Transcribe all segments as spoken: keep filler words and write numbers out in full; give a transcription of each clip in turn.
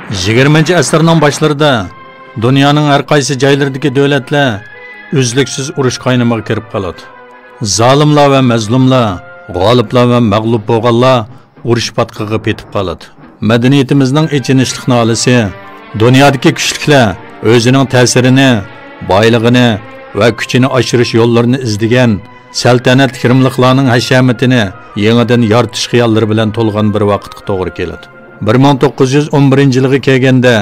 يىگىرمىنچى ئەسىرنىڭ باشلىرىدا دۇنيانىڭ ھەر قايسى جايلىرىدىكى دۆلەتلەر ئۈزلۈكسىز ئۇرۇش قاينىمىغا كىرىپ قالىدۇ. زالىملار ۋە مەزلۇملار، غالىبلار ۋە مەغلۇپ بولغانلار ئۇرۇش پاتقىقىغا پېتىپ قالىدۇ. مەدەنىيىتىمىزنىڭ ئېچىنىشلىق نالىسى، دۇنيادىكى كۈچلۈكلەر ئۆزىنىڭ تەسىرىنى، بايلىقىنى ۋە كۈچىنى ئاشۇرۇش يوللىرىنى ئىزدىگەن سەلتەنەتلىك رىملىقلارنىڭ ھەشەمىتىنى يېڭىدىن يارىتىش خىياللىرى بىلەن تولغان بىر ۋاقىتقا توغرا كېلىدۇ. بىر مىڭ توققۇز يۈز ئون بىرىنچى يىلىغا كەلگەندە،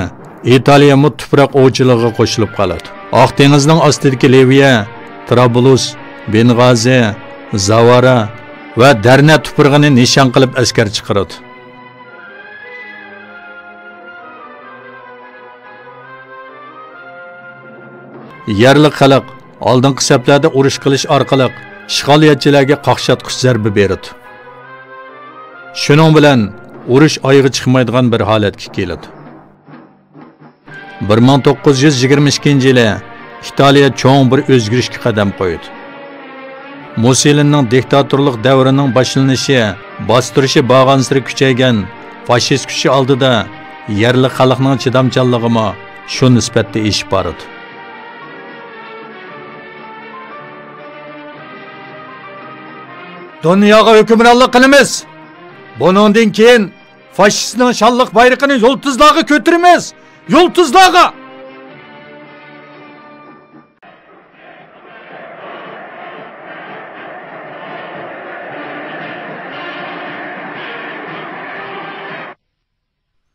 ئىتالىيە مۇت تۇپراق ئوۋچىلىقىغا قوشۇلۇپ قالىدۇ. ئاق دېڭىزنىڭ ئاستىدىكى لىۋىيە، ترابلۇس، بېنغازى، زاۋارا ۋە دەرنە تۇپرىقىنى نىشان قىلىپ ئەسكەر چىقىرىدۇ. يەرلىك خەلق ئالدىنقى سەپلەردە ئۇرۇش قىلىش ئارقىلىق ئىشغالىيەتچىلەرگە قاقشاتقۇچ زەربە بېرىدۇ. شۇنىڭ بىلەن ئۇرۇش ئايىغى چىقمايدىغان بىر ھالەتكە كېلىدۇ. بىر مىڭ توققۇز يۈز يىگىرمە ئىككىنچى يىلى ئىتالىيە چوڭ بىر ئۆزگىرىشكە قەدەم قويىدۇ. مۇسسولىنىنىڭ دىكتاتورلۇق دەۋرىنىڭ باشلىنىشى، باستۇرۇشى بارغانسېرى كۈچەيگەن فاشىست كۈچى ئالدىدا يەرلىك خەلقنىڭ چىدامچانلىقىمۇ شۇ نىسبەتتە ئېشىپ بارىدۇ. دۇنياغا ھۆكۈمرانلىق قىلىمىز. بۇنىڭدىن كېيىن فاشىستنىڭ شانلىق بايرىقىنى يۇلتۇزلارغا كۆتۈرىمىز. يۇلتۇزلارغا!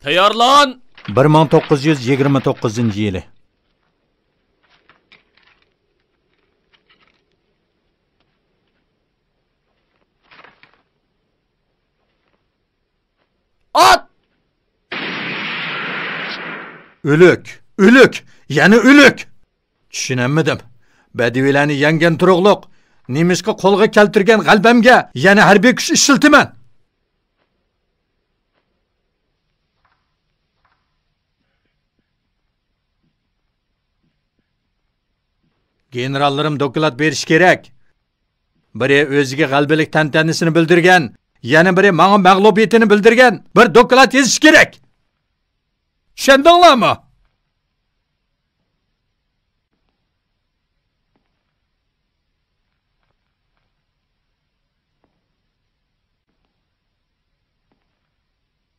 تەييارلان! بىر مىڭ توققۇز يۈز يىگىرمە توققۇزىنچى يىلى. ئات! ئۆلۈك! ئۆلۈك! يەنە ئۆلۈك! چۈشىنەلمىدىم. بەدىۋىلەرنى يەڭگەن تۇرۇقلۇق، نېمىشقا قولغا كەلتۈرگەن غەلىبەمگە يەنە ھەربىي كۈچ ئىشلىتىمەن؟ گېنېراللىرىم دوكلات بېرىشى كېرەك. بىرى ئۆزىگە غەلىبىلىك تەنتەنىسىنى بىلدۈرگەن، يەنە بىرى ماڭا مەغلۇبىيىتىنى بىلدۈرگەن بىر دوكلات يېزىشى كېرەك. چۈشەندىڭلارمۇ؟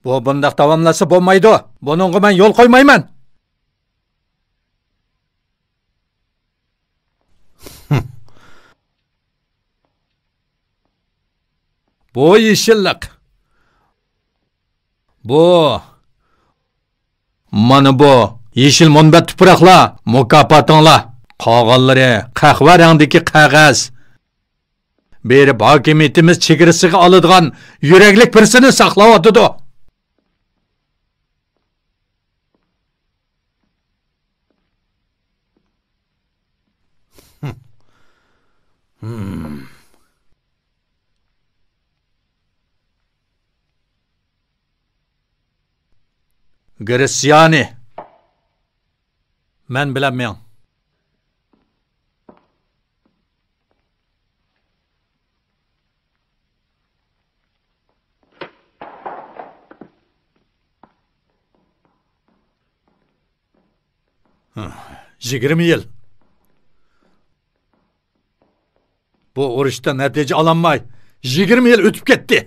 بۇ بۇنداق داۋاملاشسا بولمايدۇ. بۇنىڭغا مەن يول قويمايمەن. بۇ يېشىللىق. بۇ. مانا بۇ يېشىل مۇنبەت تۇپراقلار، مۇكاپاتىڭلار. قالغانلىرى قەھۋە رەڭدىكى قەغەز. بېرىپ ھاكىمىيىتىمىز چېگرىسىغا ئالىدىغان يۈرەكلىك بىرسىنى ساقلاۋاتىدۇ. گرېتسىيانى، مەن بىلەن مېڭ. يىگىرمە يىل. بۇ ئۇرۇشتا نەتىجە ئالالماي، يىگىرمە يىل ئۆتۈپ كەتتى.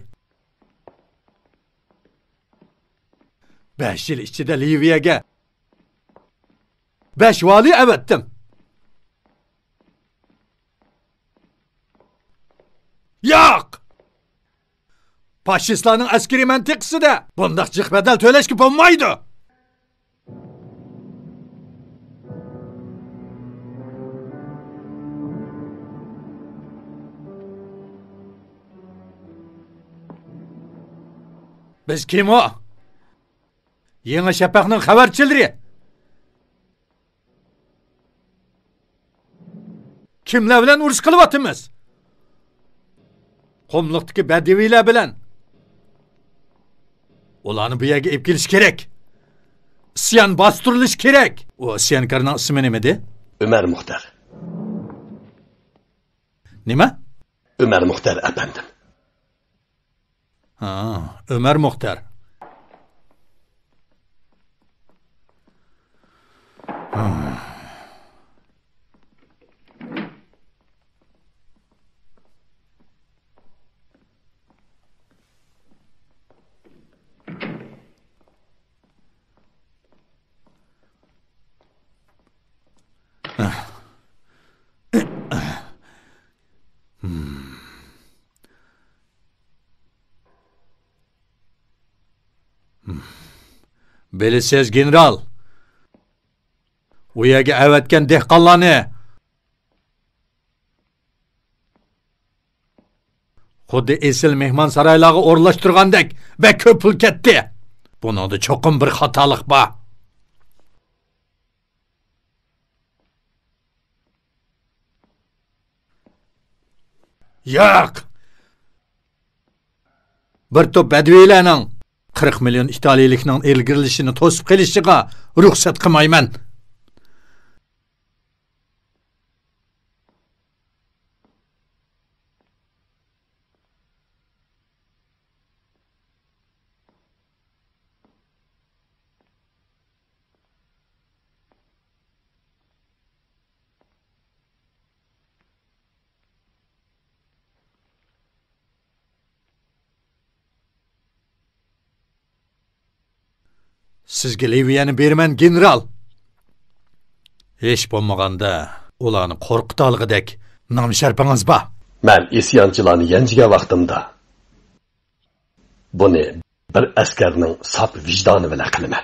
بەش يىل ئىچىدە لىۋىيەگە بەش ۋالىي ئەۋەتتىم. ياق! پاشىستلارنىڭ ئەسكىرىي مەنتىقىسىدە بۇنداق جىق بەدەل تۆلەشكە بولمايدۇ. بىز كىم ئۇ؟ يېڭى شەپەقنىڭ خەۋەرچىلىرى. كىملەر بىلەن ئۇرۇش قىلىۋاتىمىز؟ قۇملۇقتىكى بەدىۋىيلەر بىلەن. ئۇلارنى بۇ يەرگە ئېلىپ كېلىش كېرەك. ئىسيان باستۇرۇلۇشى كېرەك. ئۇ ئىسيانكارنىڭ ئىسمى نېمىدى؟ ئۆمەر مۇختەر. نېمە؟ ئۆمەر مۇختەر ئەپەندىم. ھا، ئۆمەر مۇختەر. بىلىسىز، گېنېرال، ئۇ يەرگە ئەۋەتكەن دېھقانلارنى خۇددى ئېسىل مېھمانسارايلارغا ئورۇنلاشتۇرغاندەك بەك كۆپ پۇل كەتتى. بۇنىڭدا چوقۇم بىر خاتالىق بار. ياق! بىر توپ بەدىۋىيلەرنىڭ قىرىق مىليون ئىتالىيىلىكنىڭ ئىلگىرىلىشىنى توسۇپ قېلىشىغا رۇخسەت قىلمايمەن. سىزگە لىۋىيەنى بېرىمەن، گېنېرال. ھېچ بولمىغاندا ئۇلارنى قورقۇتالىغۇدەك نام-شەرىپىڭىز بار. مەن ئىسيانچىلارنى يەنچۈگەن ۋاقتىمدا، بۇنى بىر ئەسكەرنىڭ ساپ ۋىجدانى بىلەن قىلىمەن.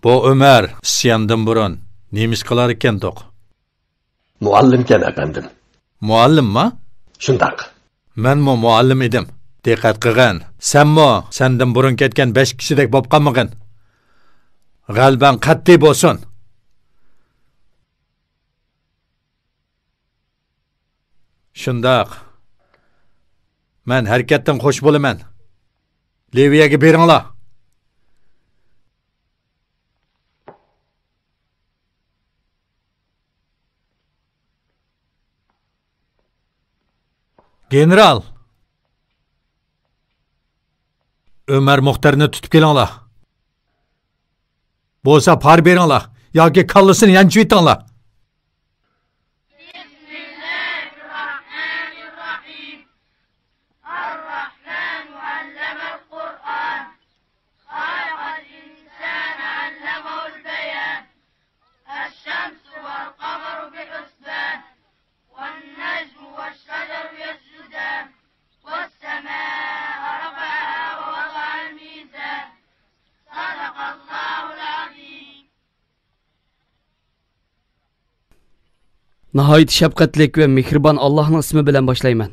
بۇ ئۆمەر ئىسياندىن بۇرۇن نېمىشقىلار ئىكەندۇق؟ مۇئەللىمكەن، ئەپەندىم. مۇئەللىمما؟ شۇنداق. مەنمۇ مۇئەللىم ئىدىم. دىققەت قىلغىن، سەنمۇ سەندىن بۇرۇن كەتكەن بەش كىشىدەك بولۇپ قالمىغىن. غەلىبەڭ قەتئىي بولسۇن. شۇنداق. مەن ھەرىكەتتىن خوش بولىمەن. لىۋىيەگە بېرىڭلار. گېنېرال! ئۆمەر مۇختەرنى تۇتۇپ كېلىڭلار. بولسا پارا بېرىڭلار ياكى كاللىسىنى يانچۇۋېتىڭلار. بسم الله الرحمن الرحيم. الرحمن علم القرآن. خلق الإنسان علمه البيان. الشمس والقمر بحسبان. والنجم والشجر يسجدان. والسماء رفعها ووضع الميزان. صدق الله العظيم. ناھايىتى شەپقەتلىك ۋە مېھرىبان ئاللاھنىڭ ئىسمى بىلەن باشلايمەن.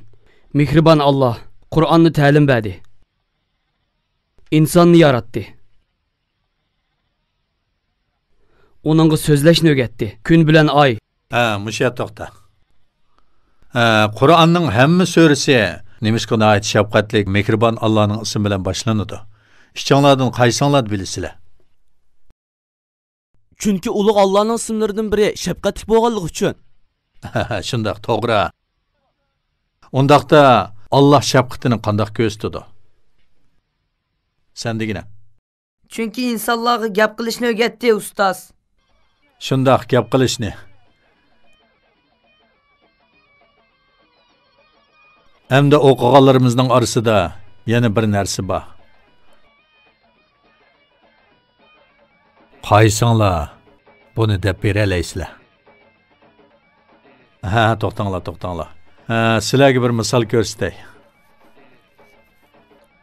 مېھرىبان ئاللاھ قۇرئاننى تەلىم بەردى. ئىنساننى ياراتتى. ئۇنىڭغا سۆزلەشنى ئۆگەتتى. كۈن بىلەن ئاي. ھە، مۇشۇ يەردە توختا. ھە، قۇرئاننىڭ ھەممە سۈرىسى نېمىشقا ناھايىتى شەپقەتلىك، مېھرىبان ئاللاھنىڭ ئىسمى بىلەن باشلىنىدۇ؟ ئىچىڭلاردىن قايسىڭلار بىلىسىلەر؟ چۈنكى ئۇلۇغ ئاللاھنىڭ ئىسىملىرىدىن بىرى شەپقەتلىك بولغانلىقى ئۈچۈن. شۇنداق، توغرا. ئۇنداقتا ئاللاھ شەپقىتىنى قانداق كۆرسىتىدۇ؟ سەن دېگىنە. چۈنكى ئىنسانلارغا گەپ قىلىشنى ئۆگەتتى، ئۇستاز. شۇنداق، گەپ قىلىشنى. ئەمدى ئوقۇغانلىرىمىزنىڭ ئارىسىدا يەنە بىر نەرسە بار. قايسىڭلار بۇنى دەپ بېرەلەيسىلەر؟ ھە، توختاڭلار، توختاڭلار. ھە، سىلەرگە بىر مىسال كۆرسىتەي.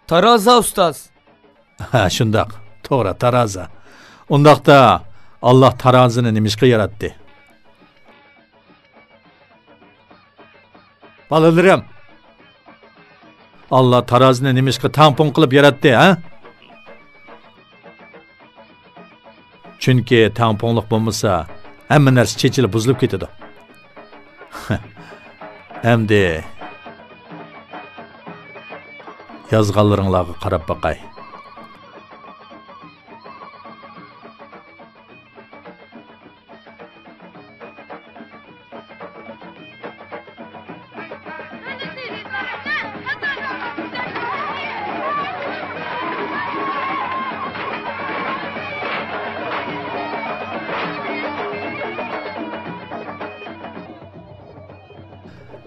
تارازا، ئۇستاز. ھە، شۇنداق. توغرا، تارازا. ئۇنداقتا، ئاللاھ تارازىنى نېمىشقا ياراتتى؟ بالىلىرىم، ئاللاھ تارازىنى نېمىشقا تەڭپۇڭ قىلىپ ياراتتى، ھە؟ چۈنكى تەڭپۇڭلۇق بولمىسا، ھەممە نەرسە چېچىلىپ بۇزۇلۇپ كېتىدۇ. ئەمدى يازغانلىرىڭلارغا قاراپ باقاي.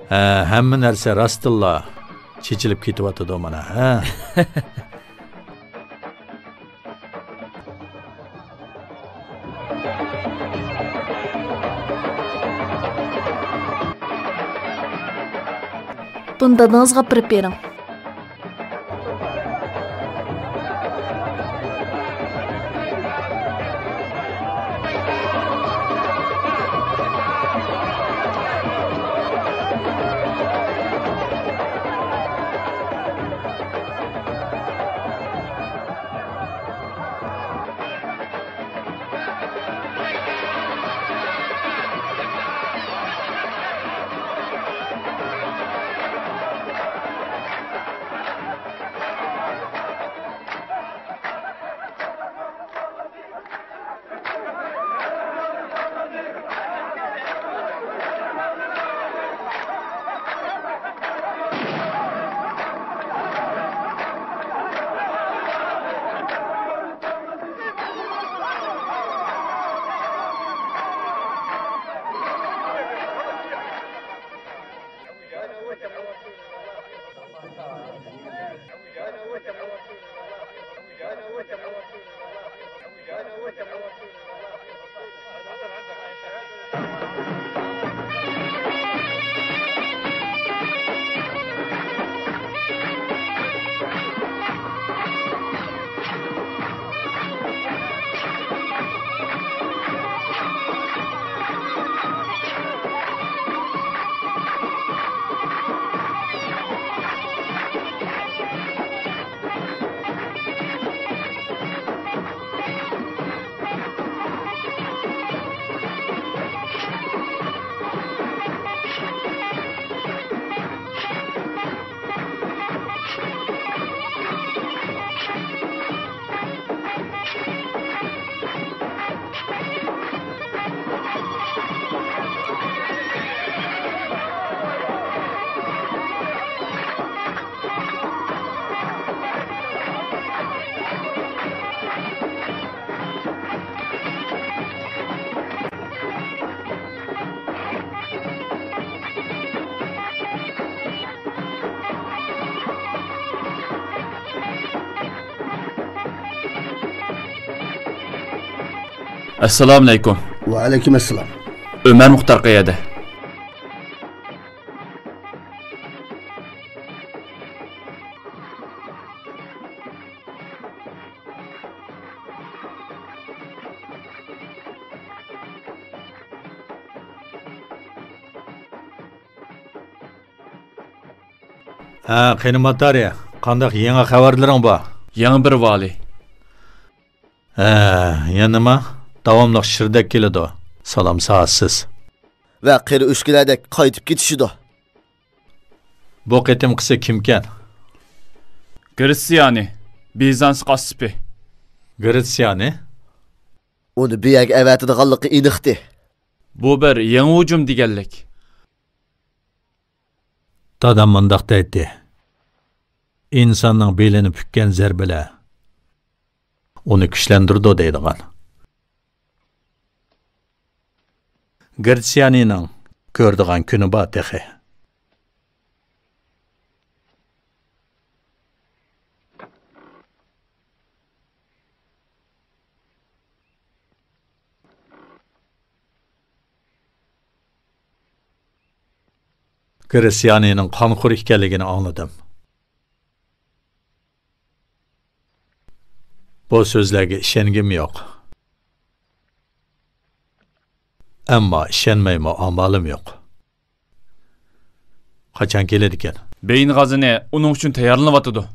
ھە، ھەممە نەرسە راستتىنلا چېچىلىپ كېتىۋاتىدۇ مانا، ھە؟ بۇنى دادىڭىزغا ئاپىرىپ بېرىڭ. ئەسسالامۇئەلەيكۇم. ۋەئەلەيكۇم ئەسسالام. ئۆمەر مۇختار قەيەردە؟ ھە، قېنى ماتارى، قانداق يېڭى خەۋەرلىرىڭ بار؟ يېڭى بىر ۋالىي. ھە، يەنە نېمە؟ داۋاملىق شىردەك كېلىدۇ. سالام سائەتسىز. ۋە قېرى ئۆچكىلەردەك قايتىپ كېتىشىدۇ. بۇ قېتىمقىسى كىمكەن؟ گرېتسىيانى، بىزانس قاسسىپى. گرېتسىيانى؟ ئۇنى بۇ يەرگە ئەۋەتىدىغانلىقى ئېنىقتى. بۇ بىر يېڭى ھۇجۇم دېگەنلىك. دادام مۇنداق دەيتتى، ئىنساننىڭ بېلىنى پۈككەن زەربىلەر ئۇنى كۈچلەندۈرىدۇ دەيدىغان. گرېتسىيانىنىڭ كۆرىدىغان كۈنى بار تېخى. گرېتسىيانىنىڭ قانخور ئىكەنلىكىنى ئاڭلىدىم. بۇ سۆزلەرگە ئىشەنگۈم يوق. ئەمما ئىشەنمەيمۇ ئامالىم يوق. قاچان كېلىدىكەن؟ بېيىن غازىنى ئۇنىڭ ئۈچۈن تەييارلىنىۋاتىدۇ.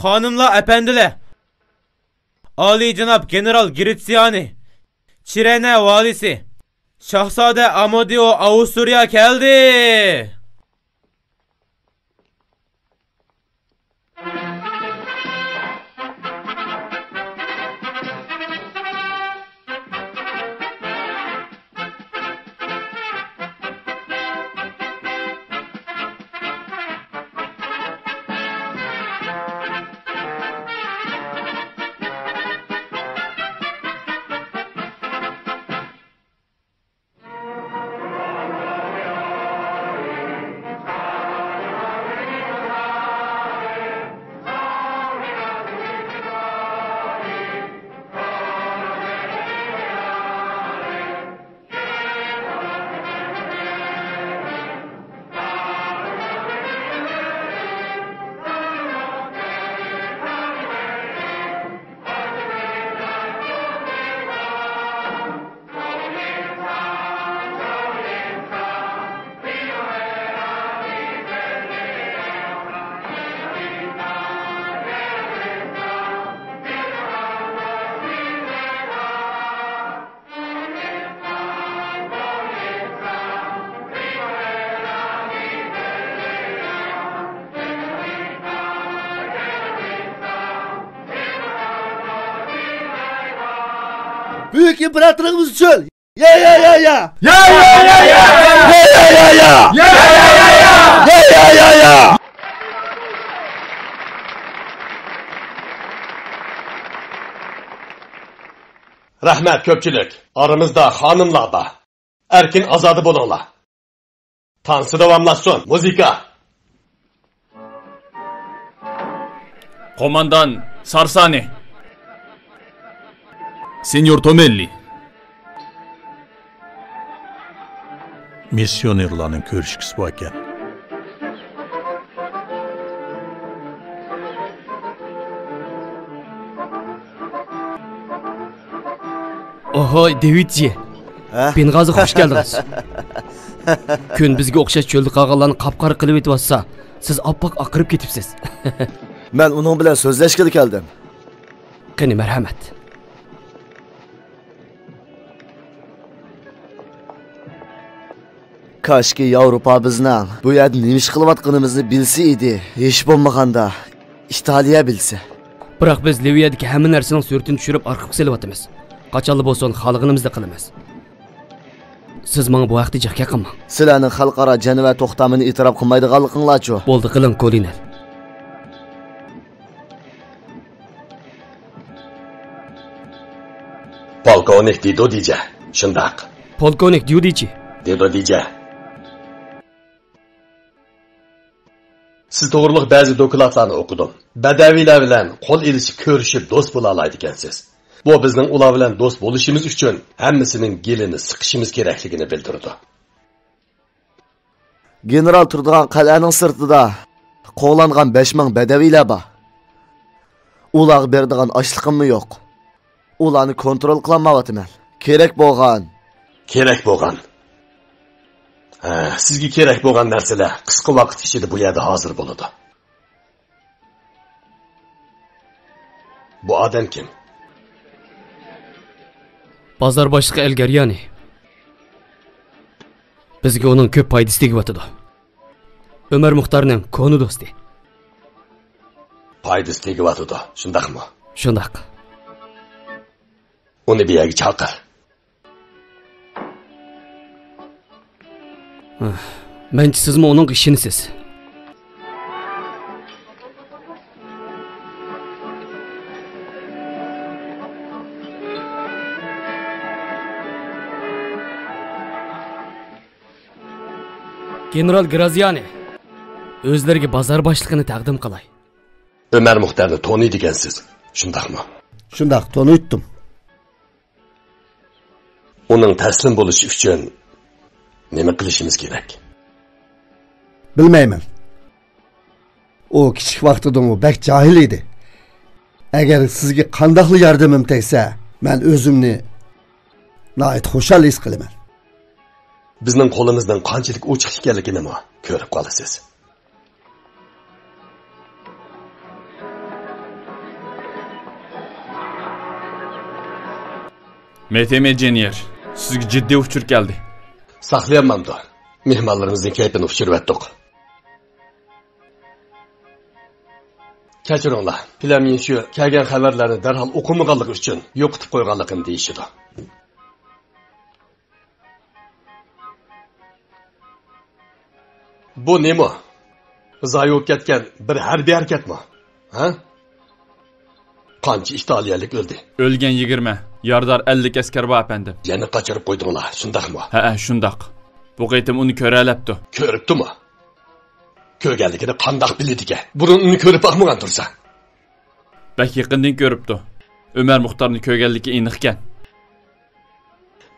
خانىملار، ئەپەندىلەر! ئالىيجاناب گېنېرال گرېتسىيانى، چىرېنە ۋالىسى، شاھزادە ئامودىئو ئاۋسترىيە كەلدى! بۈيۈك ئىمپېراتورىمىز ئۈچۈن! يا، يا، يا، يا! يا، يا، يا، يا! يا، يا، يا، يا! يا، يا، يا، يا! رەھمەت، كۆپچىلىك. ئارىمىزدا خانىملار بار. ئەركىن ئازادە بولۇڭلار. تانسا داۋاملاشسۇن. مۇزىكا. قوماندان سارسانى. سېنيور تومېللى. مىسسىيونېرلارنىڭ كۆرۈشكۈسى باركەن. ئوھوي، دېۋىدجى. ھە؟ بېنغازىغا خۇش كەلدىڭىز. كۈن بىزگە ئوخشاش چۆلدە قالغانلارنى قاپقارا قىلىۋېتىۋاتسا، سىز ئاپئاق ئاقىرىپ كېتىپسىز. مەن ئۇنىڭ بىلەن سۆزلەشكىلى كەلدىم. قېنى، مەرھەمەت. كاشكى ياۋروپا بىزنىڭ بۇ يەردە نېمە ئىش قىلىۋاتقىنىمىزنى بىلسە ئىدى. ھېچ بولمىغاندا ئىتالىيە بىلسە. بىراق بىز لىۋىيەدىكى ھەممە نەرسىنىڭ سۈرىتىنى چۈشۈرۈپ ئارخىپقا سېلىۋاتىمىز. قاچانلا بولسۇن خالىغىنىمىزنى قىلىمىز. سىز ماڭا بۇ ھەقتە جىق گەپ قىلماڭ. سىلەرنىڭ خەلقئارا جەنۋە توختامىنى ئېتىراپ قىلمايدىغانلىقىڭلارچۇ؟ بولدى، قىلىڭ، كولونېل. پولكوۋنىك دېدو دىجە. شۇنداق. پولكوۋنىك ديۇدىچى. دېدو دىجە. سىز توغرۇلۇق بەزى دوكلاتلارنى ئوقۇدۇم. بەدەۋىيلەر بىلەن قول ئېلىشىپ كۆرۈشۈپ دوست بولالايدىكەنسىز. بۇ بىزنىڭ ئۇلار بىلەن دوست بولۇشىمىز ئۈچۈن ھەممىسىنىڭ گېلىنى سىقىشىمىز كېرەكلىكىنى بىلدۈرىدۇ. گېنېرال تۇرىدىغان قەلئەنىڭ سىرتىدا قوغلانغان بەش مىڭ بەدەۋىيلەر بار. ئۇلارغا بېرىدىغان ئاشلىقىممۇ يوق. ئۇلارنى كونترول قىلالمايۋاتىمەن. كېرەك بولغان. كېرەك بولغان. ھە، سىزگە كېرەك بولغان نەرسىلەر قىسقا ۋاقىت ئىچىدە بۇ يەردە ھازىر بولىدۇ. بۇ ئادەم كىم؟ بازار باشلىقى ئەل گەريانى. بىزگە ئۇنىڭ كۆپ پايدىسى تېگىۋاتىدۇ. ئۆمەر مۇختارنىڭ كونا دوستى. پايدىسى تېگىۋاتىدۇ، شۇنداقمۇ؟ شۇنداق. ئۇنى بۇ يەرگە چاقىر. مەنچە سىزمۇ ئۇنىڭغا ئىشىنىسىز. گېنېرال گرازىيانى، ئۆزلىرىگە بازار باشلىقىنى تەقدىم قىلاي. ئۆمەر مۇختەرنى تونۇيدىكەنسىز، شۇنداقمۇ؟ شۇنداق، تونۇيتتۇم. ئۇنىڭ تەسلىم بولۇشى ئۈچۈن نېمە قىلىشىمىز كېرەك؟ بىلمەيمەن. ئۇ كىچىك ۋاقتىدىمۇ بەك جاھىل ئىدى. ئەگەر سىزگە قانداقلا ياردىمىم تەگسە، مەن ئۆزۈمنى ناھايىتى خۇشال ھېس قىلىمەن. بىزنىڭ قولىمىزنىڭ قانچىلىك ئوچۇق ئىكەنلىكىنىمۇ كۆرۈپ قالىسىز. مېتېمېجېنيېر، سىزگە جىددىي ئۇچۇر كەلدى. ساقلىيالمامدۇ؟ مېھمانلىرىمىزنىڭ كەيپىنى ئۇچۇرۇۋەتتۇق. كەچۈرۈڭلار، پلەميىنشۈ كەلگەن خەۋەرلەرنى دەرھال ئوقۇمىغانلىقى ئۈچۈن يوقىتىپ قويغانلىقىنى دېيىشىدۇ. بۇ نېمە؟ زايە بولۇپ كەتكەن بىر ھەربىي ھەرىكەتمۇ؟ ھە؟ قانچە ئىتالىيەلىك ئۆلدى؟ ئۆلگەن يىگىرمە، يارىدار ئەللىك ئەسكەر بار، ئەپەندىم. يەنە قاچۇرۇپ قويدۇڭلار، شۇنداقمۇ؟ ھەئە، شۇنداق. بۇ قېتىم ئۇنى كۆرەلەپتۇ. كۆرۈپتۇمۇ؟ كۆرگەنلىكىنى قانداق بىلىدىكەن؟ بۇرۇن ئۇنى كۆرۈپ باقمىغان تۇرسا. بەك يېقىندىن كۆرۈپتۇ. ئۆمەر مۇختارنى كۆرگەنلىكى ئېنىقكەن.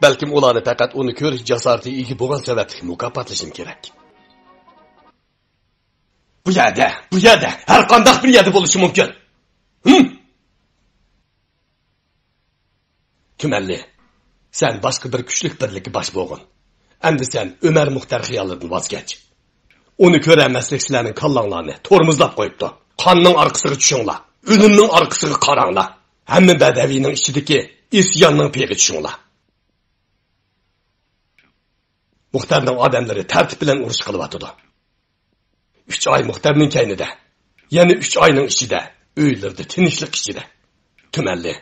بەلكىم ئۇلارنى پەقەت ئۇنى كۆرۈش جاسارىتىگە ئىگە بولغان سەۋەبلىك مۇكاپاتلىشىم كېرەك. بۇ يەردە، بۇ يەردە ھەر قانداق بىر يەردە بولۇشى مۇمكىن. ھىم؟ تۈمەنلى، سەن باشقا بىر كۈچلۈك بىرلىككە باش بولغىن. ئەمدى سەن ئۆمەر مۇختەر خىيالىدىن ۋاز كەچ. ئۇنى كۆرەلمەسلىك سىلەرنىڭ كاللاڭلارنى تورمۇزلاپ قويۇپتۇ. قاننىڭ ئارقىسىغا چۈشۈڭلار. ئۆلۈمنىڭ ئارقىسىغا قاراڭلار. ھەممە بەدەۋىينىڭ ئىچىدىكى ئىسياننىڭ پېيىغا چۈشۈڭلار. مۇختەرنىڭ ئادەملىرى تەرتىپ بىلەن ئۇرۇش قىلىۋاتىدۇ. ئۈچ ئاي مۇختەرنىڭ كەينىدە، يەنە ئۈچ ئاينىڭ ئىچىدە ئۆيلىرىدە تىنچلىق ئىچىدە. تۈمەنلى،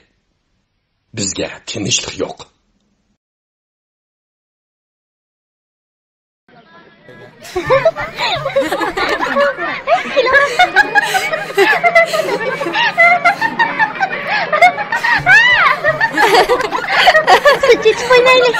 بىزگە تىنچلىق يوق. چېچىپ ئوينايلى.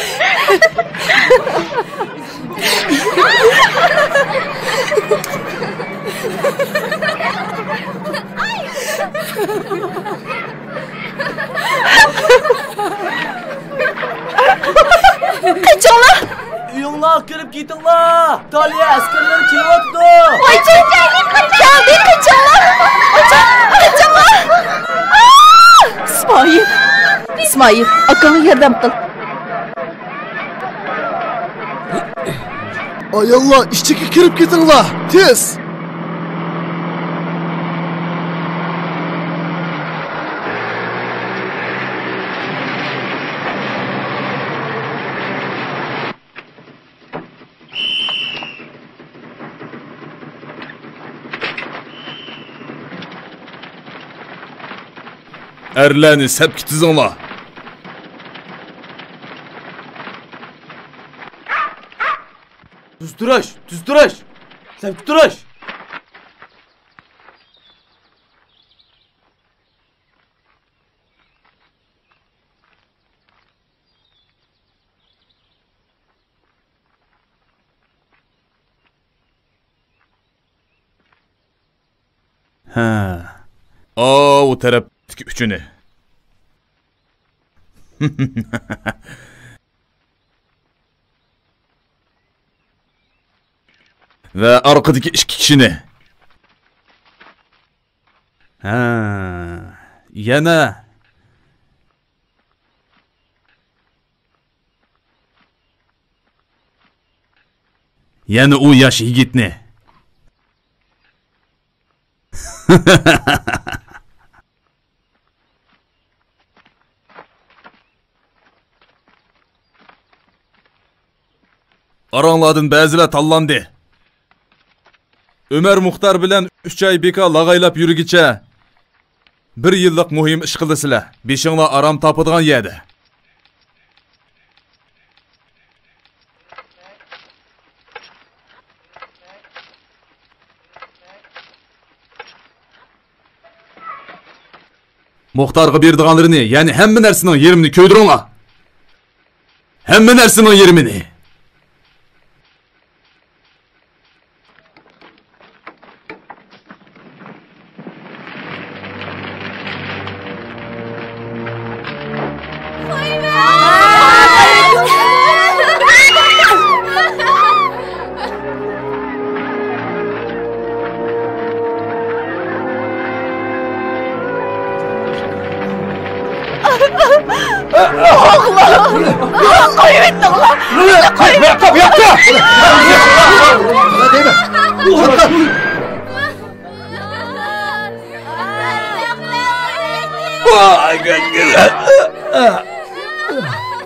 قېچىڭلار! ئۆيۈڭلارغا كىرىپ كېتىڭلار! ئىتالىيە ئەسكەرلىرى كېلىۋاتىدۇ! قېچىڭ! كەلدى، قېچىڭلار! قېچىڭ! قېچىڭلار! ئىسمائىل! ئىسمائىل، ئاكاڭغا ياردەم قىل! ئاياللار، ئىچىگە كىرىپ كېتىڭلار، تېز! ئەرلەرنى سەپكە تىزىڭلار. تۈز تۇرۇش، تۈز تۇرۇش، سەپكە تۇرۇش. ھە. ئاۋۇ تەرەپتىكى ئۈچىنى. ۋە ئارقىدىكى ئىككى كىشىنى. ھە. يەنە. يەنە ئۇ ياش يىگىتنى. ئاراڭلاردىن بەزىلەر تاللاندى. ئۆمەر مۇختار بىلەن ئۈچ ئاي بىكار لاغايلاپ يۈرگىچە، بىر يىللىق مۇھىم ئىش قىلىسىلەر. بېشىڭلار ئارام تاپىدىغان يەردە. مۇختارغا بېرىدىغانلىرىنى، يەنى ھەممە نەرسىنىڭ يېرىمىنى كۆيدۈرۈڭلار. ھەممە نەرسىنىڭ يېرىمىنى. ئوغلۇم! قويۇۋېتىڭلار! مېنى قويۇۋېتىڭلار!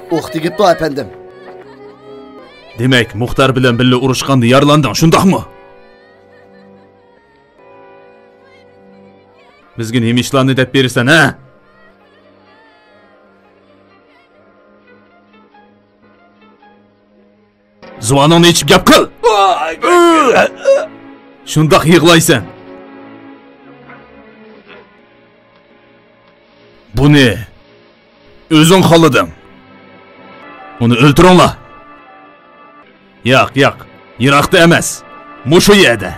ئوق تېگىپتۇ، ئەپەندىم. دېمەك، مۇختار بىلەن بىللە ئۇرۇشقاندا يارىلاندىڭ، شۇنداقمۇ؟ بىزگە نېمە ئىشلارنى دەپ بېرىسەن، ھە؟ زۇۋانىڭنى ئېچىپ گەپ قىل! شۇنداق يىغلايسەن. بۇنى ئۆزۈڭ خالىدىڭ. ئۇنى ئۆلتۈرۈڭلار. ياق، ياق، يىراقتا ئەمەس. مۇشۇ يەردە.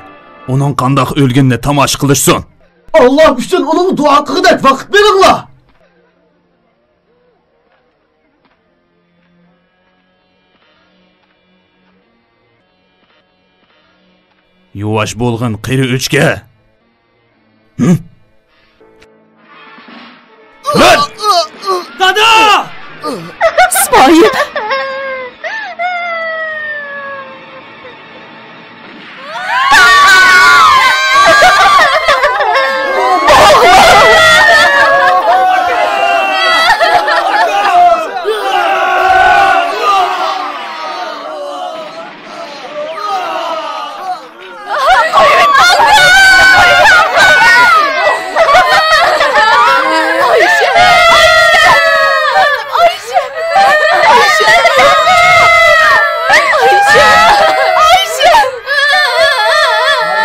ئۇنىڭ قانداق ئۆلگىنىنى تاماشا قىلىشسۇن. ئاللا ئۈچۈن ئۇنىڭغا دۇئا قىلغۇدەك ۋاقىت بېرىڭلار. يۇۋاش بولغىن، قېرى ئۆچكە. ھە؟ دادا! ئىسمائىل!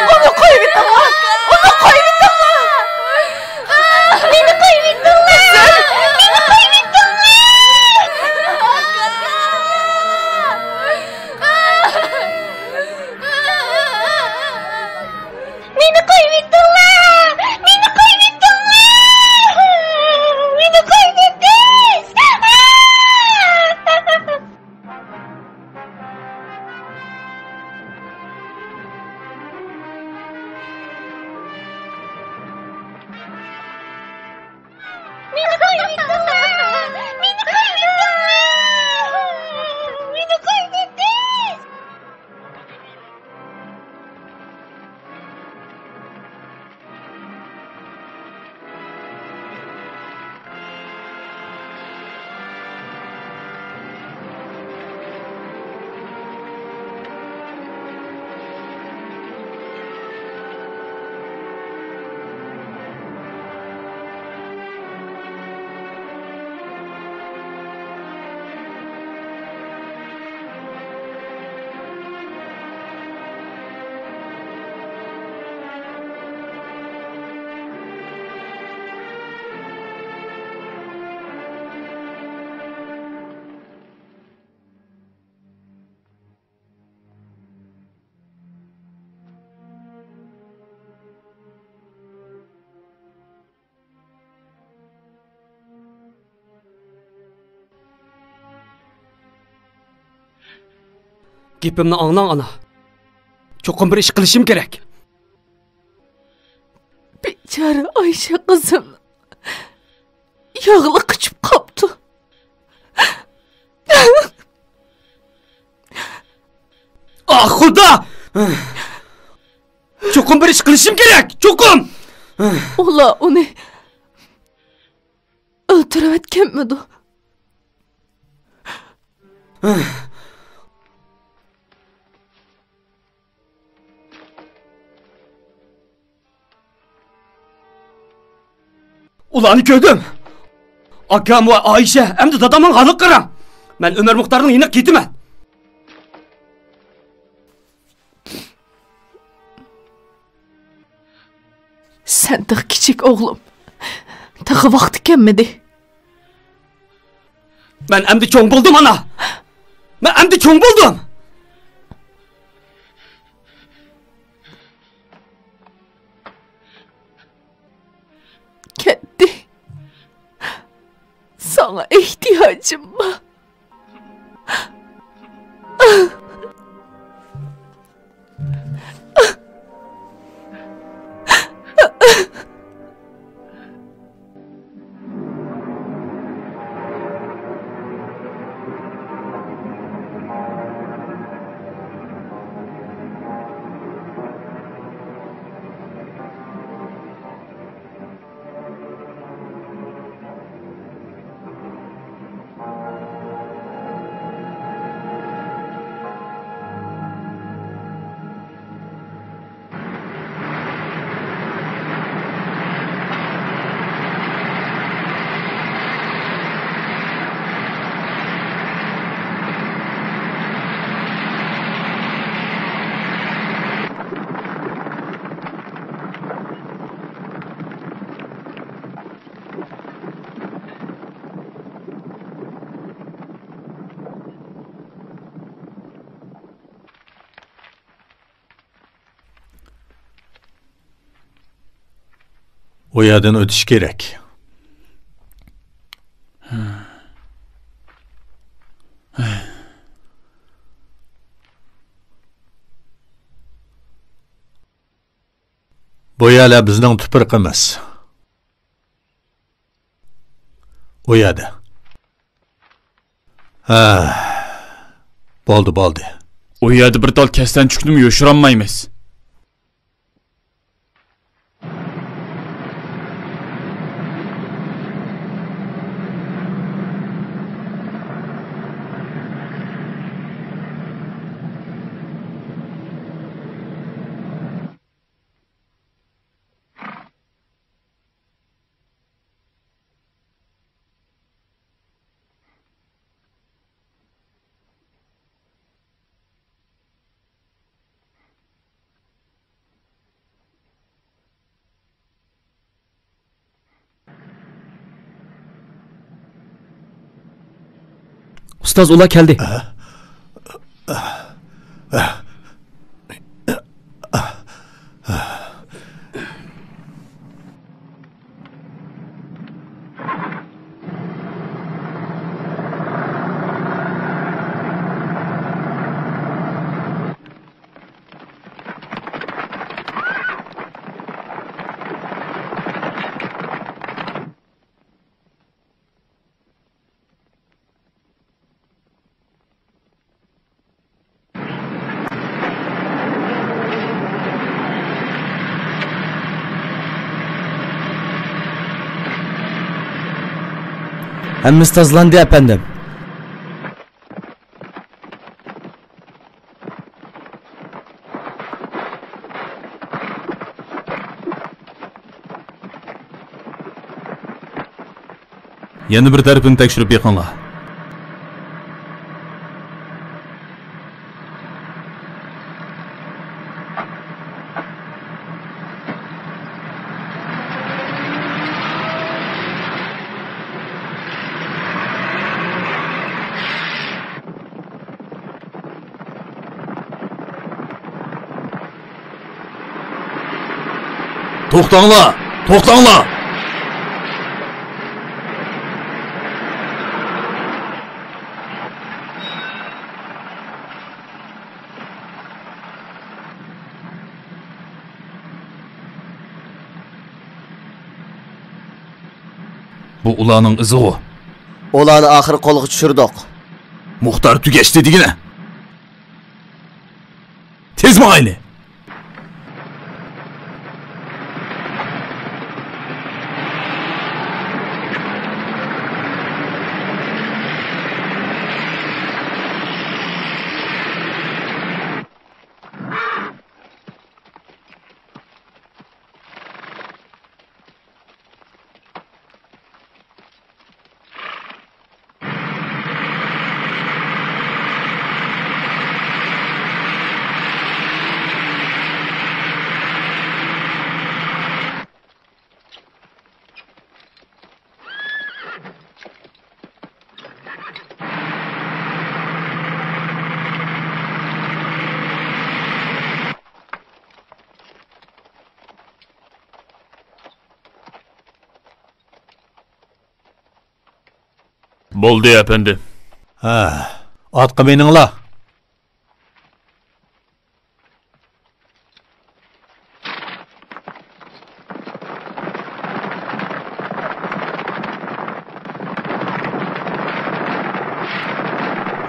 ئۇنى قويۇۋېتىڭلار! ئۇنى قويۇۋېتىڭلار! مېنى قويۇۋېتىڭلار! مېنى قويۇۋېتىڭلار! مېنى قويۇۋېتىڭلار! مېنى قويۇۋېتىڭلار! مېنى قويۇۋېتىڭ! مېنى قويۇۋېتىڭلار! مېنى قويۇۋېتىڭلار! مېنى قويۇۋېتىڭ! گېپىمنى ئاڭلاڭ، ئانا. چوقۇم بىر ئىش قىلىشىم كېرەك. بىچارە ئايشە قىزىم ياغلىق قىچىپ قاپتۇ. ئاھ، خۇدا! چوقۇم بىر ئىش قىلىشىم كېرەك، چوقۇم! ئۇلار ئۇنى ئۆلتۈرۈۋەتكەنمىدۇ؟ ئۇلارنى كۆردۈم. ئاكام ۋە ئايشە، ئەمدى دادامنىڭ ھالىغا قاراڭ. مەن ئۆمەر مۇختارنىڭ يېنىغا كېتىمەن. سەن تېخى كىچىك ئوغلۇم. تېخى ۋاقتى كەلمىدى. مەن ئەمدى چوڭ بولدۇم، ئانا. مەن ئەمدى چوڭ بولدۇم. كەتتى. ساڭا ئېھتىياجىم بار. ئۇ يەردىن ئۆتۈش كېرەك. بۇ يەرلەر بىزنىڭ تۇپرىقىمىز. ئۇ يەردە. ھە. بولدى، بولدى. ئۇ يەردە بىر تال كەسلەنچۈكنىمۇ يوشۇرالمايمىز. ئۇستاز، ئۇلار كەلدى. ھەممىسى تازىلاندى، ئەپەندىم. يەنە بىر تەرىپىنى تەكشۈرۈپ بېقىڭلار. توختاڭلار! توختاڭلار! بۇ ئۇلارنىڭ ئىزىغۇ. ئۇلارنى ئاخىرى قولغا چۈشۈردۇق. مۇختار تۈگەشتى دېگىنە. تېز ماڭايلى! بولدى، ئەپەندىم. ھە، ئاتقا مىنىڭلار.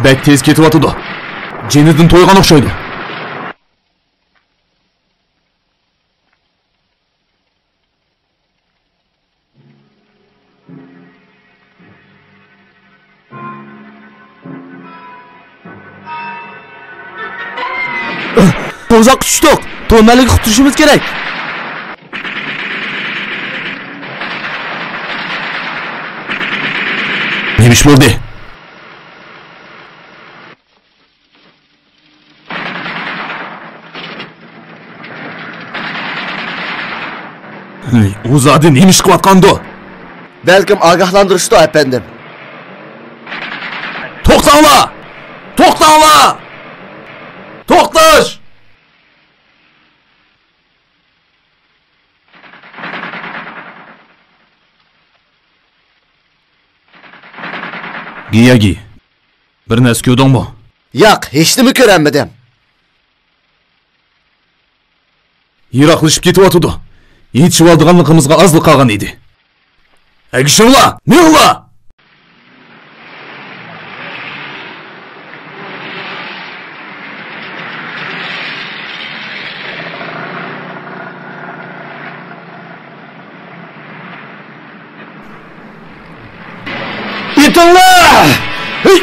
بەك تېز كېتىۋاتىدۇ. جېنىدىن تويغان ئوخشايدۇ. تۇزاققا چۈشتۇق. تۇنەلگە قۇتۇلۇشىمىز كېرەك. نېمە ئىش بولدى؟ ھەي، ئۇ زادى نېمە ئىش قىلىۋاتقاندۇ؟ بەلكىم ئاگاھلاندۇرۇشتۇ، ئەپەندىم. توختاڭلار! توختاڭلار! توختاش! گىياگى، بىر نەرسە كۆردۈڭمۇ؟ ياق، ھېچنېمە كۆرەلمىدىم. يىراقلىشىپ كېتىۋاتىدۇ. يېتىشىۋالىدىغانلىقىمىزغا ئازلا قالغان ئىدى. ئەگىشىڭلار! مېڭىڭلار! يېتىڭلار! ھېي!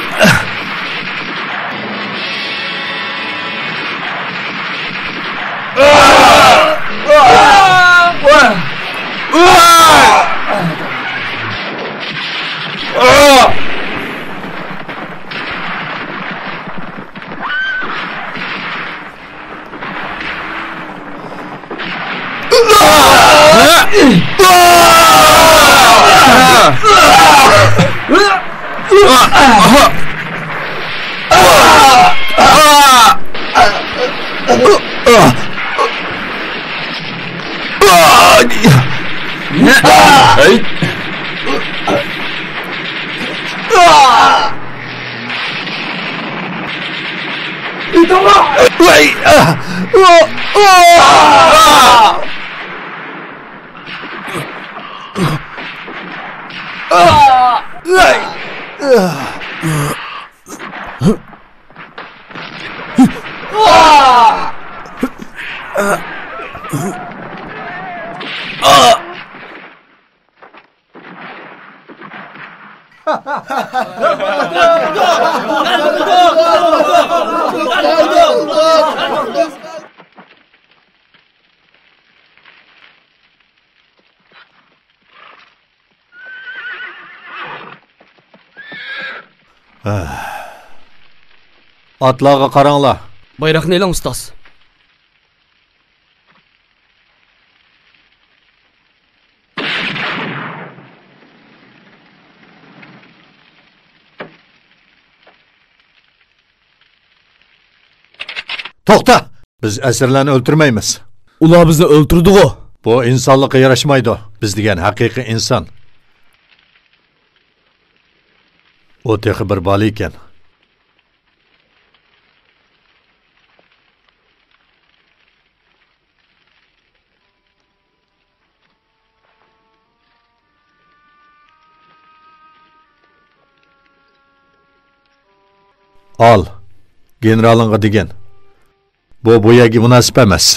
ئاتلارغا قاراڭلار. بايراقنى ئېلىڭ، ئۇستاز. توختا! بىز ئەسىرلەرنى ئۆلتۈرمەيمىز. ئۇلار بىزنى ئۆلتۈردىغۇ؟ بۇ ئىنسانلىققا ياراشمايدۇ. بىز دېگەن ھەقىقىي ئىنسان. ئۇ تېخى بىر بالا ئىكەن. ئال، گېنېرالىڭغا دېگىن. بۇ، بۇ يەرگە مۇناسىپ ئەمەس.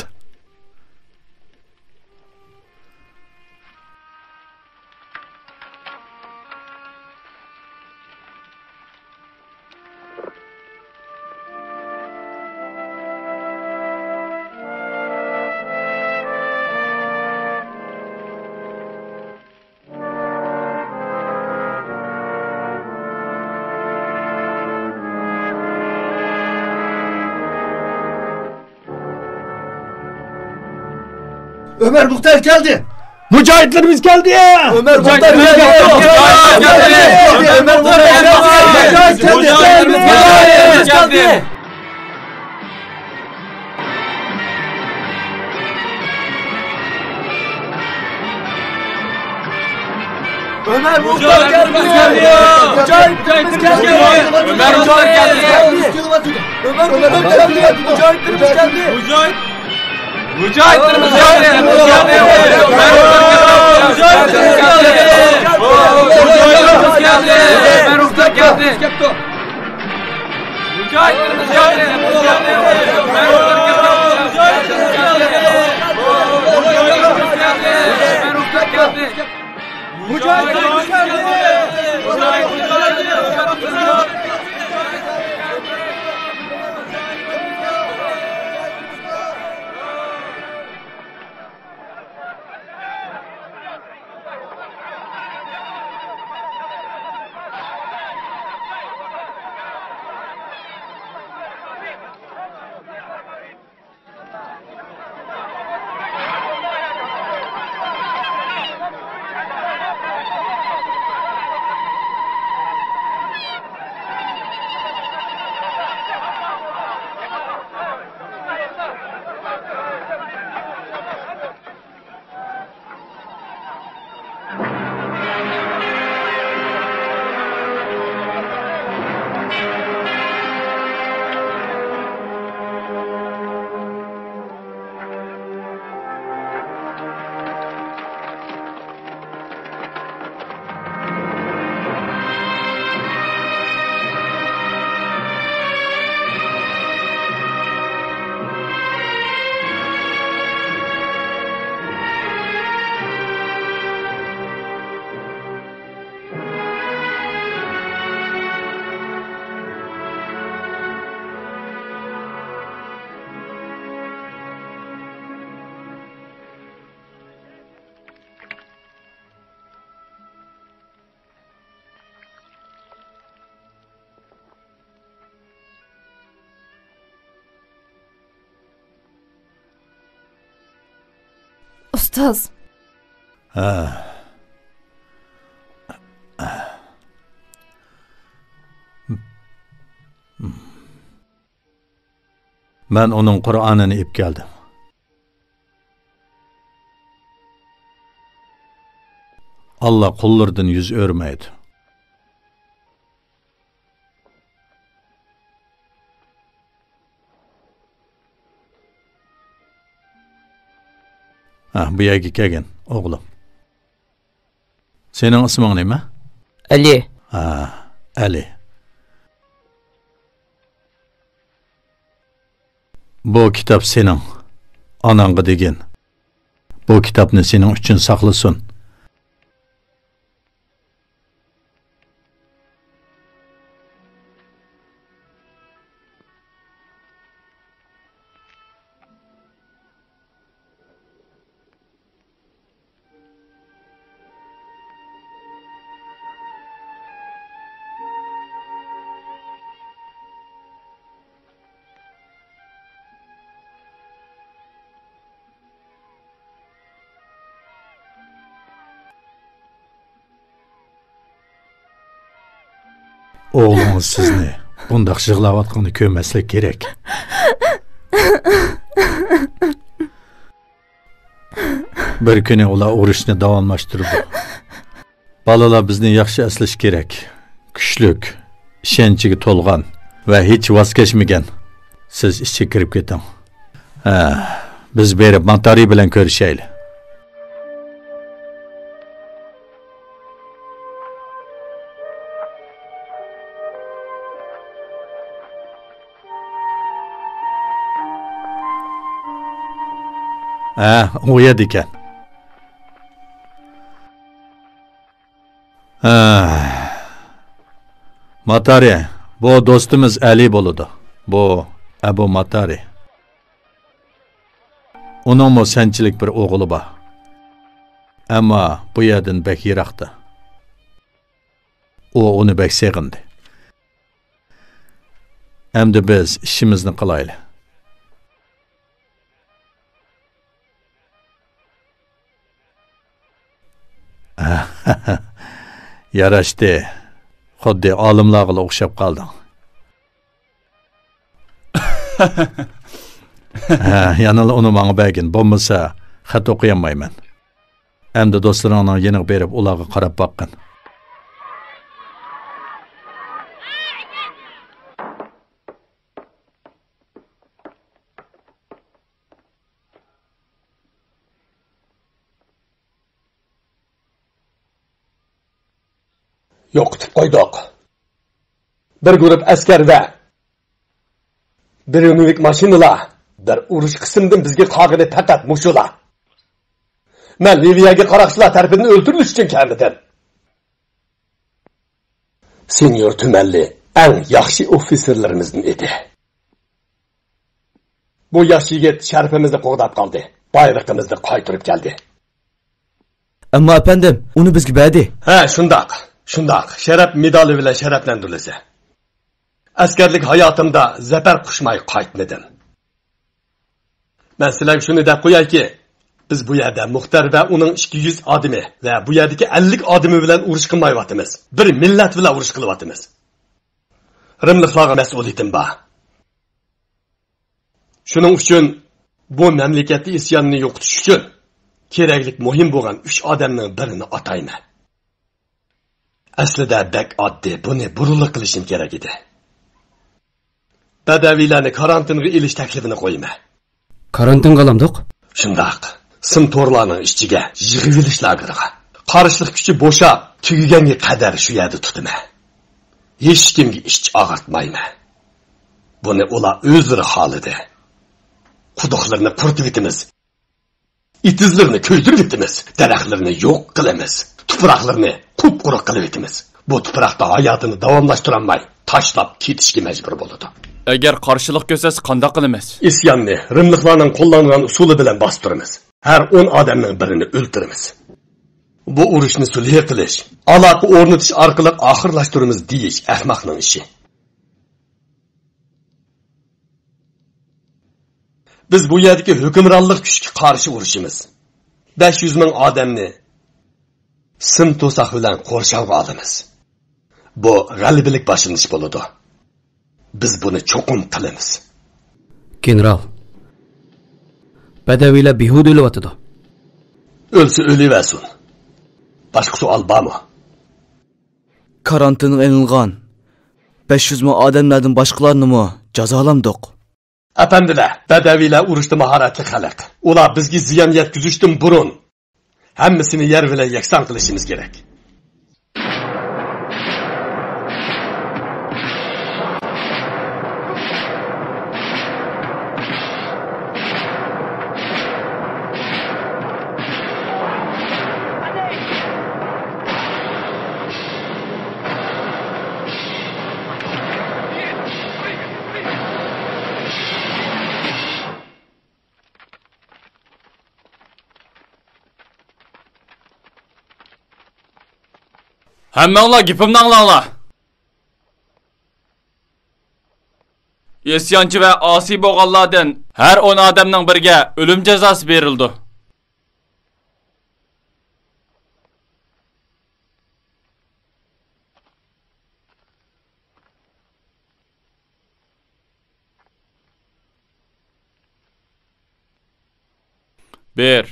ئۆمەر مۇختار كەلدى! مۇجاھىدلىرىمىز كەلدى! ئۆمەر مۇختار كەلدى! مۇجاھىدلىرىمىز كەلدى! مۇجاھىدلىرىمىز كەلدى! ئۆمەر مۇختار كەلدى! مۇجاھىدلىرىمىز كەلدى! ئۆمەر مۇختار كەلدى! ئۆمەر مۇختار كەلدى! مۇجاھىدلىرىمىز كەلدى! مۇجاھىدلىرىمىز كەلدى! ئۆمەر مۇختار كەلدى! مۇجاھىدلىرىمىز كەلدى! مۇجاھىدلىرىمىز كەلدى! ئۆمەر مۇختار كەلدى! ئۇستاز. ھە. مەن ئۇنىڭ قۇرئانىنى ئېلىپ كەلدىم. ئاللا قۇللىرىدىن يۈز ئۆرمەيدۇ. ھە، بۇ يەرگە كەلگىن، ئوغلۇم. سېنىڭ ئىسمىڭ نېمە؟ ئەلى. ھە، ئەلى. بۇ كىتاب سېنىڭ. ئاناڭغا دېگىن. بۇ كىتابنى سېنىڭ ئۈچۈن ساقلىسۇن. ئوغلىڭىز سىزنى بۇنداق يىغلاۋاتقىنىنى كۆرمەسلىك كېرەك. بىر كۈنى ئۇلار ئۇرۇشنى داۋاملاشتۇرىدۇ. بالىلار بىزنى ياخشى ئەسلىشى كېرەك. كۈچلۈك، ئىشەنچىگە تولغان ۋە ھېچ ۋاز كەچمىگەن. سىز ئىچىگە كىرىپ كېتىڭ. ھە، بىز بېرىپ ماتارى بىلەن كۆرۈشەيلى. ھە، ئۇ يەردىكەن. ھە. ماتارى، بۇ دوستىمىز ئەلى بولىدۇ. بۇ ئەبۇ ماتارى. ئۇنىڭمۇ سەنچىلىك بىر ئوغلى بار. ئەمما بۇ يەردىن بەك يىراقتا. ئۇ ئۇنى بەك سېغىندى. ئەمدى بىز ئىشىمىزنى قىلايلى. ياراشتى. خۇددى ئالىملارغىلا ئوخشاپ قالدىڭ. ھە، يەنىلا ئۇنى ماڭا بەرگىن، بولمىسا خەت ئوقۇيالمايمەن. ئەمدى دوستلىرىڭنىڭ يېنىغا بېرىپ، ئۇلارغا قاراپ باققىن. يوقىتىپ قويدۇق. بىر گۇرۇپ ئەسكەر ۋە بىر يۈك ماشىنىلار، بىر ئۇرۇش قىسمىدىن بىزگە قالغىنى پەقەت مۇشۇلا. مەن لىۋىيەگە قاراقچىلار تەرىپىدىن ئۆلتۈرۈلۈش ئۈچۈن كەلمىدىم. سېنيور تۈمەنلى ئەڭ ياخشى ئوفىتسېرلىرىمىزدىن ئىدى. بۇ ياش يىگىت شەرىپىمىزنى قوغداپ قالدى، بايرىقىمىزنى قايتۇرۇپ كەلدى. ئەمما ئەپەندىم، ئۇنى بىزگە بەردى. ھە، شۇنداق، شۇنداق. شەرەپ مېدالى بىلەن شەرەپلەندۈرۈلسە. ئەسكەرلىك ھاياتىمدا زەپەر قۇچماي قايتمىدىم. مەن سىلەرگە شۇنى دەپ قويايكى، بىز بۇ يەردە مۇختەر ۋە ئۇنىڭ ئىككى يۈز ئادىمى ۋە بۇ يەردىكى ئەللىك ئادىمى بىلەن ئۇرۇش قىلمايۋاتىمىز. بىر مىللەت بىلەن ئۇرۇش قىلىۋاتىمىز. رىملىقلارغا مەسئۇلىيىتىم بار. شۇنىڭ ئۈچۈن بۇ مەملىكەتتە ئىسياننى يوقىتىش ئۈچۈن كېرەكلىك مۇھىم بولغان ئۈچ ئادەمنىڭ بىرىنى ئاتايمەن. ئەسلىدە بەك ئاددىي، بۇنى بۇرۇنلا قىلىشىم كېرەك ئىدى. بەدەۋىيلەرنى كارانتىنغا ئېلىش تەكلىپىنى قويىمەن. كارانتىنغا ئالامدۇق؟ شۇنداق. سىم تورلارنىڭ ئىچىگە، يىغىۋېلىش لاگېرىغا. قارشىلىق كۈچى بوشاپ، تۈگىگەنگە قەدەر شۇ يەردە تۇتىمەن. ھېچكىمگە ئىچ ئاغرىتمايمەن. بۇنى ئۇلار ئۆزلىرى خالىدى. قۇدۇقلىرىنى قۇرۇتۇۋېتىمىز. ئېتىزلىرىنى كۆيدۈرۈۋېتىمىز، دەرەخلىرىنى يوق قىلىمىز، تۇپراقلىرىنى قۇپقۇرۇق قىلىۋېتىمىز. بۇ تۇپراقتا ھاياتىنى داۋاملاشتۇرالماي، تاشلاپ كېتىشكە مەجبۇر بولىدۇ. ئەگەر قارشىلىق كۆرسەتسە قانداق قىلىمىز؟ ئىسياننى رىملىقلارنىڭ قوللانغان ئۇسۇلى بىلەن باستۇرىمىز. ھەر ئون ئادەمنىڭ بىرىنى ئۆلتۈرىمىز. بۇ ئۇرۇشنى سۈلھى قىلىش، ئالاقە ئورنىتىش ئارقىلىق ئاخىرلاشتۇرىمىز دېيىش ئەخمەقنىڭ ئىشى. بىز بۇ يەردىكى ھۆكۈمرانلىق كۈچكە قارشى ئۇرۇشىمىز. بەش يۈز مىڭ ئادەمنى سىم توساق بىلەن قورشاۋغا ئالىمىز. بۇ غەلىبىلىك باشلىنىش بولىدۇ. بىز بۇنى چوقۇم قىلىمىز. گېنېرال، بەدەۋىيلەر بىھۇدە ئۆلۈۋاتىدۇ. ئۆلسە ئۆلۈۋەرسۇن. باشقا سوئال بارمۇ؟ كارانتىنغا ئېلىنغان بەش يۈز مىڭ ئادەملەردىن باشقىلارنىمۇ جازالامدۇق؟ ئەپەندىلەر، بەدەۋىيلەر ئۇرۇشتا ماھارەتلىك خەلق. ئۇلار بىزگە زىيان يەتكۈزۈشتىن بۇرۇن ھەممىسىنى يەر بىلەن يەكسان قىلىشىمىز كېرەك. ھەممىڭلار گېپىمنى ئاڭلاڭلار. ئىسيانچى ۋە ئاسىي بولغانلاردىن ھەر ئون ئادەمنىڭ بىرىگە ئۆلۈم جازاسى بېرىلىدۇ. بىر،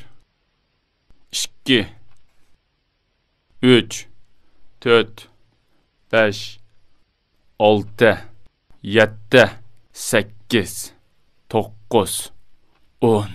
ئىككى، ئۈچ، تۆت، بەش، ئالتە، يەتتە، سەككىز، توققۇز، ئون.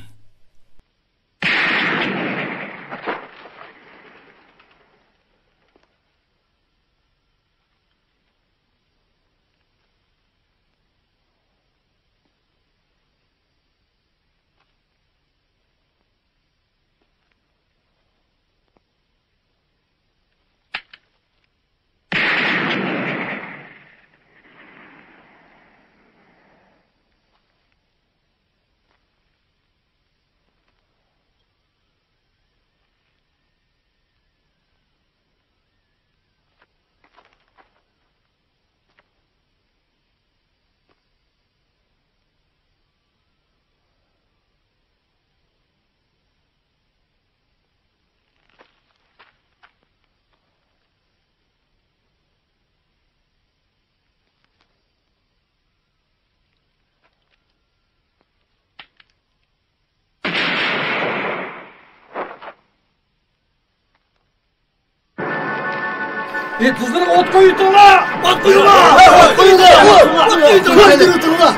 ئېتىزلىرىغا ئوت قويۇۋېتىڭلار! ئوت قويۇڭلار! ئوت قويۇڭلار! ئوت قويۇۋېتىڭلار!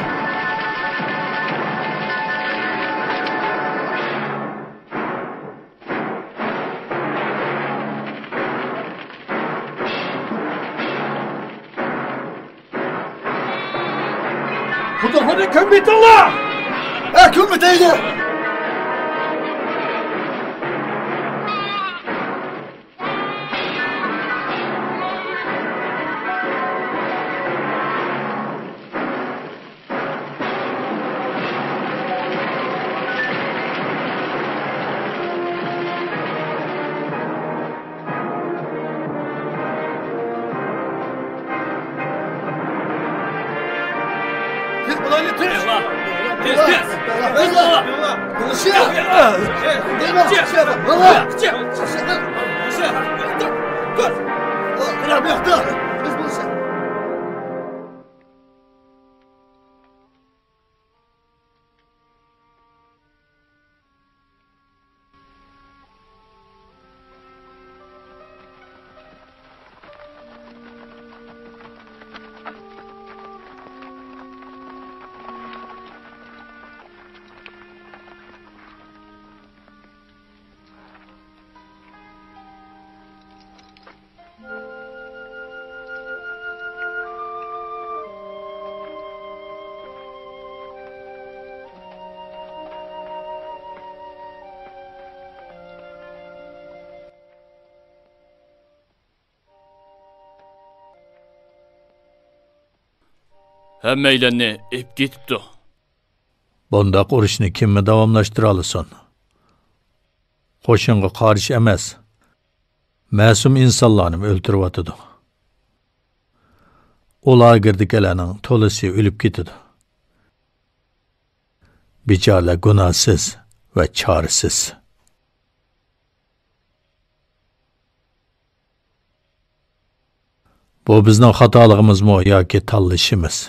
قۇدۇقلىرىنى كۆمۈۋېتىڭلار! ھە، كۆمۈۋېتەيلى! تېز بولايلى، تېز! تېز، تېز! تېز بولا! تېز بولا! ھەممەيلەننى ئېلىپ كېتىپتۇ. بۇنداق ئۇرۇشنى كىممۇ داۋاملاشتۇرالىسۇن؟ قوشۇنغا قارشى ئەمەس، مەسۇم ئىنسانلارنىمۇ ئۆلتۈرۈۋاتىدۇ. ئۇ لاگېردىكىلەرنىڭ تولىسى ئۆلۈپ كېتىدۇ. بىچارىلەر گۇناھسىز ۋە چارىسىز. بۇ بىزنىڭ خاتالىقىمىزمۇ ياكى تاللىشىمىز؟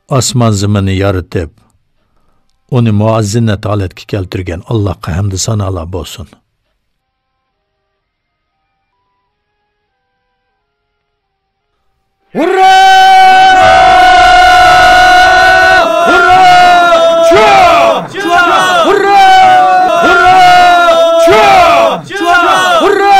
ئاسمان زېمىننى يارىتىپ، ئۇنى مۇئەززىنەت ھالەتكە كەلتۈرگەن ئاللاھقا ھەمدۇ سانالار بولسۇن. ھۇررا! ھۇررا! چۇ! ھۇررا! ھۇررا! چۇ! ھۇررا!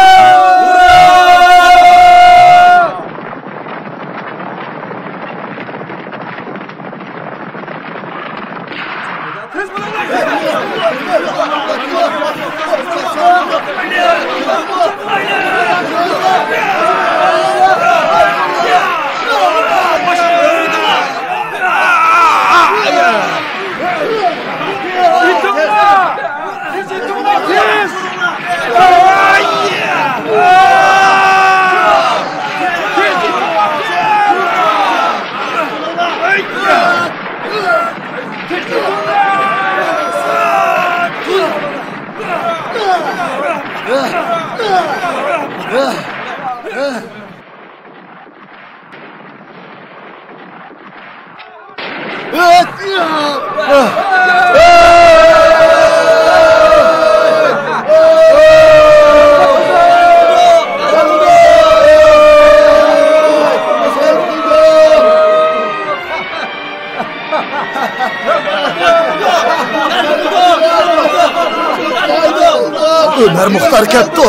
ئۆمەر مۇختار كەپتۇ.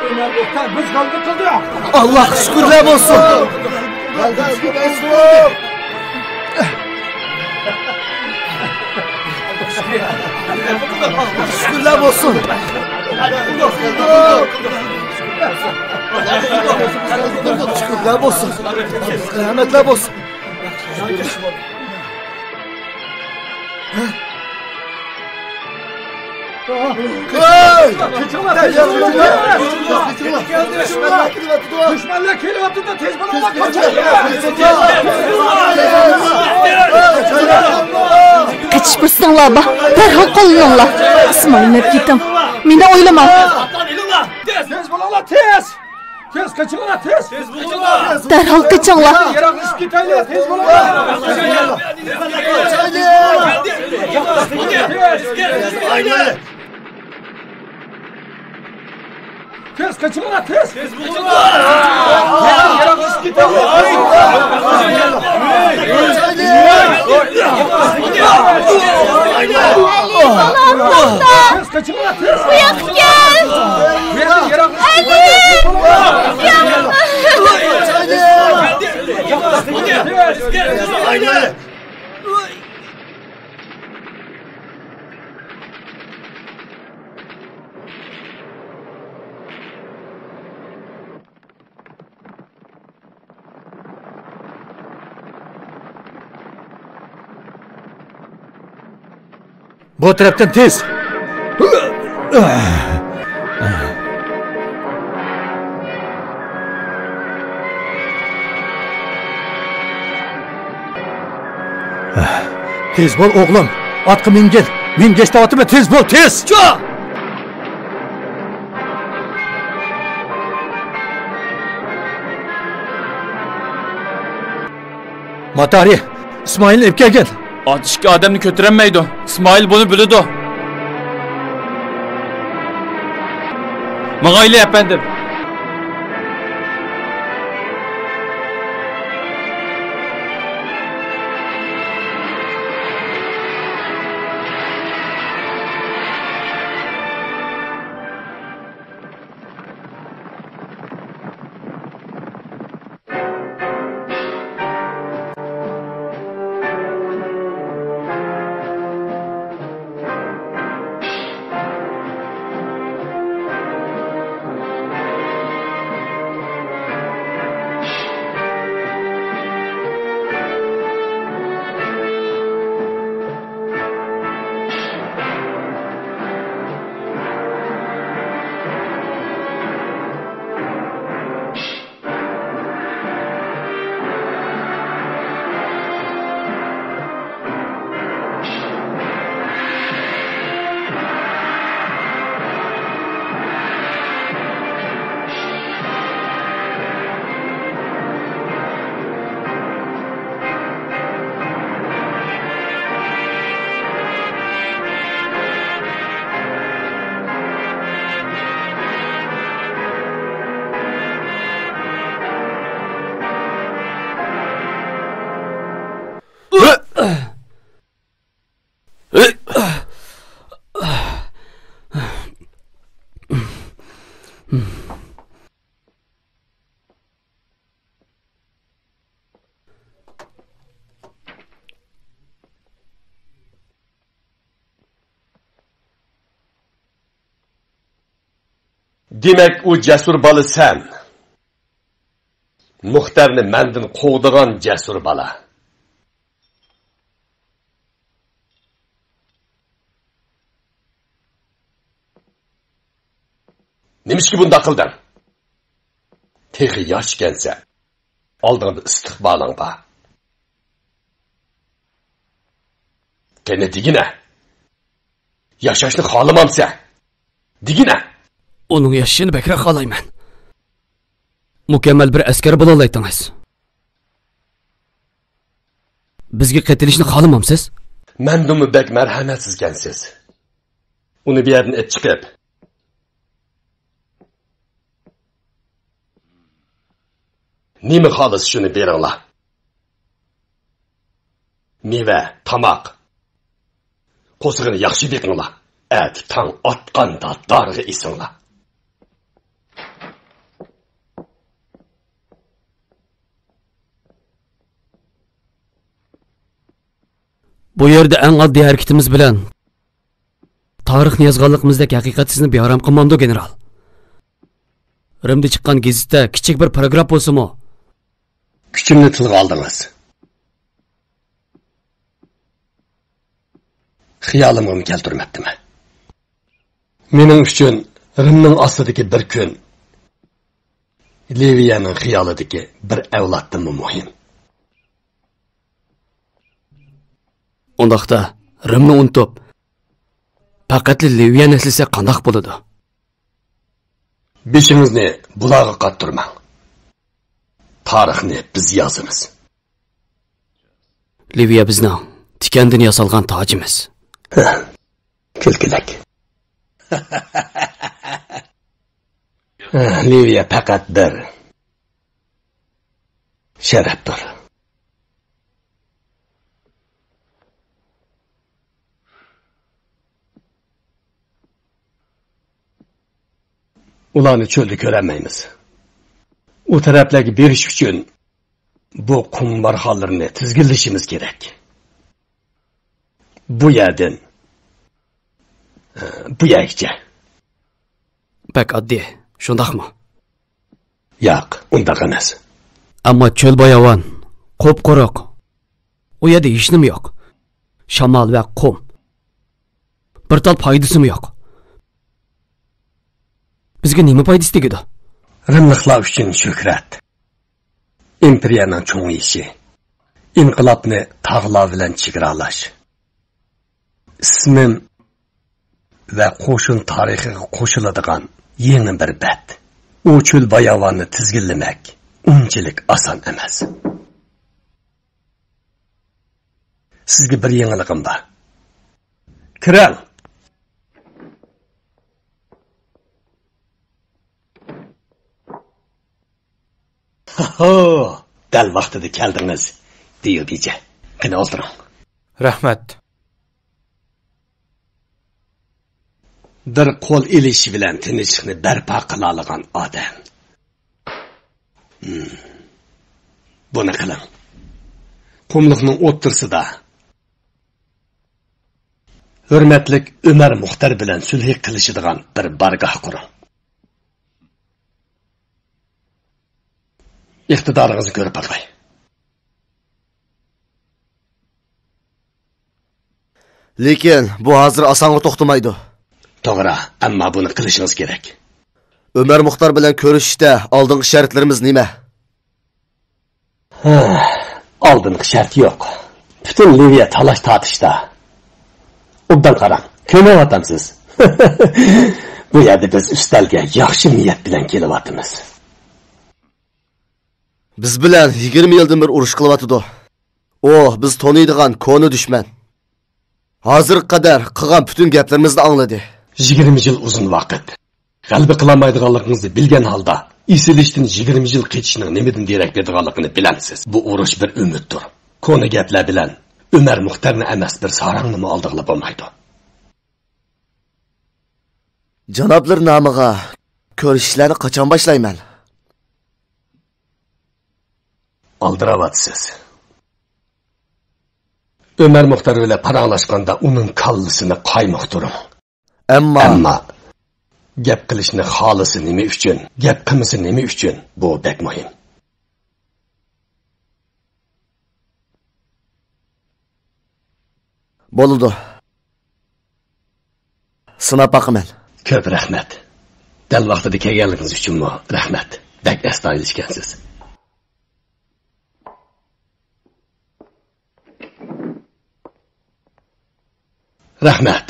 بىز غەلىبە قىلدۇق. ئاللاھقا شۈكۈرلەر بولسۇن. شۈكۈرلەر بولسۇن. شۈكۈرلەر بولسۇن. رەھمەتلەر بولسۇن. دۈشمەنلەر كېلىۋاتىدۇ، تېز بولۇڭلار، قېچىڭلار. قېچىش پۇرسىتىڭلار بار، دەرھال قوللىنىڭلار. ئىسمائىلنى ئېلىپ كېتىڭ، مېنى ئويلىماڭ. تېز بولۇڭلار، تېز! تېز قېچىڭلار، تېز! تېز بولۇڭلار! دەرھال قېچىڭلار! يىراقلىشىپ كېتەيلى، تېز بولۇڭلار! تېز قېچىڭلار، تېز! تېز بولۇڭلار! يىراقلىشىپ كېتەيلى! تېز قېچىڭلار، تېز! بۇ ياققا كەل! ئەلى! بۇ تەرەپتىن تېز! تېز بول، ئوغلۇم! ئاتقا مىنگىن! مىنگەچ دەۋاتىمەن، تېز بول، تېز! چا! ماتارى، ئىسمائىلنى ئېلىپ كەلگىن. ئات ئىككى ئادەمنى كۆتۈرەلمەيدۇ. ئىسمائىل بۇنى بىلىدۇ. ماڭايلى، ئەپەندىم. دېمەك، ئۇ جەسۇر بالا سەن. مۇختەرنى مەندىن قوغدىغان جەسۇر بالا. نېمىشقا بۇنداق قىلدىڭ؟ تېخى ياش ئىكەنسەن. ئالدىڭدا ئىستىقبالىڭ بار. قېنى دېگىنە. ياشاشنى خالىمامسەن؟ دېگىنە. ئۇنىڭ ياشىشىنى بەكرەك خالايمەن. مۇكەممەل بىر ئەسكەر بولالايتىڭىز. بىزگە قېتىلىشنى خالىمامسىز؟ مەندىنمۇ بەك مەرھەمەتسىزكەنسىز. ئۇنى بۇ يەردىن ئېلىپ چىقىپ، نېمە خالىسا شۇنى بېرىڭلار. مېۋە، تاماق. قورسىقىنى ياخشى بېقىڭلار. ئەتە تاڭ ئاتقاندا دارغا ئېسىڭلار. بۇ يەردە ئەڭ ئاددىي ھەرىكىتىمىز بىلەن تارىخنى يازغانلىقىمىزدەك ھەقىقەت سىزنى بىئارام قىلمامدۇ، گېنېرال؟ رىمدا چىققان گېزىتتە كىچىك بىر پاراگراف بولسىمۇ. كۈچۈمنى تىلغا ئالدىڭىز. خىيالىمغىمۇ كەلتۈرمەپتىمەن. مېنىڭ ئۈچۈن رىمنىڭ ئاستىدىكى بىر كۈن لىۋىيەنىڭ خىيالىدىكى بىر ئەۋلادتىنمۇ مۇھىم. ئۇنداقتا رىمنى ئۇنتۇپ، پەقەتلا لىۋىيەنى ئەسلىسەك قانداق بولىدۇ؟ بېشىڭىزنى بۇلارغا قاتتۇرماڭ. تارىخنى بىز يازىمىز. لىۋىيە بىزنىڭ تىكەندىن ياسالغان تاجىمىز. كۈلكىلىك. لىۋىيە پەقەت بىر شەرەپتۇر. ئۇلارنى چۆلدە كۆرەلمەيمىز. ئۇ تەرەپلەرگە بېرىش ئۈچۈن بۇ قۇم بارخانلىرىنى تىزگىنلىشىمىز كېرەك. بۇ يەردىن، ئە، بۇ يەرگىچە. بەك ئاددىي، شۇنداقمۇ؟ ياق، ئۇنداق ئەمەس. ئەمما چۆل باياۋان، قۇپقۇرۇق. ئۇ يەردە ھېچنېمە يوق. شامال ۋە قۇم. بىر تال پايدىسىمۇ يوق. بىزگە نېمە پايدىسى تېگىدۇ؟ رىملىقلار ئۈچۈن شۆھرەت، ئىمپېرىيەنىڭ چوڭىيىشى، ئىنقىلابنى تاغلار بىلەن چېگرالاش، ئىسمىم ۋە قوشۇن تارىخىغا قوشۇلىدىغان يېڭى بىر بەت. ئۇ چۆل باياۋاننى تىزگىنلىمەك ئۇنچىلىك ئاسان ئەمەس. سىزگە بىر يېڭىلىقىم بار. كىرىڭ! ھو، دەل ۋاقتىدا كەلدىڭىز، دىيۇدىجە. قېنى، ئولتۇرۇڭ. رەھمەت. بىر قول ئېلىش بىلەن تىنچلىقنى بەرپا قىلالىغان ئادەم. ھىم. بۇنى قىلىڭ. قۇملۇقنىڭ ئوتتۇرىسىدا ھۆرمەتلىك ئۆمەر مۇختەر بىلەن سۈلھى قىلىشىدىغان بىر بارگاھ قۇرۇڭ. ئىقتىدارىڭىزنى كۆرۈپ باقاي. لېكىن بۇ ھازىر ئاسانغا توختىمايدۇ. توغرا، ئەمما بۇنى قىلىشىڭىز كېرەك. ئۆمەر مۇختار بىلەن كۆرۈشۈشتە ئالدىنقى شەرتلىرىمىز نېمە؟ ھە، ئالدىنقى شەرت يوق. پۈتۈن لىۋىيە تالاش-تارتىشتا. ئوبدان قاراڭ، قىيناۋاتامسىز؟ بۇ يەردە بىز ئۈستەلگە ياخشى نىيەت بىلەن كېلىۋاتىمىز. بىز بىلەن يىگىرمە يىلدىن بېرى ئۇرۇش قىلىۋاتىدۇ. ئۇ بىز تونۇيدىغان كونا دۈشمەن. ھازىرغا قەدەر قىلغان پۈتۈن گەپلىرىمىزنى ئاڭلىدى. يىگىرمە يىل ئۇزۇن ۋاقىت. غەلىبە قىلالمايدىغانلىقىڭىزنى بىلگەن ھالدا، ئېسىلىشتىن يىگىرمە يىل قېچىشنىڭ نېمىدىن دېرەك بېرىدىغانلىقىنى بىلەمسىز. بۇ ئۇرۇش بىر ئۈمىدتۇر. كونا گەپلەر بىلەن ئۆمەر مۇختەرنى ئەمەس، بىر ساراڭنىمۇ ئالدىغىلى بولمايدۇ. جانابلىرى نامىغا كۆرۈشۈشلەرنى قاچان باشلايمەن؟ ئالدىراۋاتىسىز. ئۆمەر مۇختەر بىلەن پاراڭلاشقاندا ئۇنىڭ كاللىسىنى قايمۇقتۇرۇڭ. ئەمما، ئەمما گەپ قىلىشنى خالىسا نېمە ئۈچۈن، گەپ قىلمىسا نېمە ئۈچۈن؟ بۇ بەك مۇھىم. بولىدۇ. سىناپ باقىمەن. كۆپ رەھمەت. دەل ۋاقتىدا كەلگەنلىكىڭىز ئۈچۈنمۇ رەھمەت. بەك ئەستايىدىل ئىكەنسىز. رەھمەت.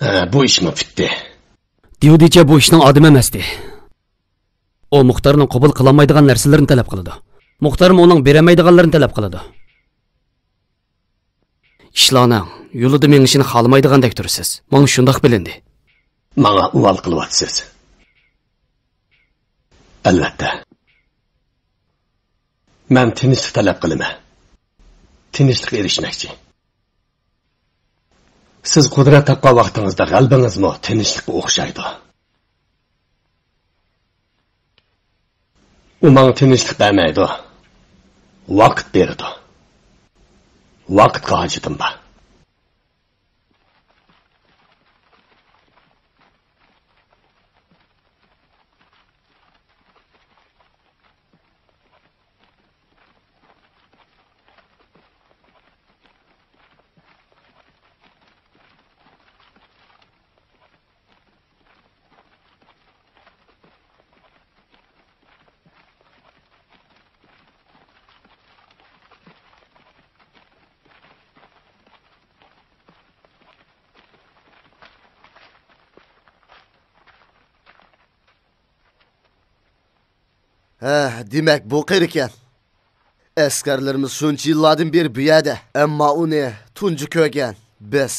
ھە، بۇ ئىشمۇ پۈتتى. دىيۇدىچە بۇ ئىشنىڭ ئادىمى ئەمەستى. ئۇ مۇختەرنىڭ قوبۇل قىلالمايدىغان نەرسىلىرىنى تەلەپ قىلىدۇ. مۇختەرمۇ ئۇنىڭ بېرەلمەيدىغانلىرىنى تەلەپ قىلىدۇ. ئىشلارنىڭ يولىدا مېڭىشىنى خالىمايدىغاندەك تۇرىسىز. ماڭا شۇنداق بىلىندى. ماڭا ئۇۋال قىلىۋاتىسىز. ئەلۋەتتە. مەن تىنچلىق تەلەپ قىلىمەن. تىنچلىققا ئېرىشمەكچى. سىز قۇدرەت تاپقان ۋاقتىڭىزدا غەلىبىڭىزمۇ تىنچلىققا ئوخشايدۇ. ئۇ ماڭا تىنچلىق بەرمەيدۇ. ۋاقىت بېرىدۇ. ۋاقىتقا ھاجىتىم بار. ھە، دېمەك، بۇ قېرى ئىكەن. ئەسكەرلىرىمىز شۇنچە يىللاردىن بېرى بۇ يەردە، ئەمما ئۇنى تۇنجى كۆرگەن بىز.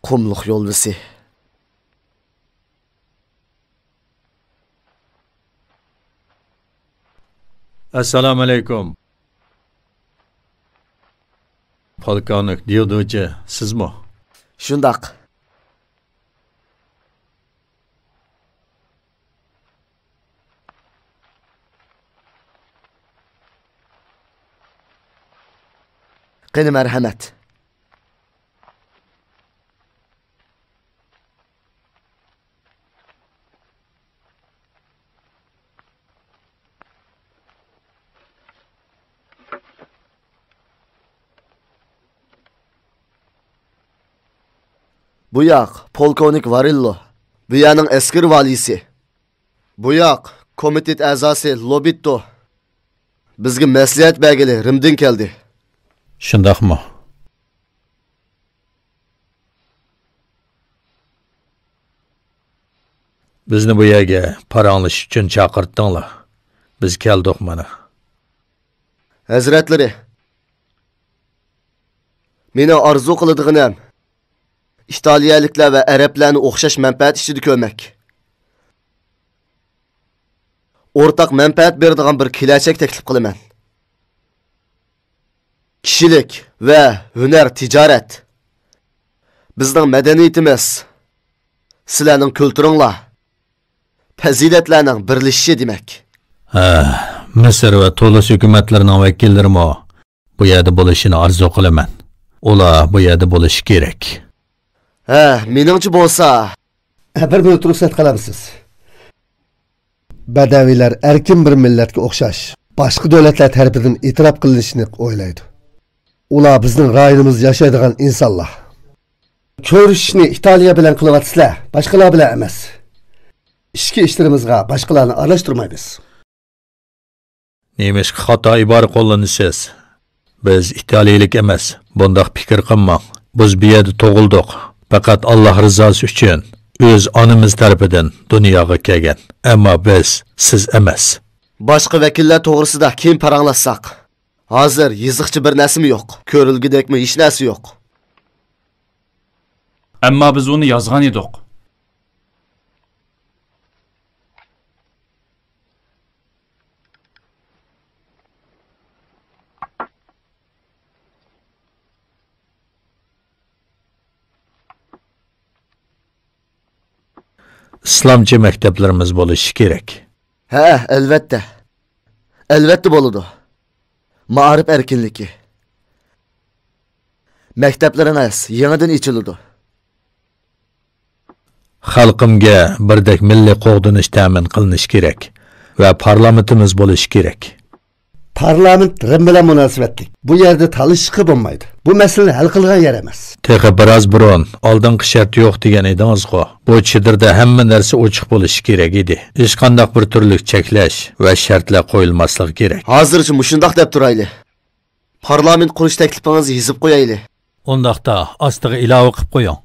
قۇملۇق يولۋىسى. ئەسسالامۇئەلەيكۇم. پولكوۋنىك ديۇدۇچى، سىزمۇ؟ شۇنداق. قېنى، مەرھەمەت. بۇ ياق، پولكوۋنىك ۋارىللو. بۇ يەرنىڭ ئەسكىرى ۋالىيسى. بۇ ياق، كومىتېت ئەزاسى لوبىتتو. بىزگە مەسلىھەت بەرگىلى رىمدىن كەلدى. شۇنداقمۇ؟ بىزنى بۇ يەرگە پاراڭلىشىش ئۈچۈن چاقىرتتىڭلار. بىز كەلدۇق مانا. ھەزرەتلىرى، مېنىڭ ئارزۇ قىلىدىغىنىم ئىتالىيەلىكلەر ۋە ئەرەبلەرنى ئوخشاش مەنپەئەت ئىچىدە كۆرمەك. ئورتاق مەنپەئەت بېرىدىغان بىر كېلەچەك تەكلىپ قىلىمەن. كىشىلىك ۋە ھۈنەر تىجارەت. بىزنىڭ مەدەنىيىتىمىز، سىلەرنىڭ كۈلتۈرۈڭلار، پەزىلەتلەرنىڭ بىرلىشىشى دېمەك. ھە، مىسىر ۋە تۇنىس ھۆكۈمەتلىرىنىڭ ۋەكىللىرىمۇ بۇ يەردە بولۇشىنى ئارزۇ قىلىمەن. ئۇلار بۇ يەردە بولۇشى كېرەك. ھە، مېنىڭچە بولسا. ھە، بىر مىنۇت رۇخسەت قىلامسىز؟ بەدەۋىيلەر ئەركىن بىر مىللەتكە ئوخشاش، باشقا دۆلەتلەر تەرىپىدىن ئېتىراپ قىلىنىشىنى ئويلايدۇ. ئۇلار بىزنىڭ رايونىمىزدا ياشايدىغان ئىنسانلار. كۆرۈشۈشنى ئىتالىيە بىلەن قىلىۋاتىسىلەر، باشقىلار بىلەن ئەمەس. ئىچكى ئىشلىرىمىزغا باشقىلارنى ئارىلاشتۇرمايمىز. نېمىشقا خاتا ئىبارە قوللىنىسىز؟ بىز ئىتالىيىلىك ئەمەس، بۇنداق پىكىر قىلماڭ. بىز بۇ يەردە تۇغۇلدۇق. پەقەت ئاللاھ رىزاسى ئۈچۈن ئۆز ئانىمىز تەرىپىدىن دۇنياغا كەلگەن. ئەمما بىز، سىز ئەمەس. باشقا ۋەكىللەر توغرىسىدا كېيىن پاراڭلاشساق. ھازىر يېزىقچە بىر نەرسىمۇ يوق. كۆرۈلگۈدەكمۇ ھېچ نەرسە يوق. ئەمما بىز ئۇنى يازغان ئىدۇق. ئىسلامچە مەكتەپلىرىمىز بولۇشى كېرەك. ھە، ئەلۋەتتە. ئەلۋەتتە بولىدۇ. مائارىپ ئەركىنلىكى. مەكتەپلىرىڭىز يېڭىدىن ئېچىلىدۇ. خەلقىمگە بىردەك مىللىي قوغدىنىش تەمىن قىلىنىشى كېرەك ۋە پارلامېنتىمىز بولۇشى كېرەك. پارلامېنت رىم بىلەن مۇناسىۋەتلىك. بۇ يەردە تالىشىشقا بولمايدۇ. بۇ مەسىلىنى ھەل قىلغان يەر ئەمەس. تېخى بىراز بۇرۇن، ئالدىنقى شەرت يوق دېگەن ئىدىڭىزغۇ؟ بۇ چېدىردا ھەممە نەرسە ئوچۇق بولۇشى كېرەك ئىدى. ھېچقانداق بىر تۈرلۈك چەكلەش ۋە شەرتلەر قويۇلماسلىقى كېرەك. ھازىرچە مۇشۇنداق دەپ تۇرايلى. پارلامېنت قۇرۇش تەكلىپىڭىزنى يېزىپ قويايلى. ئۇنداقتا ئاستىغا ئىلاۋە قىلىپ قويۇڭ.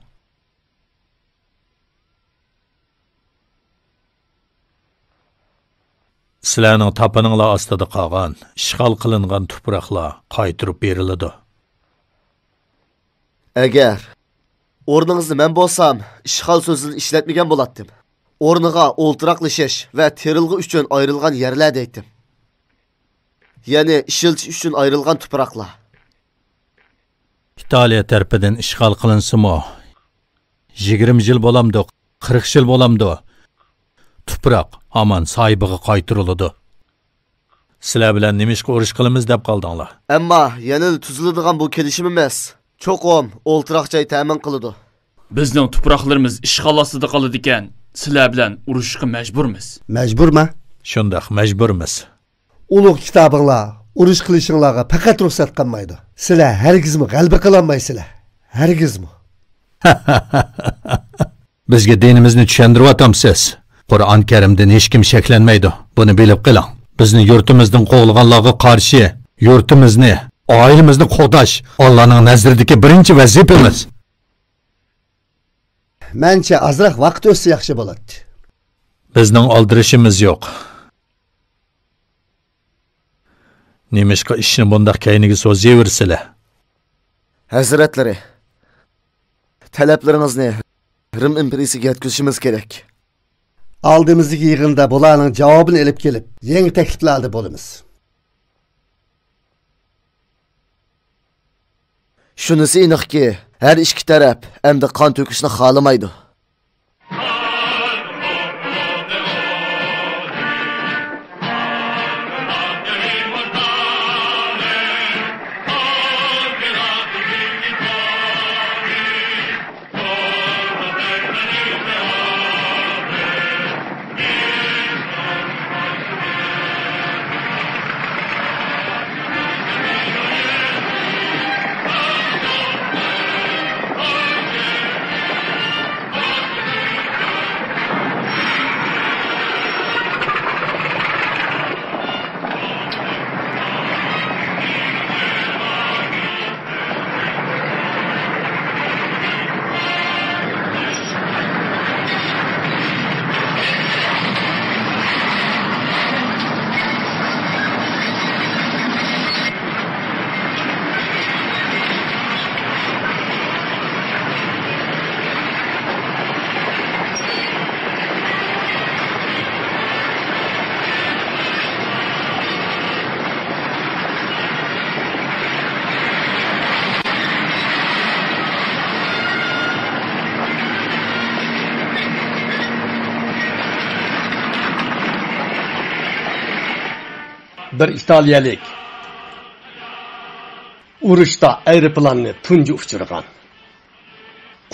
سىلەرنىڭ تاپىنىڭلار ئاستىدا قالغان، ئىشغال قىلىنغان تۇپراقلار قايتۇرۇپ بېرىلىدۇ. ئەگەر ئورنىڭىزدا مەن بولسام، ئىشغال سۆزىنى ئىشلەتمىگەن بولاتتىم. ئورنىغا ئولتۇراقلىشىش ۋە تېرىلغۇ ئۈچۈن ئايرىلغان يەرلەر دەيتتىم. يەنى ئىشلىتىش ئۈچۈن ئايرىلغان تۇپراقلار. ئىتالىيە تەرىپىدىن ئىشغال قىلىنسىمۇ، يىگىرمە يىل بولامدۇق، قىرىق يىل بولامدۇ؟ تۇپراق ھامان ساھىبىغا قايتۇرۇلىدۇ. سىلەر بىلەن نېمىشقا ئۇرۇش قىلىمىز دەپ قالدىڭلار؟ ئەمما يەنىلا تۈزۈلىدىغان بۇ كېلىشىم ئەمەس. چوقۇم ئولتۇراق جاي تەمىن قىلىدۇ. بىزنىڭ تۇپراقلىرىمىز ئىشغال ئاستىدا قالىدىكەن، سىلەر بىلەن ئۇرۇشۇشقا مەجبۇرمىز. مەجبۇرما؟ شۇنداق، مەجبۇرمىز. ئۇلۇغ كىتابىڭلار ئۇرۇش قىلىشىڭلارغا پەقەت رۇخسەت قىلمايدۇ. سىلەر ھەرگىزمۇ غەلىبە قىلالمايسىلەر. ھەرگىزمۇ. بىزگە دىنىمىزنى چۈشەندۈرۈۋاتامسىز؟ قۇرئان كەرىمدىن ھېچكىم شەكلەنمەيدۇ. بۇنى بىلىپ قېلىڭ. بىزنى يۇرتىمىزدىن قوغلىغانلارغا قارشى يۇرتىمىزنى، ئائىلىمىزنى قوغداش ئاللانىڭ نەزىرىدىكى بىرىنچى ۋەزىپىمىز. مەنچە ئازراق ۋاقىت ئۆتسە ياخشى بولاتتى. بىزنىڭ ئالدىرىشىمىز يوق. نېمىشقا ئىشنى بۇنداق كەينىگە سوزۇۋېرىسىلەر؟ ھەزرەتلىرى، تەلەپلىرىڭىزنى رىم ئىمپېرىيىسىگە يەتكۈزۈشىمىز كېرەك. ئالدىمىزدىكى يىغىندا بۇلارنىڭ جاۋابىنى ئېلىپ كېلىپ، يېڭى تەكلىپلەردە بولىمىز. شۇنىسى ئېنىقكى، ھەر ئىككى تەرەپ ئەمدى قان تۆكۈشنى خالىمايدۇ. بىر ئىتالىيەلىك ئۇرۇشتا ئايروپىلاننى تۇنجى ئۇچۇرغان،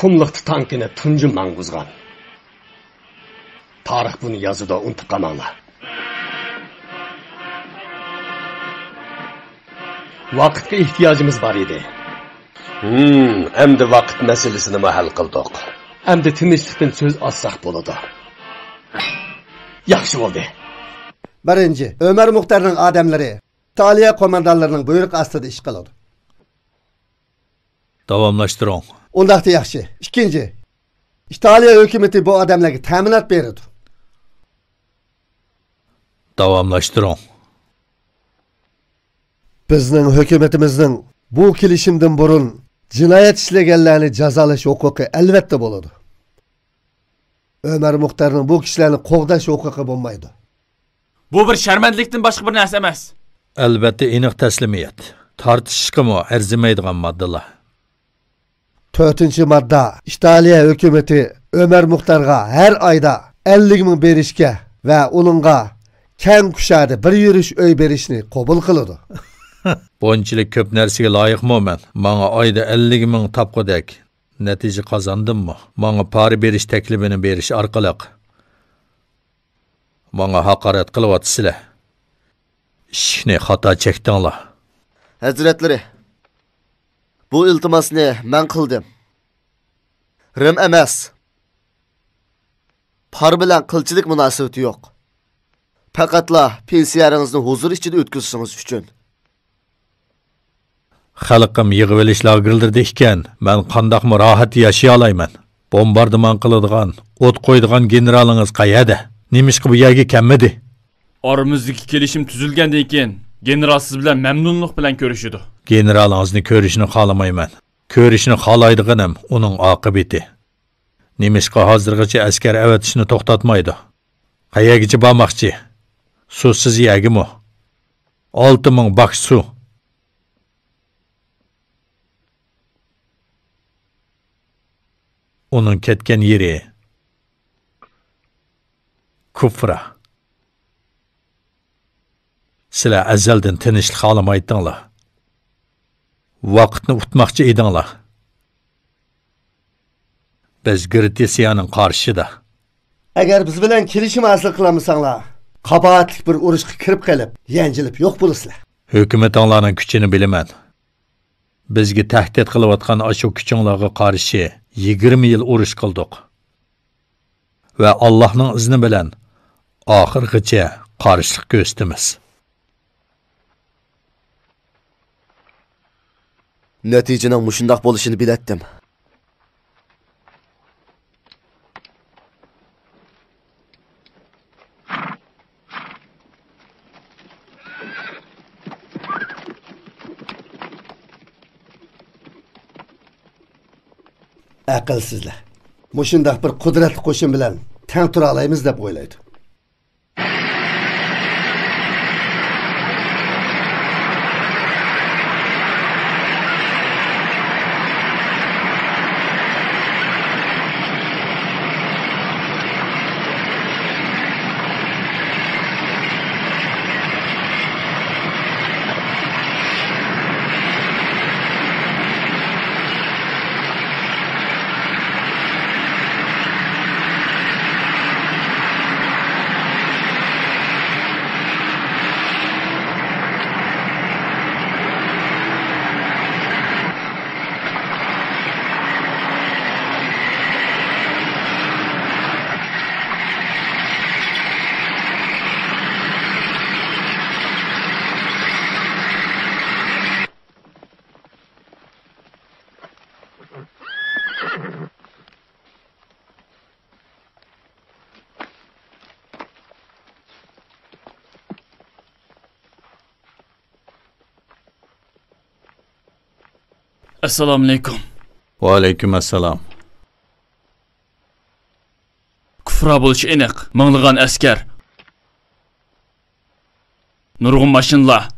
قۇملۇقتا تانكىنى تۇنجى ماڭغۇزغان. تارىخ بۇنى يازىدۇ، ئۇنتۇپ قالماڭلار. ۋاقىتقا ئېھتىياجىمىز بار ئىدى. ھىم، ئەمدى ۋاقىت مەسىلىسىنىمۇ ھەل قىلدۇق. ئەمدى تىنچلىقتىن سۆز ئاچساق بولىدۇ. ياخشى بولدى. بىرىنچى، ئۆمەر مۇختارنىڭ ئادەملىرى ئىتالىيە قوماندانلىرىنىڭ بۇيرۇقى ئاستىدا ئىش قىلىدۇ. داۋاملاشتۇرۇڭ. ئۇنداقتا ياخشى. ئىككىنچى، ئىتالىيە ھۆكۈمىتى بۇ ئادەملەرگە تەمىنات بېرىدۇ. داۋاملاشتۇرۇڭ. بىزنىڭ ھۆكۈمىتىمىزنىڭ بۇ كېلىشىمدىن بۇرۇن جىنايەت ئىشلىگەنلەرنى جازالاش ھوقۇقى ئەلۋەتتە بولىدۇ. ئۆمەر مۇختارنىڭ بۇ كىشىلەرنى قوغداش ھوقۇقى بولمايدۇ. بۇ بىر شەرمەندىلىكتىن باشقا بىر نەرسە ئەمەس. ئەلۋەتتە، ئېنىق تەسلىمىيەت. تارتىشىشقىمۇ ئەرزىمەيدىغان ماددىلار. تۆتىنچى ماددا، ئىتالىيە ھۆكۈمىتى ئۆمەر مۇختارغا ھەر ئايدا ئەللىك مىڭ بېرىشكە ۋە ئۇنىڭغا كەڭ كۇشادە بىر يۈرۈش ئۆي بېرىشنى قوبۇل قىلىدۇ. بۇنچىلىك كۆپ نەرسىگە لايىقمۇ مەن؟ ماڭا ئايدا ئەللىك مىڭ تاپقۇدەك نەتىجە قازاندىممۇ؟ ماڭا پارا بېرىش تەكلىپىنى بېرىش ئارقىلىق ماڭا ھاقارەت قىلىۋاتىسىلەر. ئىشىكنى خاتا چەكتىڭلار. ھەزرەتلىرى، بۇ ئىلتىماسنى مەن قىلدىم. رىم ئەمەس. پار بىلەن قىلچىلىك مۇناسىۋىتى يوق. پەقەتلا پېنسىيەرىڭىزنى ھۇزۇر ئىچىدە ئۆتكۈزۈشىڭىز ئۈچۈن. خەلقىم يىغىۋېلىش لاگېرلىرىدا ئىكەن، مەن قانداقمۇ راھەت ياشىيالايمەن؟ بومباردىمان قىلىدىغان، ئوت قويىدىغان گېنېرالىڭىز قەيەردە؟ نېمىشقا بۇ يەرگە كەلمىدى؟ ئارىمىزدىكى كېلىشىم تۈزۈلگەندىن كېيىن، گېنېرال سىز بىلەن مەمنۇنلۇق بىلەن كۆرۈشىدۇ. گېنېرالىڭىزنى كۆرۈشنى خالىمايمەن. كۆرۈشنى خالايدىغىنىم ئۇنىڭ ئاقىۋىتى. نېمىشقا ھازىرغىچە ئەسكەر ئەۋەتىشنى توختاتمايدۇ؟ قەيەرگىچە بارماقچى؟ سۇسىز يەرگىمۇ؟ ئالتە مىڭ باك سۇ. ئۇنىڭ كەتكەن يېرى كۇفرا. سىلەر ئەزەلدىن تىنچلىق خالىمايتتىڭلار. ۋاقىتنى ئۇتماقچى ئىدىڭلار. بىز گرېتسىيەنىڭ قارشىسىدا. ئەگەر بىز بىلەن كېلىشىم ھاسىل قىلالمىساڭلار، قاباھەتلىك بىر ئۇرۇشقا كىرىپ قېلىپ، يەنجىلىپ يوق بولىسىلەر. ھۆكۈمىتىڭلارنىڭ كۈچىنى بىلىمەن. بىزگە تەھدىت قىلىۋاتقان ئاشۇ كۈچۈڭلارغا قارشى يىگىرمە يىل ئۇرۇش قىلدۇق. ۋە ئاللاھنىڭ ئىزنى بىلەن ئاخىرغىچە قارشىلىق كۆرسىتىمىز. نەتىجىنىڭ مۇشۇنداق بولۇشىنى بىلەتتىم. ئەقىلسىزلەر مۇشۇنداق بىر قۇدرەتلىك قوشۇن بىلەن تەڭ تۇرالايمىز دەپ ئويلايدۇ. ئەسسالامۇئەلەيكۇم. ۋەئەلەيكۇم ئەسسالام. كۇفرا بولۇشى ئېنىق. مىڭلىغان ئەسكەر، نۇرغۇن ماشىنىلار،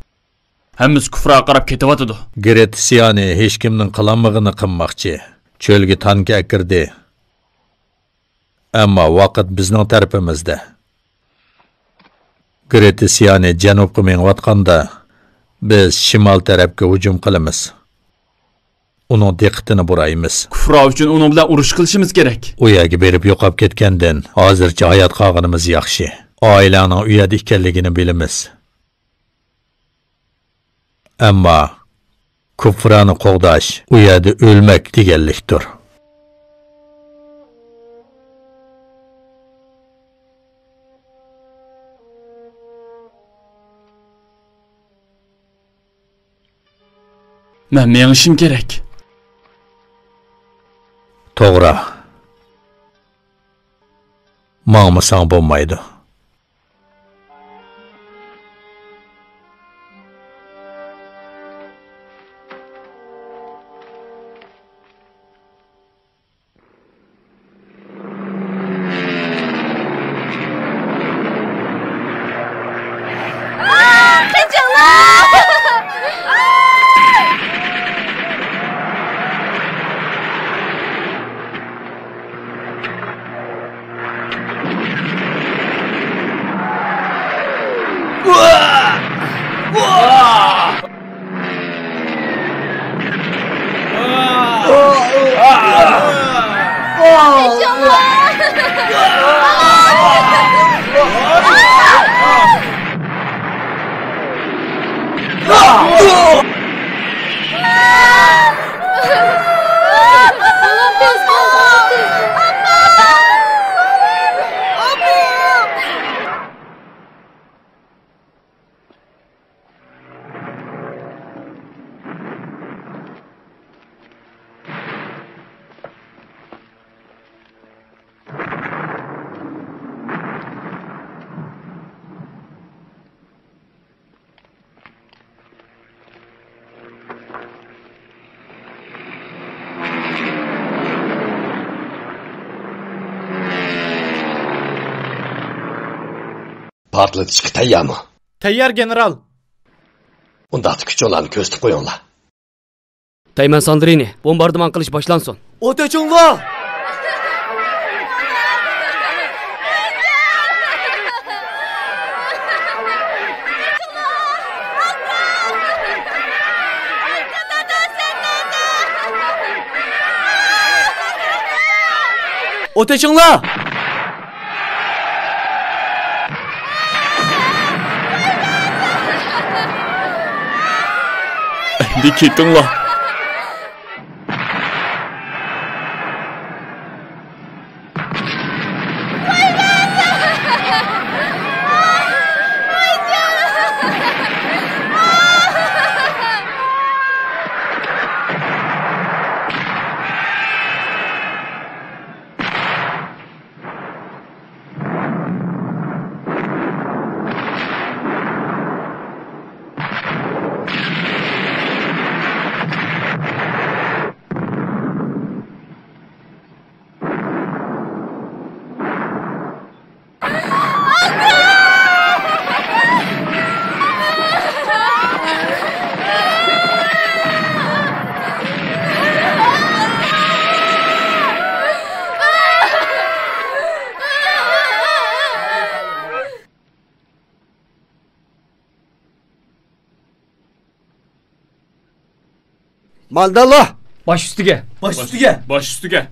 ھەممىسى كۇفراغا قاراپ كېتىۋاتىدۇ. گرېتسىيانى ھېچكىمنىڭ قىلالمىغىنى قىلماقچى. چۆلگە تانكا ئەكىردى. ئەمما ۋاقىت بىزنىڭ تەرىپىمىزدە. گرېتسىيانى جەنۇبقا مېڭىۋاتقاندا، بىز شىمال تەرەپكە ھۇجۇم قىلىمىز. ئۇنىڭ دىققىتىنى بۇرايمىز. كۇفرا ئۈچۈن ئۇنىڭ بىلەن ئۇرۇش قىلىشىمىز كېرەك. ئۇ يەرگە بېرىپ يوقاپ كەتكەندىن ھازىرچە ھايات قالغىنىمىز ياخشى. ئائىلەڭنىڭ ئۇ يەردە ئىكەنلىكىنى بىلىمىز. ئەمما كۇفرانى قوغداش ئۇ يەردە ئۆلمەك دېگەنلىكتۇر. مەن مېڭىشىم كېرەك. توغرا. ماڭمىساڭ بولمايدۇ. پارتلىتىشقا تەييارمۇ؟ تەييار، گېنېرال. ئۇنداقتا كۈچۈڭلارنى كۆرسىتىپ قويۇڭلار. تەيمەن ساندرىنى، بومباردىمان قىلىش باشلانسۇن. ئوت ئېچىڭلار! ئوت ئېچىڭلار! ئەمدى كېتىڭلار! مانداللا! باش ئۈستىگە! باش ئۈستىگە! باش ئۈستىگە!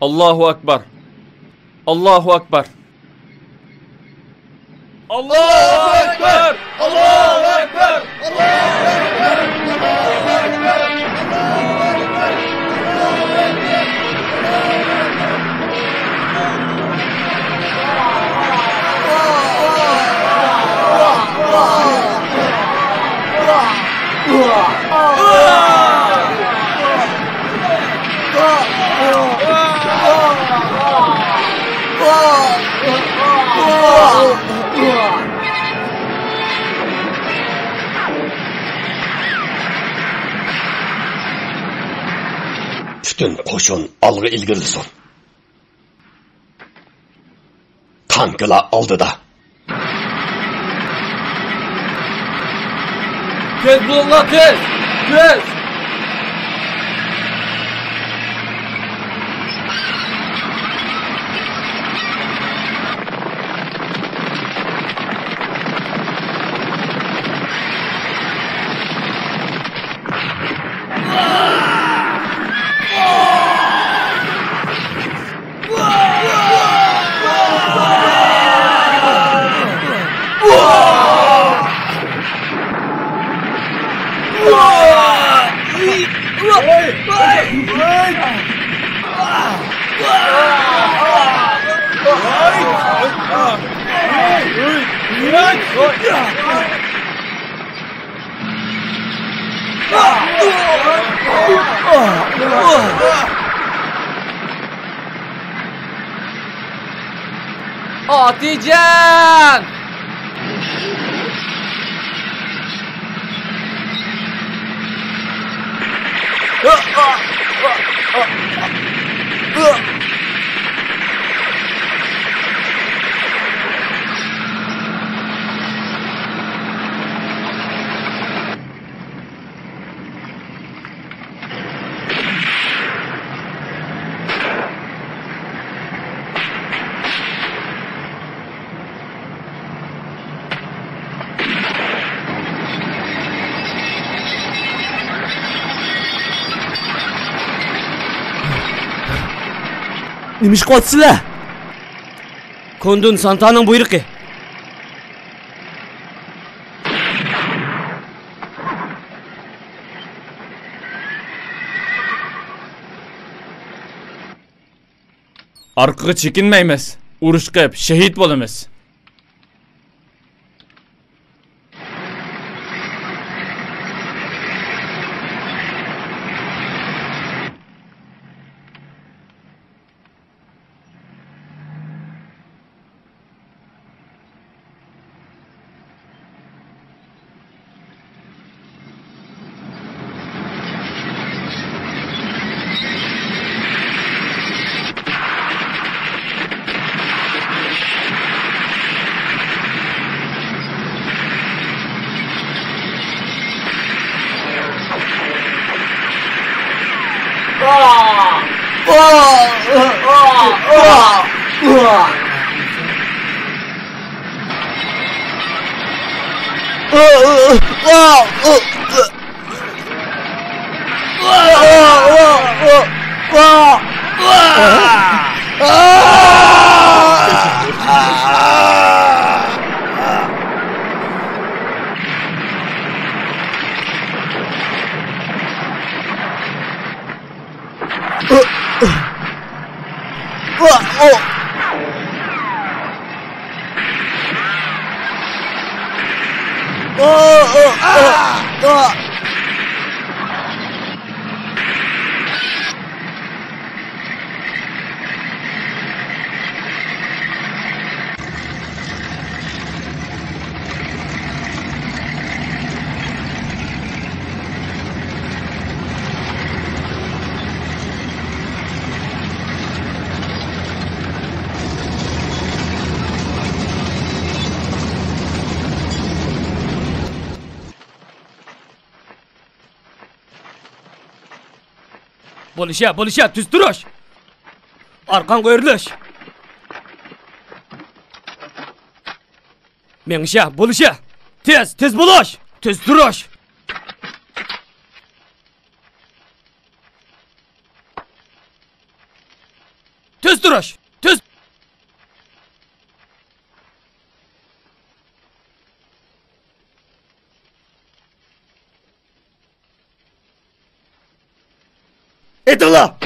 ئاللاھۇ ئەكبەر! ئاللاھۇ ئەكبەر! ئاللاھۇ ئەكبەر! ئاللاھۇ ئەكبەر! پۈتۈن قوشۇن ئالغا ئىلگىرىلىسۇن. تانكىلار ئالدىدا. تېز بولۇڭلار، تېز! تېز! ئاتىجان! نېمە ئىش قىلىۋاتىسىلەر؟ كوندۇن سانتانىڭ بۇيرۇقى. ئارقىغا چېكىنمەيمىز. ئۇرۇش قىلىپ شېھىت بولىمىز. بولۇشە، بولۇشە، تۈز تۇرۇش! ئارقاڭغا ئۆرۈلۈش! مېڭىشە، بولۇشە! تېز، تېز بولۇش! تۈز تۇرۇش! تۈز تۇرۇش! تۈز! ئېتىڭلار!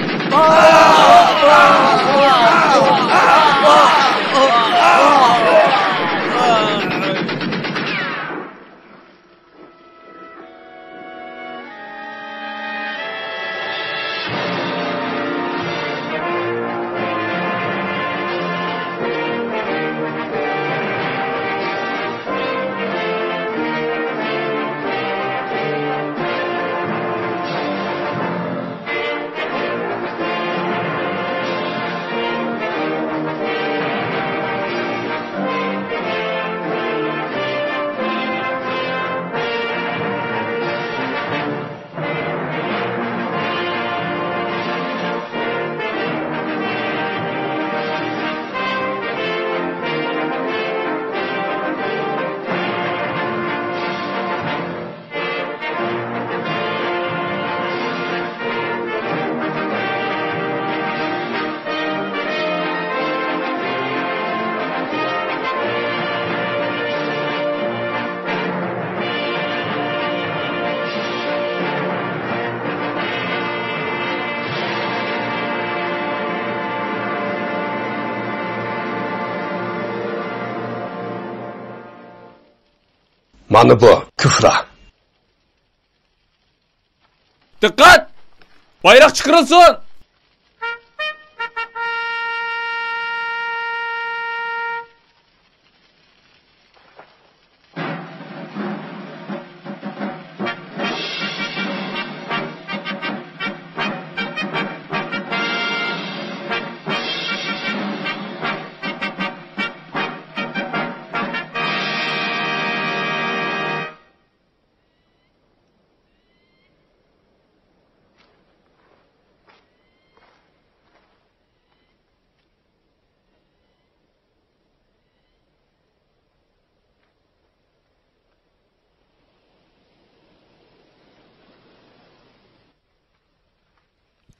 مانا بۇ كۇفرا. دىققەت! بايراق چىقىرىلسۇن!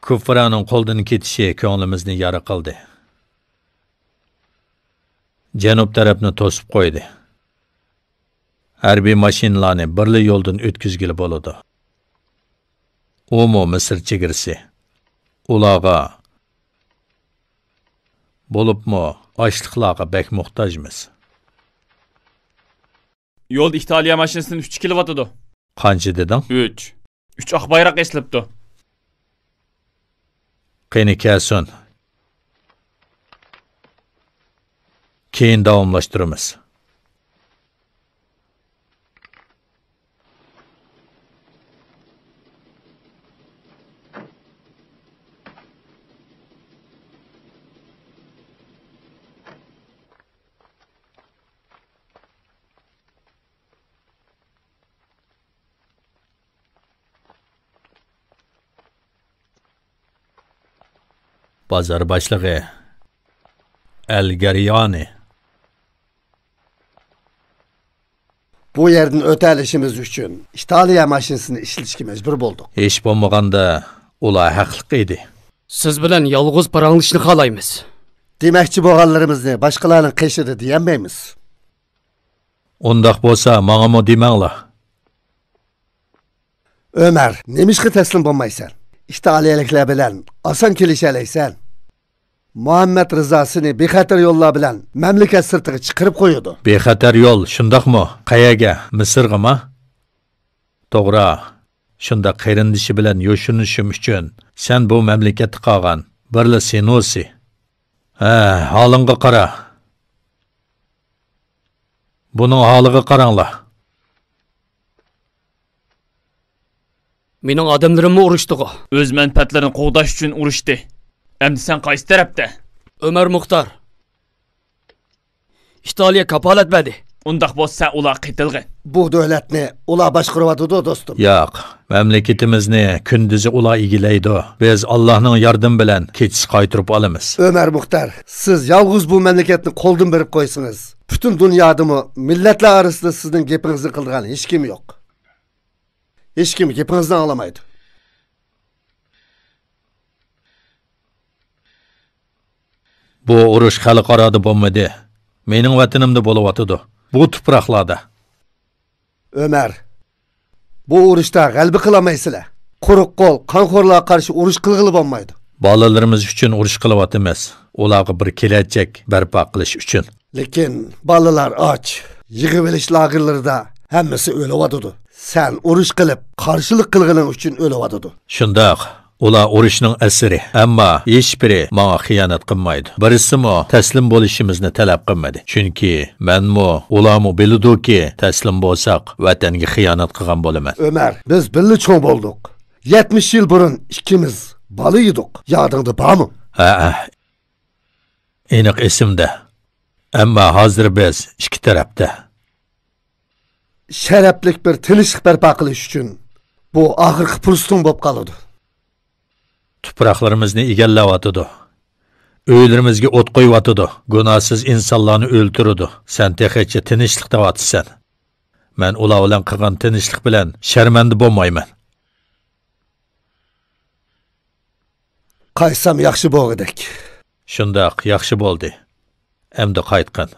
كۇفرانىڭ قولدىن كېتىشى كۆڭلىمىزنى يارا قىلدى. جەنۇب تەرەپنى توسۇپ قويدى. ھەربىي ماشىنىلارنى بىرلا يولدىن ئۆتكۈزگىلى بولىدۇ. ئۇمۇ مىسىر چېگرىسى. ئۇلارغا، بولۇپمۇ ئاشلىقلارغا بەك موھتاجمىز. يولدا ئىتالىيە ماشىنىسىدىن ئۈچ كېلىۋاتىدۇ. قانچە دېدىڭ؟ ئۈچ. ئۈچ ئاق بايراق ئېسىلىپتۇ. قېنى، كەلسۇن. كېيىن داۋاملاشتۇرىمىز. بازار باشلىقى ئەل گەريانى. بۇ يەردىن ئۆتەلىشىمىز ئۈچۈن ئىتالىيە ماشىنىسىنى ئىشلىتىشكە مەجبۇر بولدۇق. ھېچ بولمىغاندا ئۇلار ھەقلىق ئىدى. سىز بىلەن يالغۇز پاراڭلىشىشنى خالايمىز. دېمەكچى بولغانلىرىمىزنى باشقىلارنىڭ قېشىدا دېيەلمەيمىز. ئۇنداق بولسا، ماڭىمۇ دېمەڭلار. ئۆمەر، نېمىشقا تەسلىم بولمايسەن؟ ئىتالىيەلىكلەر بىلەن ئاسان كېلىشەلەيسەن. مۇھەممەد رىزا سېنى بىخەتەر يوللار بىلەن مەملىكەت سىرتىغا چىقىرىپ قويىدۇ. بىخەتەر يول، شۇنداقمۇ؟ قەيەرگە؟ مىسىرغىمۇ؟ توغرا. شۇنداق قېرىندىشى بىلەن يوشۇرۇنۇشۇم ئۈچۈن سەن بۇ مەملىكەتتە قالغان. بىرلا سېنۇسى. ھە، ھالىڭغا قارا. بۇنىڭ ھالىغا قاراڭلار. مېنىڭ ئادەملىرىممۇ ئۇرۇشتىغۇ؟ ئۆز مەنپەئەتلىرىنى قوغداش ئۈچۈن ئۇرۇشتى. ئەمدى سەن قايسى تەرەپتە؟ ئۆمەر مۇختار. ئىتالىيە كاپالەت بەردى. ئۇنداق بولسا سەن ئۇلارغا قېتىلغىن. بۇ دۆلەتنى ئۇلار باشقۇرۇۋاتىدۇ، دوستۇم. ياق، مەملىكىتىمىزنى كۈندۈزى ئۇلار ئىگىلەيدۇ. بىز ئاللاھنىڭ ياردىمى بىلەن كېچىسى قايتۇرۇپ ئالىمىز. ئۆمەر مۇختار، سىز يالغۇز بۇ مەملىكەتنى قولدىن بېرىپ قويسىڭىز، پۈتۈن دۇنيادىمۇ مىللەتلەر ئارىسىدا سىزنىڭ گېپىڭىزنى قىلىدىغان ھېچكىم يوق. ھېچكىم گېپىڭىزنى ئاڭلىمايدۇ. بۇ ئۇرۇش خەلقئارادا بولمىدى. مېنىڭ ۋەتىنىمدە بولۇۋاتىدۇ. بۇ تۇپراقلاردا. ئۆمەر، بۇ ئۇرۇشتا غەلىبە قىلالمايسىلەر. قۇرۇق قول، قانخورلارغا قارشى ئۇرۇش قىلغىلى بولمايدۇ. بالىلىرىمىز ئۈچۈن ئۇرۇش قىلىۋاتىمىز. ئۇلارغا بىر كېلەچەك بەرپا قىلىش ئۈچۈن. لېكىن بالىلار ئاچ. يىغىۋېلىش لاگېرلىرىدا ھەممىسى ئۆلۈۋاتىدۇ. سەن ئۇرۇش قىلىپ، قارشىلىق قىلغىنىڭ ئۈچۈن ئۆلۈۋاتىدۇ. شۇنداق. ئۇلار ئۇرۇشنىڭ ئەسىرى، ئەمما ھېچبىرى ماڭا خىيانەت قىلمايدۇ. بىرسىمۇ تەسلىم بولۇشىمىزنى تەلەپ قىلمىدى. چۈنكى مەنمۇ، ئۇلارمۇ بىلىدۇكى، تەسلىم بولساق، ۋەتەنگە خىيانەت قىلغان بولىمەن. ئۆمەر، بىز بىللە چوڭ بولدۇق. يەتمىش يىل بۇرۇن ئىككىمىز بالا ئىدۇق. يادىڭدا بارمۇ؟ ھەئە. ئېنىق ئېسىمدە. ئەمما ھازىر بىز ئىككى تەرەپتە. شەرەپلىك بىر تىنچلىق بەرپا قىلىش ئۈچۈن بۇ ئاخىرقى پۇرسىتىڭ بولۇپ قالىدۇ. تۇپراقلىرىمىزنى ئىگىلەۋاتىدۇ. ئۆيلىرىمىزگە ئوت قويۇۋاتىدۇ. گۇناھسىز ئىنسانلارنى ئۆلتۈرىدۇ. سەن تېخىچە تىنچلىق دەۋاتىسەن. مەن ئۇلار بىلەن قىلغان تىنچلىق بىلەن شەرمەندە بولمايمەن. قايتسام ياخشى بولغۇدەك. شۇنداق، ياخشى بولدى. ئەمدى قايتقىن.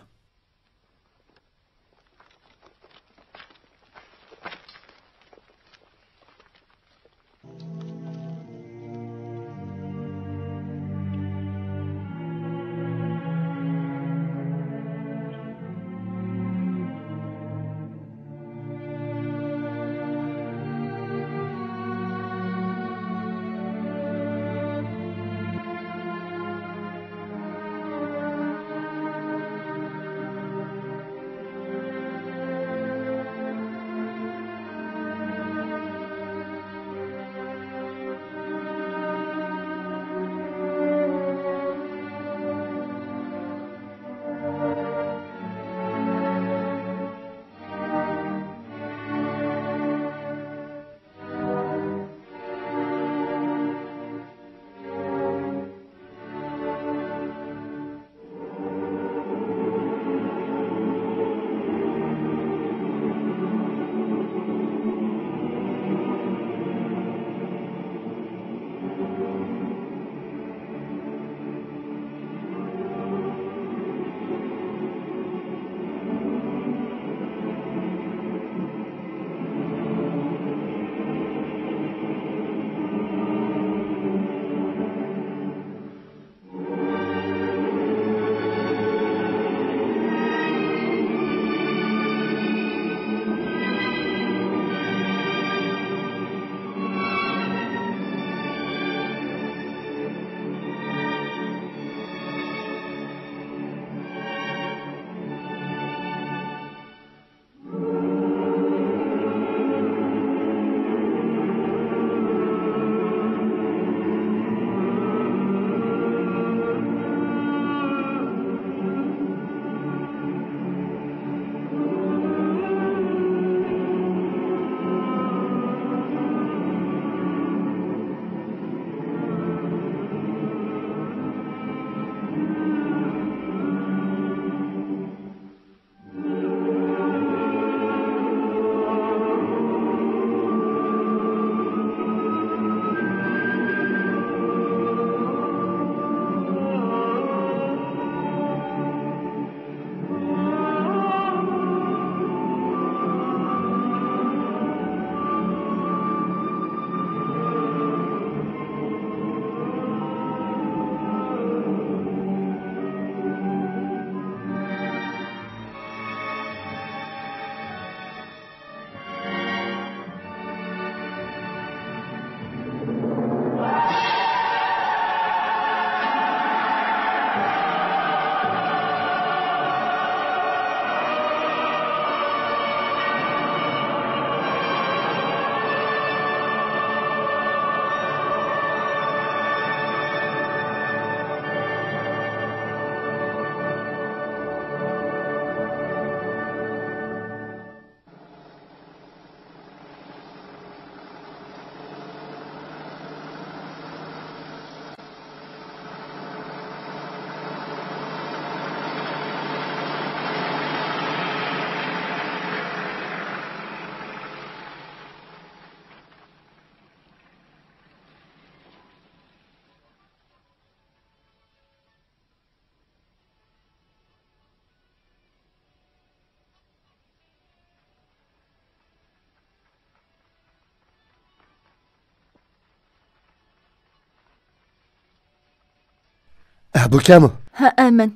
ئە، بۇ كەمۇ؟ ھەئە، مەن.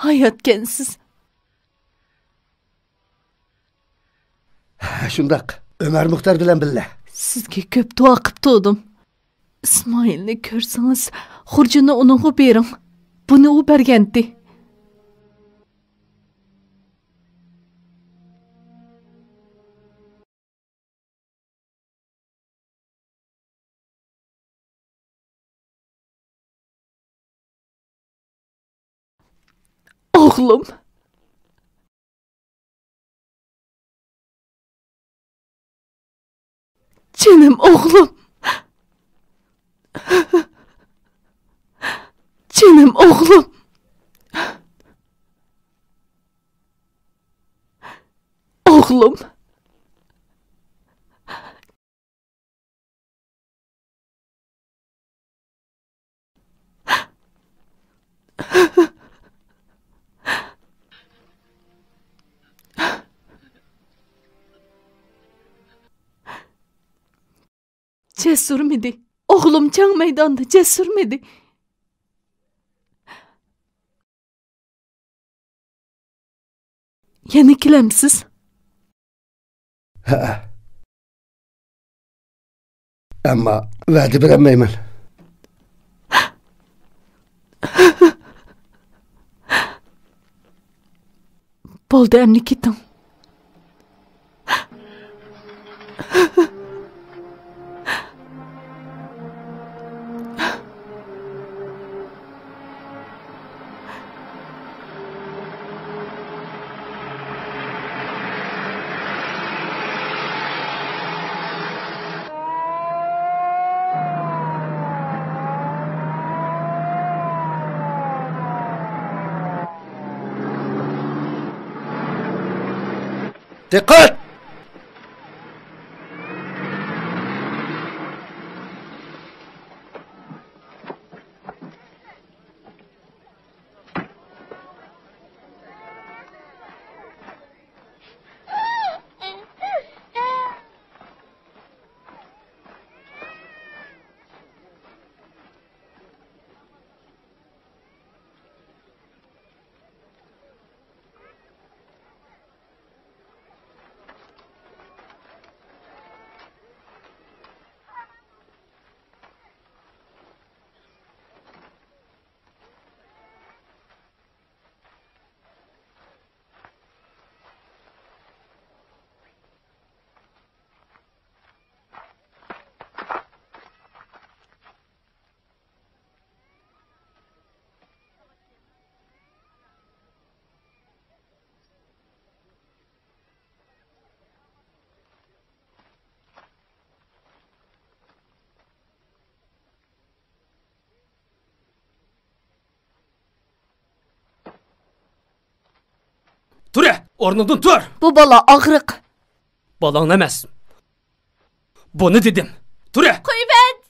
ھاياتكەنسىز. ھە، شۇنداق. ئۆمەر مۇختار بىلەن بىللە. سىزگە كۆپ دۇئا قىپ تۇردۇم. ئىسمائىلنى كۆرسىڭىز، خۇرجۇننى ئۇنىڭغا بېرىڭ. بۇنى ئۇ بەرگەنتى. ئوغلۇم. جېنىم ئوغلۇم. جېنىم ئوغلۇم. ئوغلۇم. جەسۇرمىدى. ئوغلۇم جەڭ مەيدانىدا جەسۇرمىدى. يەنە كېلەمسىز؟ ھەئە. ئەمما ۋەدە بېرەلمەيمەن. بولدى، ئەمدى كېتىڭ. دىققەت! تۇر! ئورنۇڭدىن تۇر! بۇ بالا ئاغرىق. بالاڭ ئەمەس. بۇنى دېدىم. تۇر! قويۇۋەت!